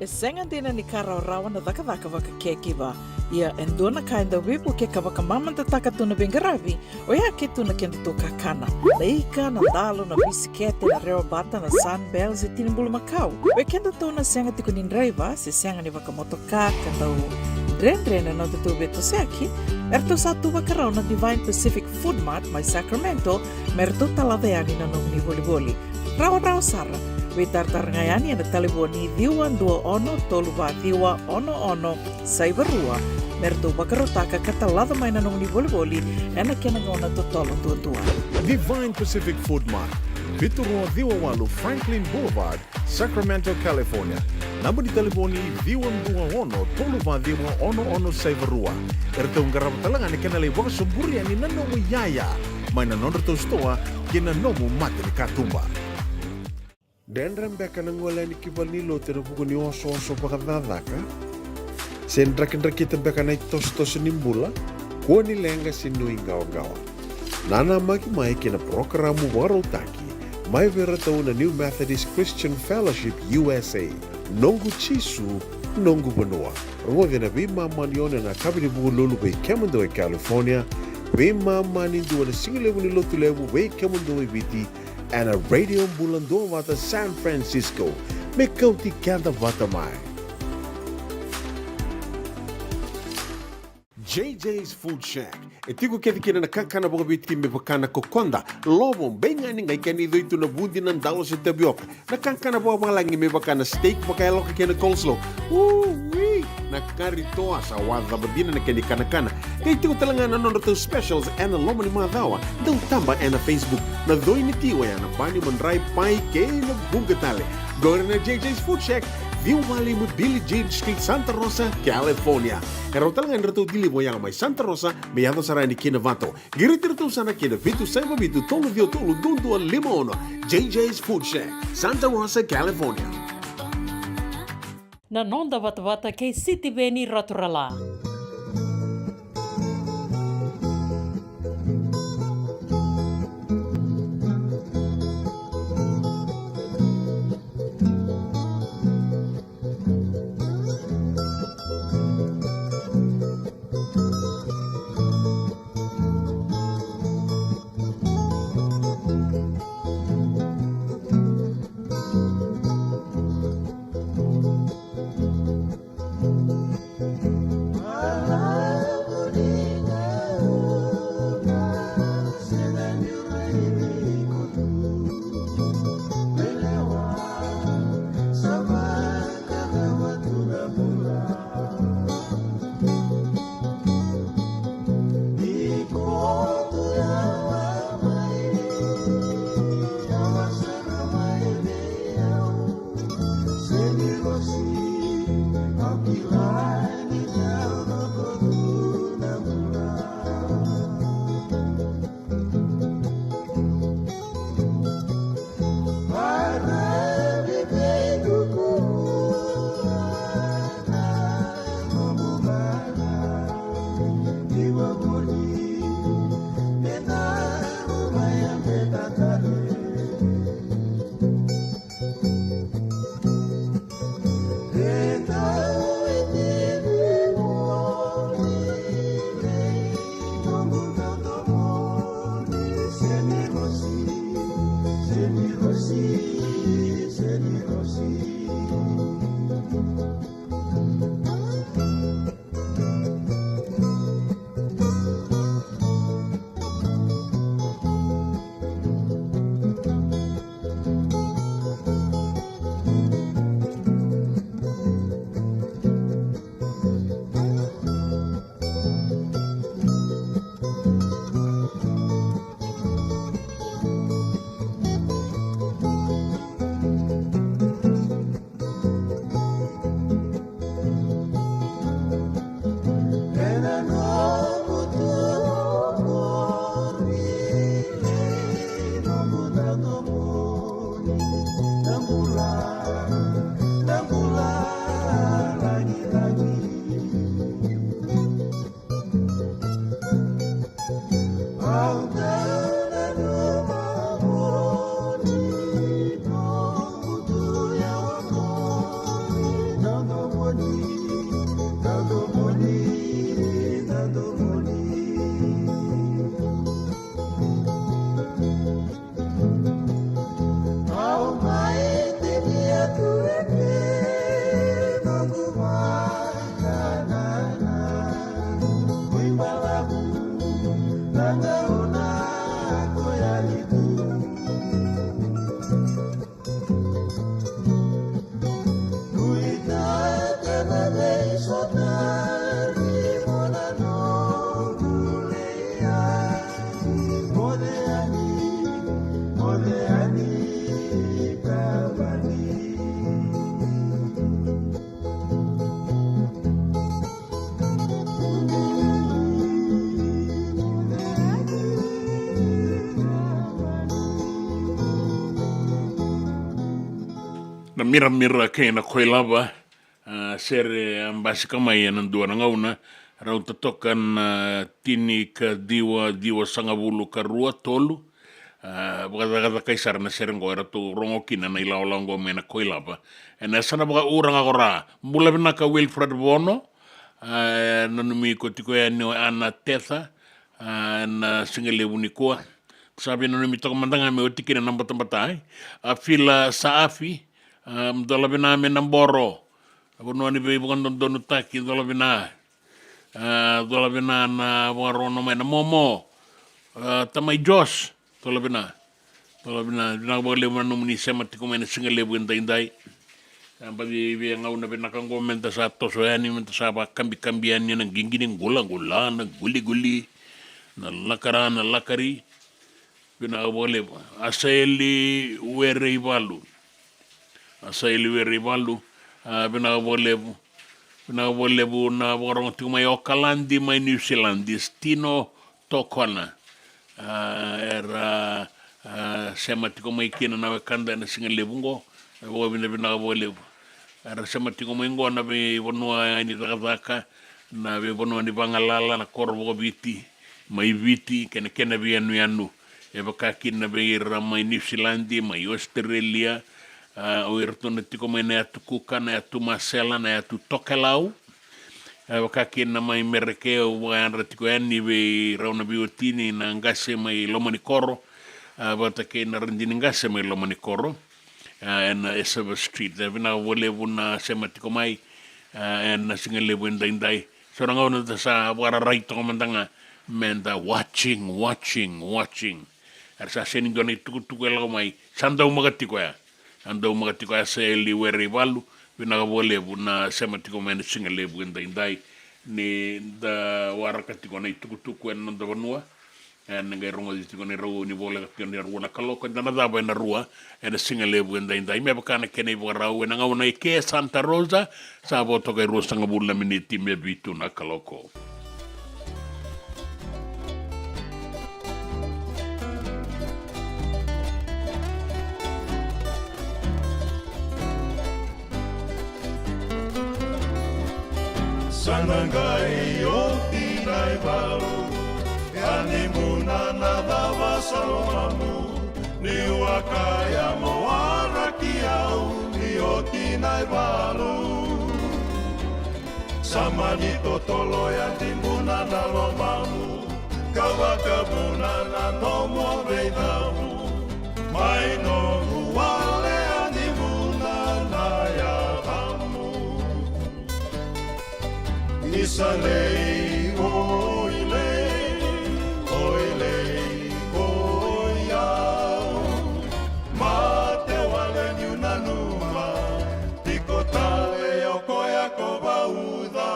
E sega dina ni ka rawarawa na cakacaka vaka caregiver. Ia e dua na ka e dau veivukei ka vakamamadataka tu na veiqaravi, oya ke tu na kedatou kakana. Na ika, na dalo, na bisikete, na rewabata, na Sunbell, se tini bulumakau. Vei kedatou na sega tiko ni draiva se sega ni vakamotoka ka dau dredre na nodatou veitosoyaki, eratou sa tu vakarau na Divine Pacific Food Mart mai Sacramento me ratou talaca yani na nomuni volivoli. Rawarawa sara. Veitaratara ga yani ena talevoni ciwa dua ono tolu va ciwa ono ono saiva rua, me ratou vakarautaka ka talaca mai na nomuni volivoli ena kena gauna totolo duadua. Divine Pacific Food Mart, vitu rua ciwa walu Franklin Boulevard, Sacramento, California. Naba ni talevoni ciwa dua ono tolu va ciwa ono ono saiva rua. Eratou qarava tale ga na kena lai vakasoburi yani na nomu iyaya mai na nodratou sitoa kei na nomu mata ni katuba. Dredre beka na gole yani ki valenilotu ena vuku ni osooso vakacakacaka? Se drakidrakita beka na itosotoso ni bula? Kua ni leqa se nuiqawaqawa. Nanamaki mai kei na parokaramu vakarautaki mai vei iratou na New Methodist Christian Fellowship U S A, Noqu Jisu, Noqu Vanua. Rogoci ena veimama ni ono ena yakavi ni Vukelulu vei kemudou e California, veimama ni dua ena sigalevu ni Lotulevu vei kemudou e Viti, ena Radio Bula Duavata San Francisco. Me kauti keda vata mai. J J's Food Shack. E tiko kece kina na kakana vakaviti me vaka na kokoda, lovo, beigani, qai kena icoi tu na vudi, na dalo se tavioka. Na kakana vakavalagi me vaka na steak vakayaloka kei na coleslaw. Ui! Na kari toa, sa wacava dina na kena ikanakana. Qai tiko tale ga na nodratou specials ena loma ni macawa. Dau taba ena Facebook. Na coi ni ti oya na bani, madrai, pai kei na vuqa tale. Qori na J J's Food Shack, ciwa walu lima Billie Jean Street, Santa Rosa, California. E rawa tale ga ni ratou deliver oya mai Santa Rosa me yaco sara yani ki Novato. Qiriti iratou sara ki na vitu saiva vitu tolu ciwa tolu dua dua lima ono. J J's Food Shack, Santa Rosa, California. Na noda vatavata kei Sitiveni Raturala. Na Miramira kei na Koilava, a, sere a basika mai ena dua na gauna, rauta toka na tini ka ciwa, ciwa sagavulu ka rua, tolu. A, vakacakacaka sara na sere qo, eratou rogo kina na ilawalawa qo mai na Koilava. Ena yasana vakauraga ko Ra. Bula vinaka Wilfred Vono, a, nanumi iko tiko yani o Ana Tetha, a, ena siga levu nikua. Sa veinanumi toka mada ga me oti kina na batabata, e. A Fila Saafi, a, dola vina me na boro. A vanua ni veivakadodonutaki, dola vina. A, dola vina na vakarogo mai na momo. A, tamai Josh, dola vina. Dola vina, vinaka vakalevu na nomuni sema tiko mai na siga levu edaidai. A, baci vei gauna vinaka qo meda sa toso yani, meda sa vakabikabi yani ena qiqi ni qulaqula, na quliquli, na lakara, na lakari. Vinaka vakalevu. Asaeli Were Ivalu. Asaeli Were Ivalu. A, vinaka vakalevu. Vinaka vakalevu na vakarogo tiko mai Okaladi mai Niusiladi, Stino Tokona. A, era, a, sema tiko mai kina na wekada ena siga levu qo. E vakavinavinaka vakalevu. Era sema tiko mai qo na veivanua ni cakacaka, na veivanua ni vagalala, na koro vakaviti mai Viti kei na kena veiyanuyanu. E vaka kina vei ira mai Niusiladi, mai Ositerelia, a, o iratou na tiko mai na yatu Kuka, na yatu Masela, na yatu Tokelau. E vaka kina mai Mereke, au vakayadra tiko yani vei rau na veiwatini na qase mai Lomanikoro, a, vata kei na radini qase mai Lomanikoro. A, ena Esava Street. E vinaka vakalevu na sema tiko mai, a, ena siga levu edaidai. So na gauna da sa vakararai toka mada ga meda watching, watching, watching. Era sa sega ni dua na itukutuku e lako mai, sa daumaka tiko ya. Sa daumaka tiko ya, Asaeli Were Ivalu, vinaka vakalevu na sema tiko mai ena siga levu edaidai. Ni da waraka tiko na itukutuku ena noda vanua. Ena qai rogoci tiko ni rau ni voleka tiko ni rua na kaloko, eda na cava ena rua, ena siga levu edaidai. Me vaka na kena ivakarau, ena gauna e ke Santa Rosa, sa vo toka e ruasagavulu na miniti me vitu na kaloko. Sa na qai oti na ivalu, e animuna na cava sa lomamu, niu a kaya mo waraki au ni oti na ivalu. Sa mani totolo e animuna na lomamu, ka vakavuna na nomu veicavu, mai nomu wale e animuna na yacamu. Isa lei, oi lei, oi lei, oi au. Mate wale niu nanuma, tiko tale o koya ko vauca.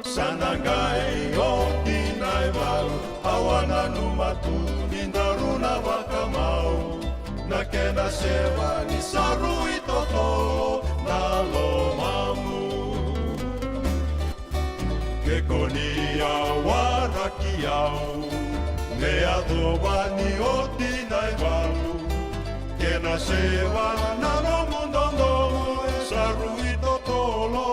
Sa na qai oti na ivalu, au a nanuma tu ni daru na vakamau. Na kena seva ni sa rui totolo na lomamu. Ke ko ni a waraki au, me yacova ni oti na ivalu. Kena seva na nomu dodonu e sa rui totolo.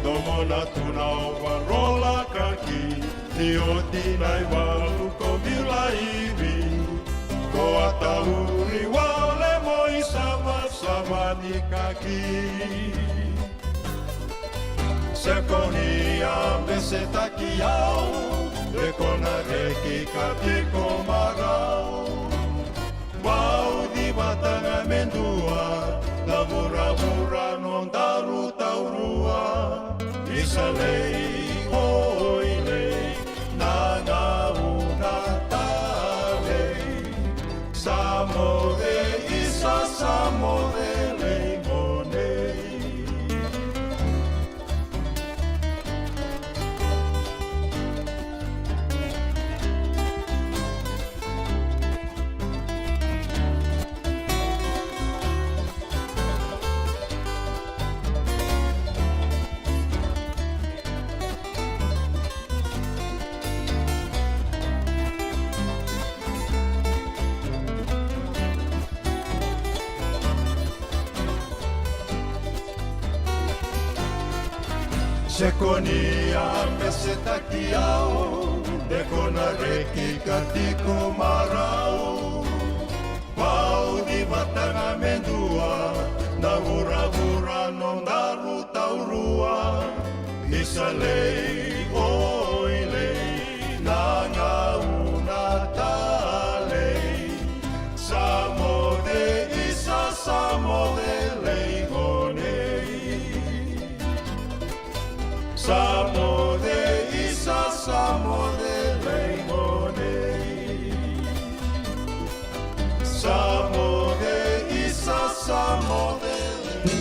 Domona tu na overall kaki, ni oti na ivalu ko vila ivi. Ko a tauri wale mo isavasava ni kaki. Se ko ni a besetaki au, e ko na reki ka tiko marau. Vauci vata ga me dua, na vuravura nodaru taurua. Isa lei, oi lei, na gauna talei. Sa moce, isa sa moce lei mo nei. Dekoni a besetaki au, dekona reki ka tiko marau. Vauci vata ga me dua na vuravura nodaru taurua. Isa lei, oi lei, na gauna talei. Sa moce isa, sa moce lei gone. Sa moce isa, sa moce lei gone. Sa moce isa, sa moce lei.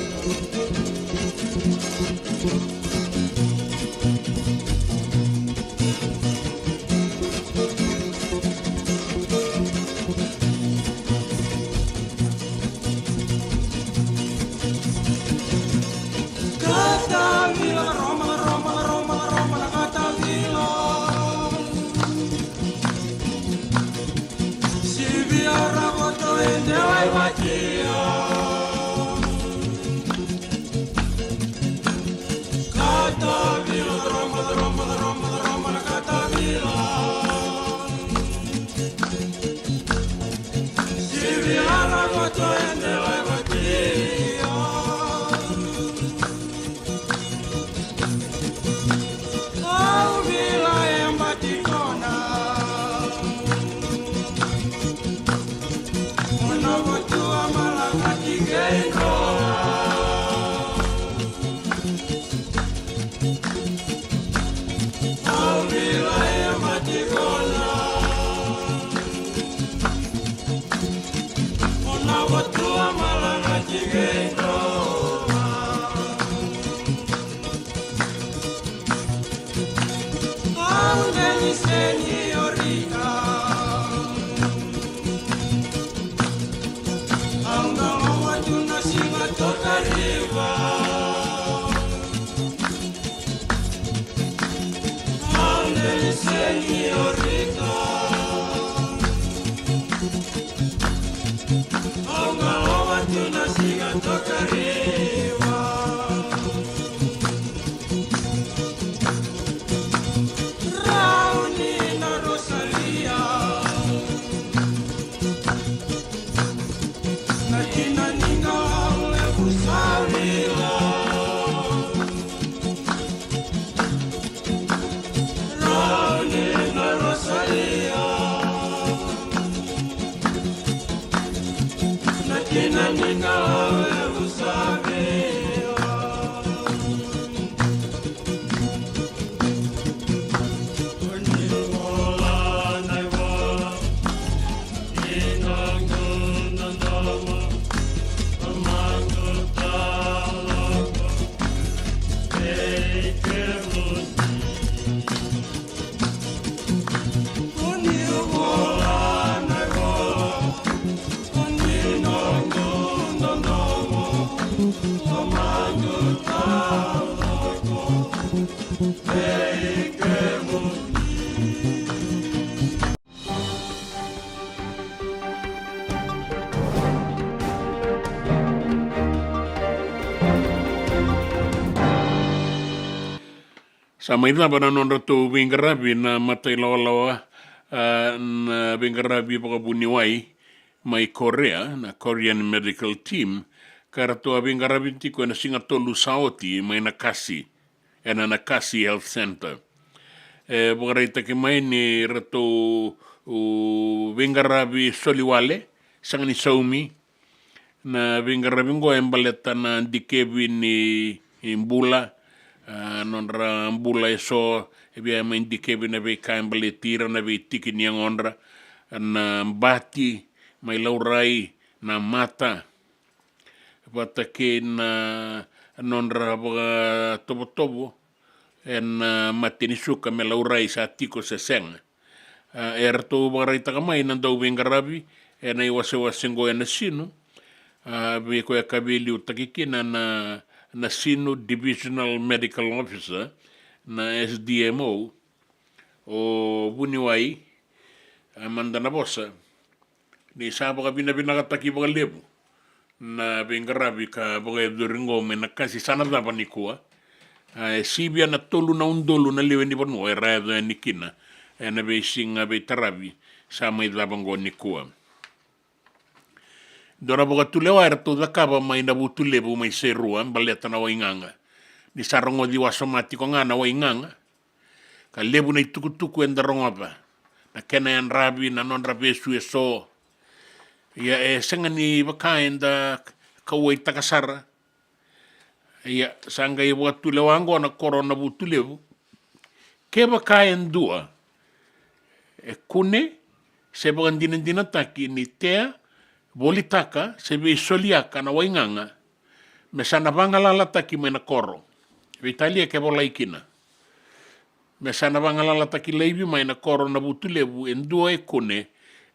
Katavila, roma, roma, roma, roma, katavila. Sivia ra koto e delai vakia. Katavila, roma, roma, roma, roma, katavila. Sivia ra koto e delai vakia. Au vila e batikona. Ona votua malaka ki kei dua. Au vila e batikona. Ona votua malaka ki kei dua. Au deni seniorita. Au na lowa tu na siga toka riva. Au deni seniorita. Au na lowa tu na siga toka riva. Rauni na Rosalia. Na kina ni qalavu sa vila. Rauni na Rosalia. Na kina ni qalavu sa vila. Sa mai cava na nodratou veiqaravi na matailawalawa, a, na veiqaravi vakavuniwai mai Korea, na Korean Medical Team, ka ratou a veiqaravi tiko ena siga tolu sa oti mai Nakasi, ena Nakasi Health Center. E vakaraitaki mai ni ratou, u, veiqaravi soli wale, sega ni saumi, na veiqaravi qo e baleta na dikevi ni bula, a, nodra bula eso, e via mai dikevi na veika e baleti ira, na veitiki ni yagodra, na bati mai laurai, na mata, vata kei na nodra vakatovotovo ena, a, mate ni suka me laurai sa tiko se sega. A, e ratou vakaraitaka mai na dauveiqaravi ena iwasewase qo e Nasinu, a, vei koya ka veiliutaki kina na, na Nasinu Divisional Medical Officer, na S D M O, o vuniwai, a, mada na vosa ni sa vakavinavinakataki vakalevu na veiqaravi ka vakayacori qo mai Nakasi, sa na cava nikua. A, e sivia na tolu na udolu na lewe ni vanua era yaco yani kina ena veisiga veitaravi sa mai cava oqo nikua. Dua na vakatulewa eratou cakava mai na Vutulevu mai Serua baleta na waigaga. Ni sa rogoci wasoma tiko ga na waigaga, ka levu na itukutuku eda rogoca, na kena yadravi, na nodra vesu eso. Ia e sega ni vaka eda kauwaitaka sara. Ia sa qai vakatulewa oqo na koro na Vutulevu. Kevaka e dua e kune se vakadinadinataki ni tea, volitaka se veisoliaka na waigaga, me sa na vagalalataki mai na koro. Veitalia ke volai kina, me sa na vagalalataki laivi mai na koro na Vutulevu e dua e kune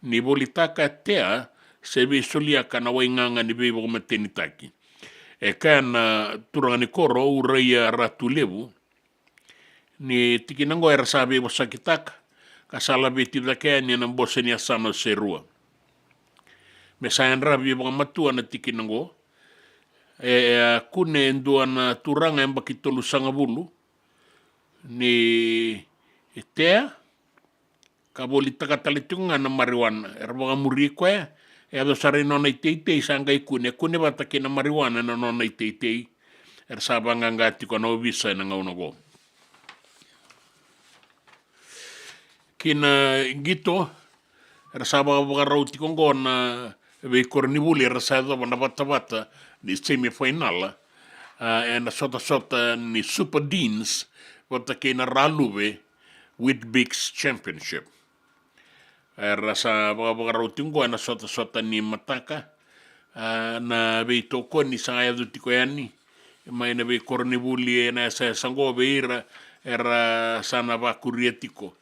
ni volitaka, tea se veisoliaka na waigaga ni veivakamatenitaki. E kaya na turaga ni koro, Uraia Ratulevu, ni tikina oqo era sa veivosakitaka ka sa laveti cake yani ena bose ni yasana o Serua. Me sa yadravi vakamatua na tikina oqo, e, e a kune e dua na turaga yabaki tolusagavulu ni tea, ka volitaka tale tiko ga na marijuana. Era vakamuri koya, e yaco sara i nona iteitei, sa qai kune, kune vata kei na marijuana ena nona iteitei. Era sa vaqaqa tiko na ovisa ena gauna oqo. Ki na qito, era sa vakavakarau tiko oqo na veikoronivuli era sa yacova na vatavata ni semifinal, a, ena sotasota ni Super Deans vata kei na Raluve Weet-Bix Championship. Era sa vakavakarau tiko oqo ena sotasota ni mataka. A, na veitokoni sa yaco tiko yani mai na veikoronivuli ena yasayasa oqo vei ira era sa na vakuria tiko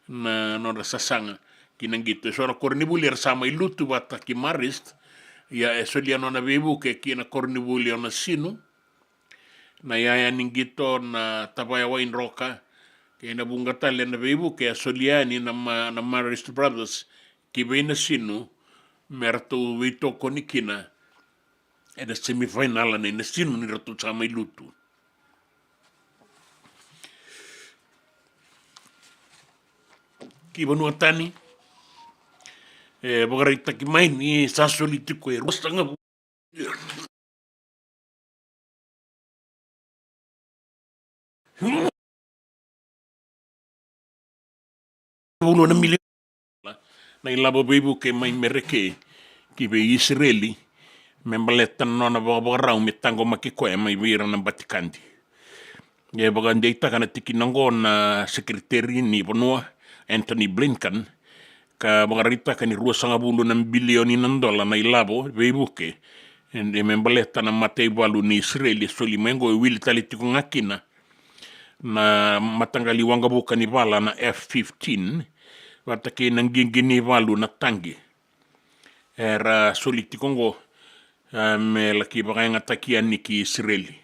na nodra sasaga ki na qito. E so na koronivuli era sa mai lutu vata ki Marist. Ia e solia nona veivuke ki na koronivuli o Nasinu, na iyaya ni qito, na tavaya Waidroka, kei na vuqa tale na veivuke e solia yani na, ma, na Marist Brothers ki vei Nasinu, me ratou veitokoni kina ena semifinal nei Nasinu ni ratou sa mai lutu. Ki vanua tani, e vakaraitaki mai ni sa soli tiko e ruasagavulu na milioni na ilavo veivuke mai Mereke ki vei Isireli, me baleta na nona vakavakarau me taqomaki koya mai vei ira na Batikadi. E vakadeitaka na tikina oqo na sekeriteri ni vanua, Antony Blinken, ka vakaraitaka ni ruasagavulu na bilioni na dola na ilavo veivuke e, e me baleta na mataivalu ni Isireli e soli mai oqo. E wili tale tiko ga kina na mataqali waqavuka ni vala na F fifteen vata kei na qiqi ni valu na taqi era soli tiko oqo, e, me laki vakayagataki yani ki Isireli.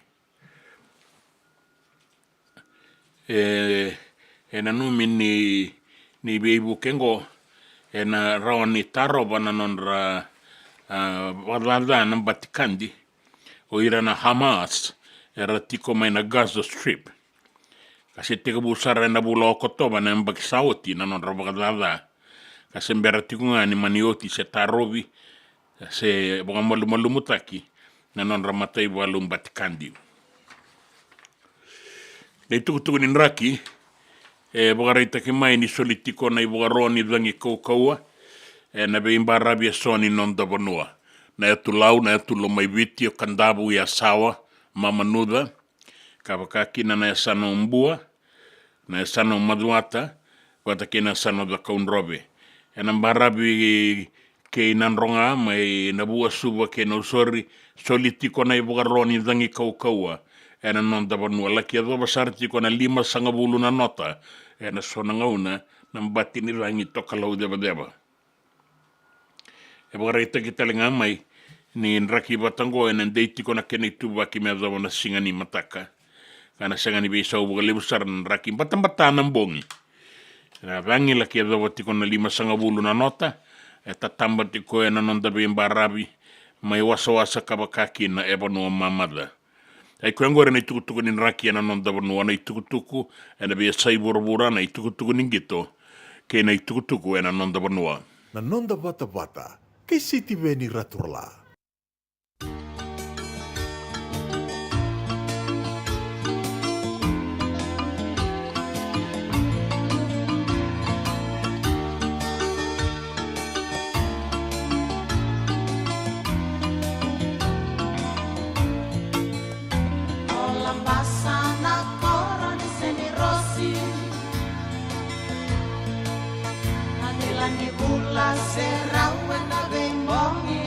E, e nanumi ni, ni veivuke oqo ena rawa ni tarova na nodra, a, vakacaca na Batikadi, o ira na Hamas era tiko mai na Gaza Strip. Ka se tekivu sara ena vula o Okotova na yabaki sa oti na nodra vakacaca. Ka se bera tiko ga ni mani oti se tarovi, se vakamalumalumutaki na nodra mataivalu Batikadi. Na itukutuku ni draki e vakaraitaki mai ni soli tiko na ivakaro ni cagi kaukauwa ena veibaravi eso ni noda vanua. Na yatu Lau, na yatu Lomaiviti, o Kadavu, Yasawa, Mamanuca, ka vaka kina na yasana o Bua, na yasana o Macuata, vata kei na yasana o Cakaudrove. Ena baravi kei Nadroga mai Navua, Suva kei Nausori, soli tiko na ivakaro ni cagi kaukauwa ena noda vanua. Laki yacova sara tiko na limasagavulu na nota ena so na gauna na bati ni cagi tokalau cevaceva. E vakaraitaki tale ga mai ni draki vata oqo ena dei tiko na kena ituvaki me yacova na siga ni mataka, ka na sega ni veisau vakalevu sara na draki batabata na bogi. Na cagi laki yacova tiko na limasagavulu na nota e tataba tiko ena noda veibaravi mai wasawasa ka vaka kina e vanua mamaca. E koya oqori na itukutuku ni draki ena noda vanua, na itukutuku ena veiyasai vuravura, na itukutuku ni qito kei na itukutuku ena noda vanua. Na noda vatavata kei Sitiveni Raturala. O Labasa na koro ni Senirosi, na dela ni vula serau ena veibogi.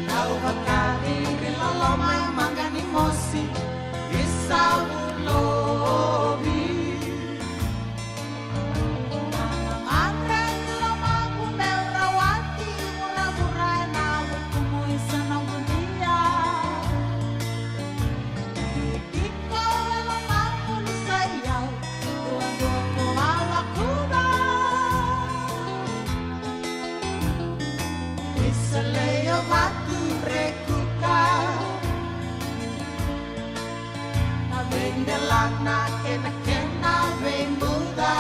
Dau vakaciri loloma e maqa ni mosi, i Savulovi. Gagadre ni lomaqu meu rawati vuravura ena vukumu i sa noqu dia. Tiko e lomaqu ni sa i au, duadua ko Alakuca. Isa Leia Vaturekuka. Na veidelana kei na kena veibuca.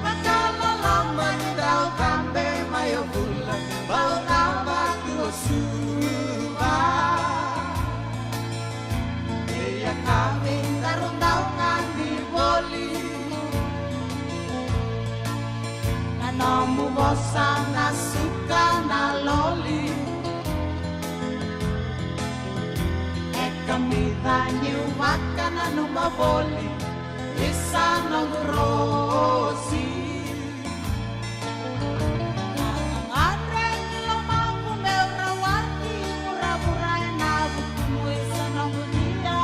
Vakaloloma ni dau cabe mai o Vula, bau cava tu o Suva. Ia ka veidaru dau gadi voli. Na nomu vosa na suka na loli. E kamica niu vakananuma voli, isa noqu Rosi. Gagadre ni lomaqu meu rawati vuravura ena vukumu i sa noqu dia.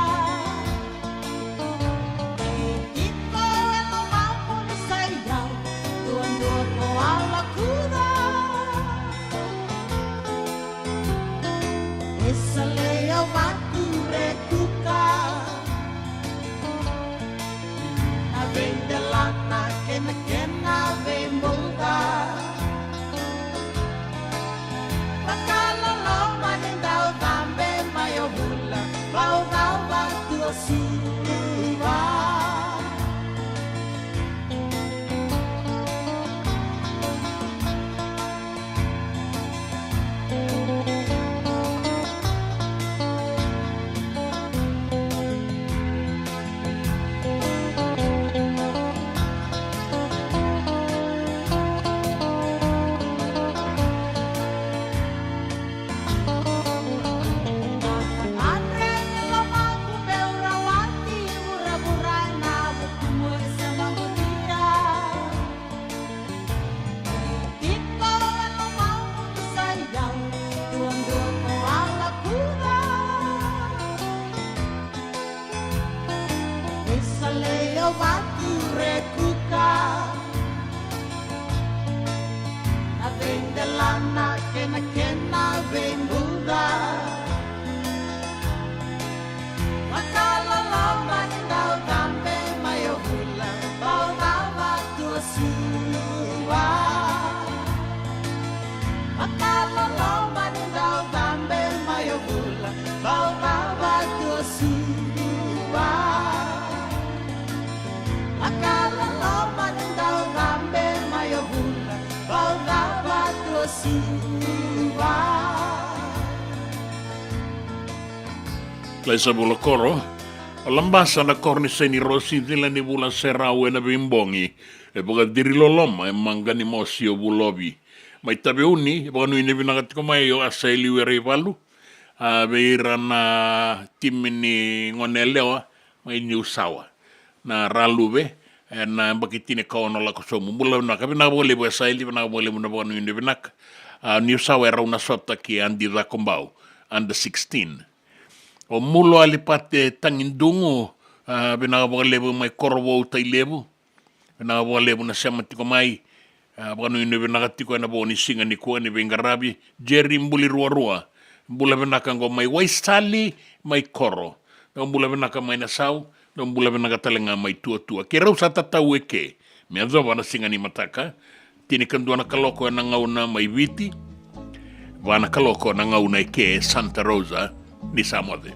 Tiko e lomaqu ni sa i au, duadua ko Alakuca. Isa Leia Vaturekuka. Na veidelana kei na kena veibuca. Vakaloloma ni dau cabe mai o Vula, bau cava tu o Suva. Tiko e lomaqu ni sa i au, duadua ko Alakuca. Isa Leia Vaturekuka. Na veidelana kei na kena veibuca. Vakaloloma ni dau cabe mai o Vula, bau cava tu o Suva. Vakaloloma ni dau cabe mai o Vula, bau cava tu o Suva. Vakaloloma ni dau cabe mai o Vula, bau cava tu o Suva. Laisa Vula Koro. O Labasa na koro ni Senirosi, cila ni vula serau ena veibogi. E vakaciri loloma e maqa ni mosi o Vulovi. Mai Taveuni, e vakanuinui vinaka tiko mai o Asaeli Weraivalu. A, vei ira na timi ni gone yalewa mai Niusawa, na Raluve, ena yabaki tinikaono lako sobu. Bula vinaka, vinaka vakalevu Asaeli, vinaka vakalevu na vakanuinui vinaka. A, Niusawa e rau na sota ki Adi Cakobau, under sixteen. O Mulo Alipate Tagidugu, a, vinaka vakalevu mai Korovou, Tailevu. Vinaka vakalevu na sema tiko mai. A, vakanuinui vinaka tiko ena vo ni siga nikua ni veiqaravi. Jerry Buli Ruarua, bula vinaka qo mai Waisali, mai Koro. Dou bula vinaka mai Nasau, dou bula vinaka tale ga mai Tuatua. Keirau sa tatau eke me yacova na siga ni mataka. Tinikadua na kaloko ena gauna mai Viti. Va na kaloko na gauna e ke Santa Rosa ni sa moce.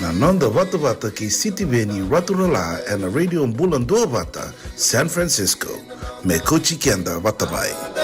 Na noda vatavata kei Sitiveni Raturala ena Radio Bula Duavata, San Francisco. Me kauti keda vata mai.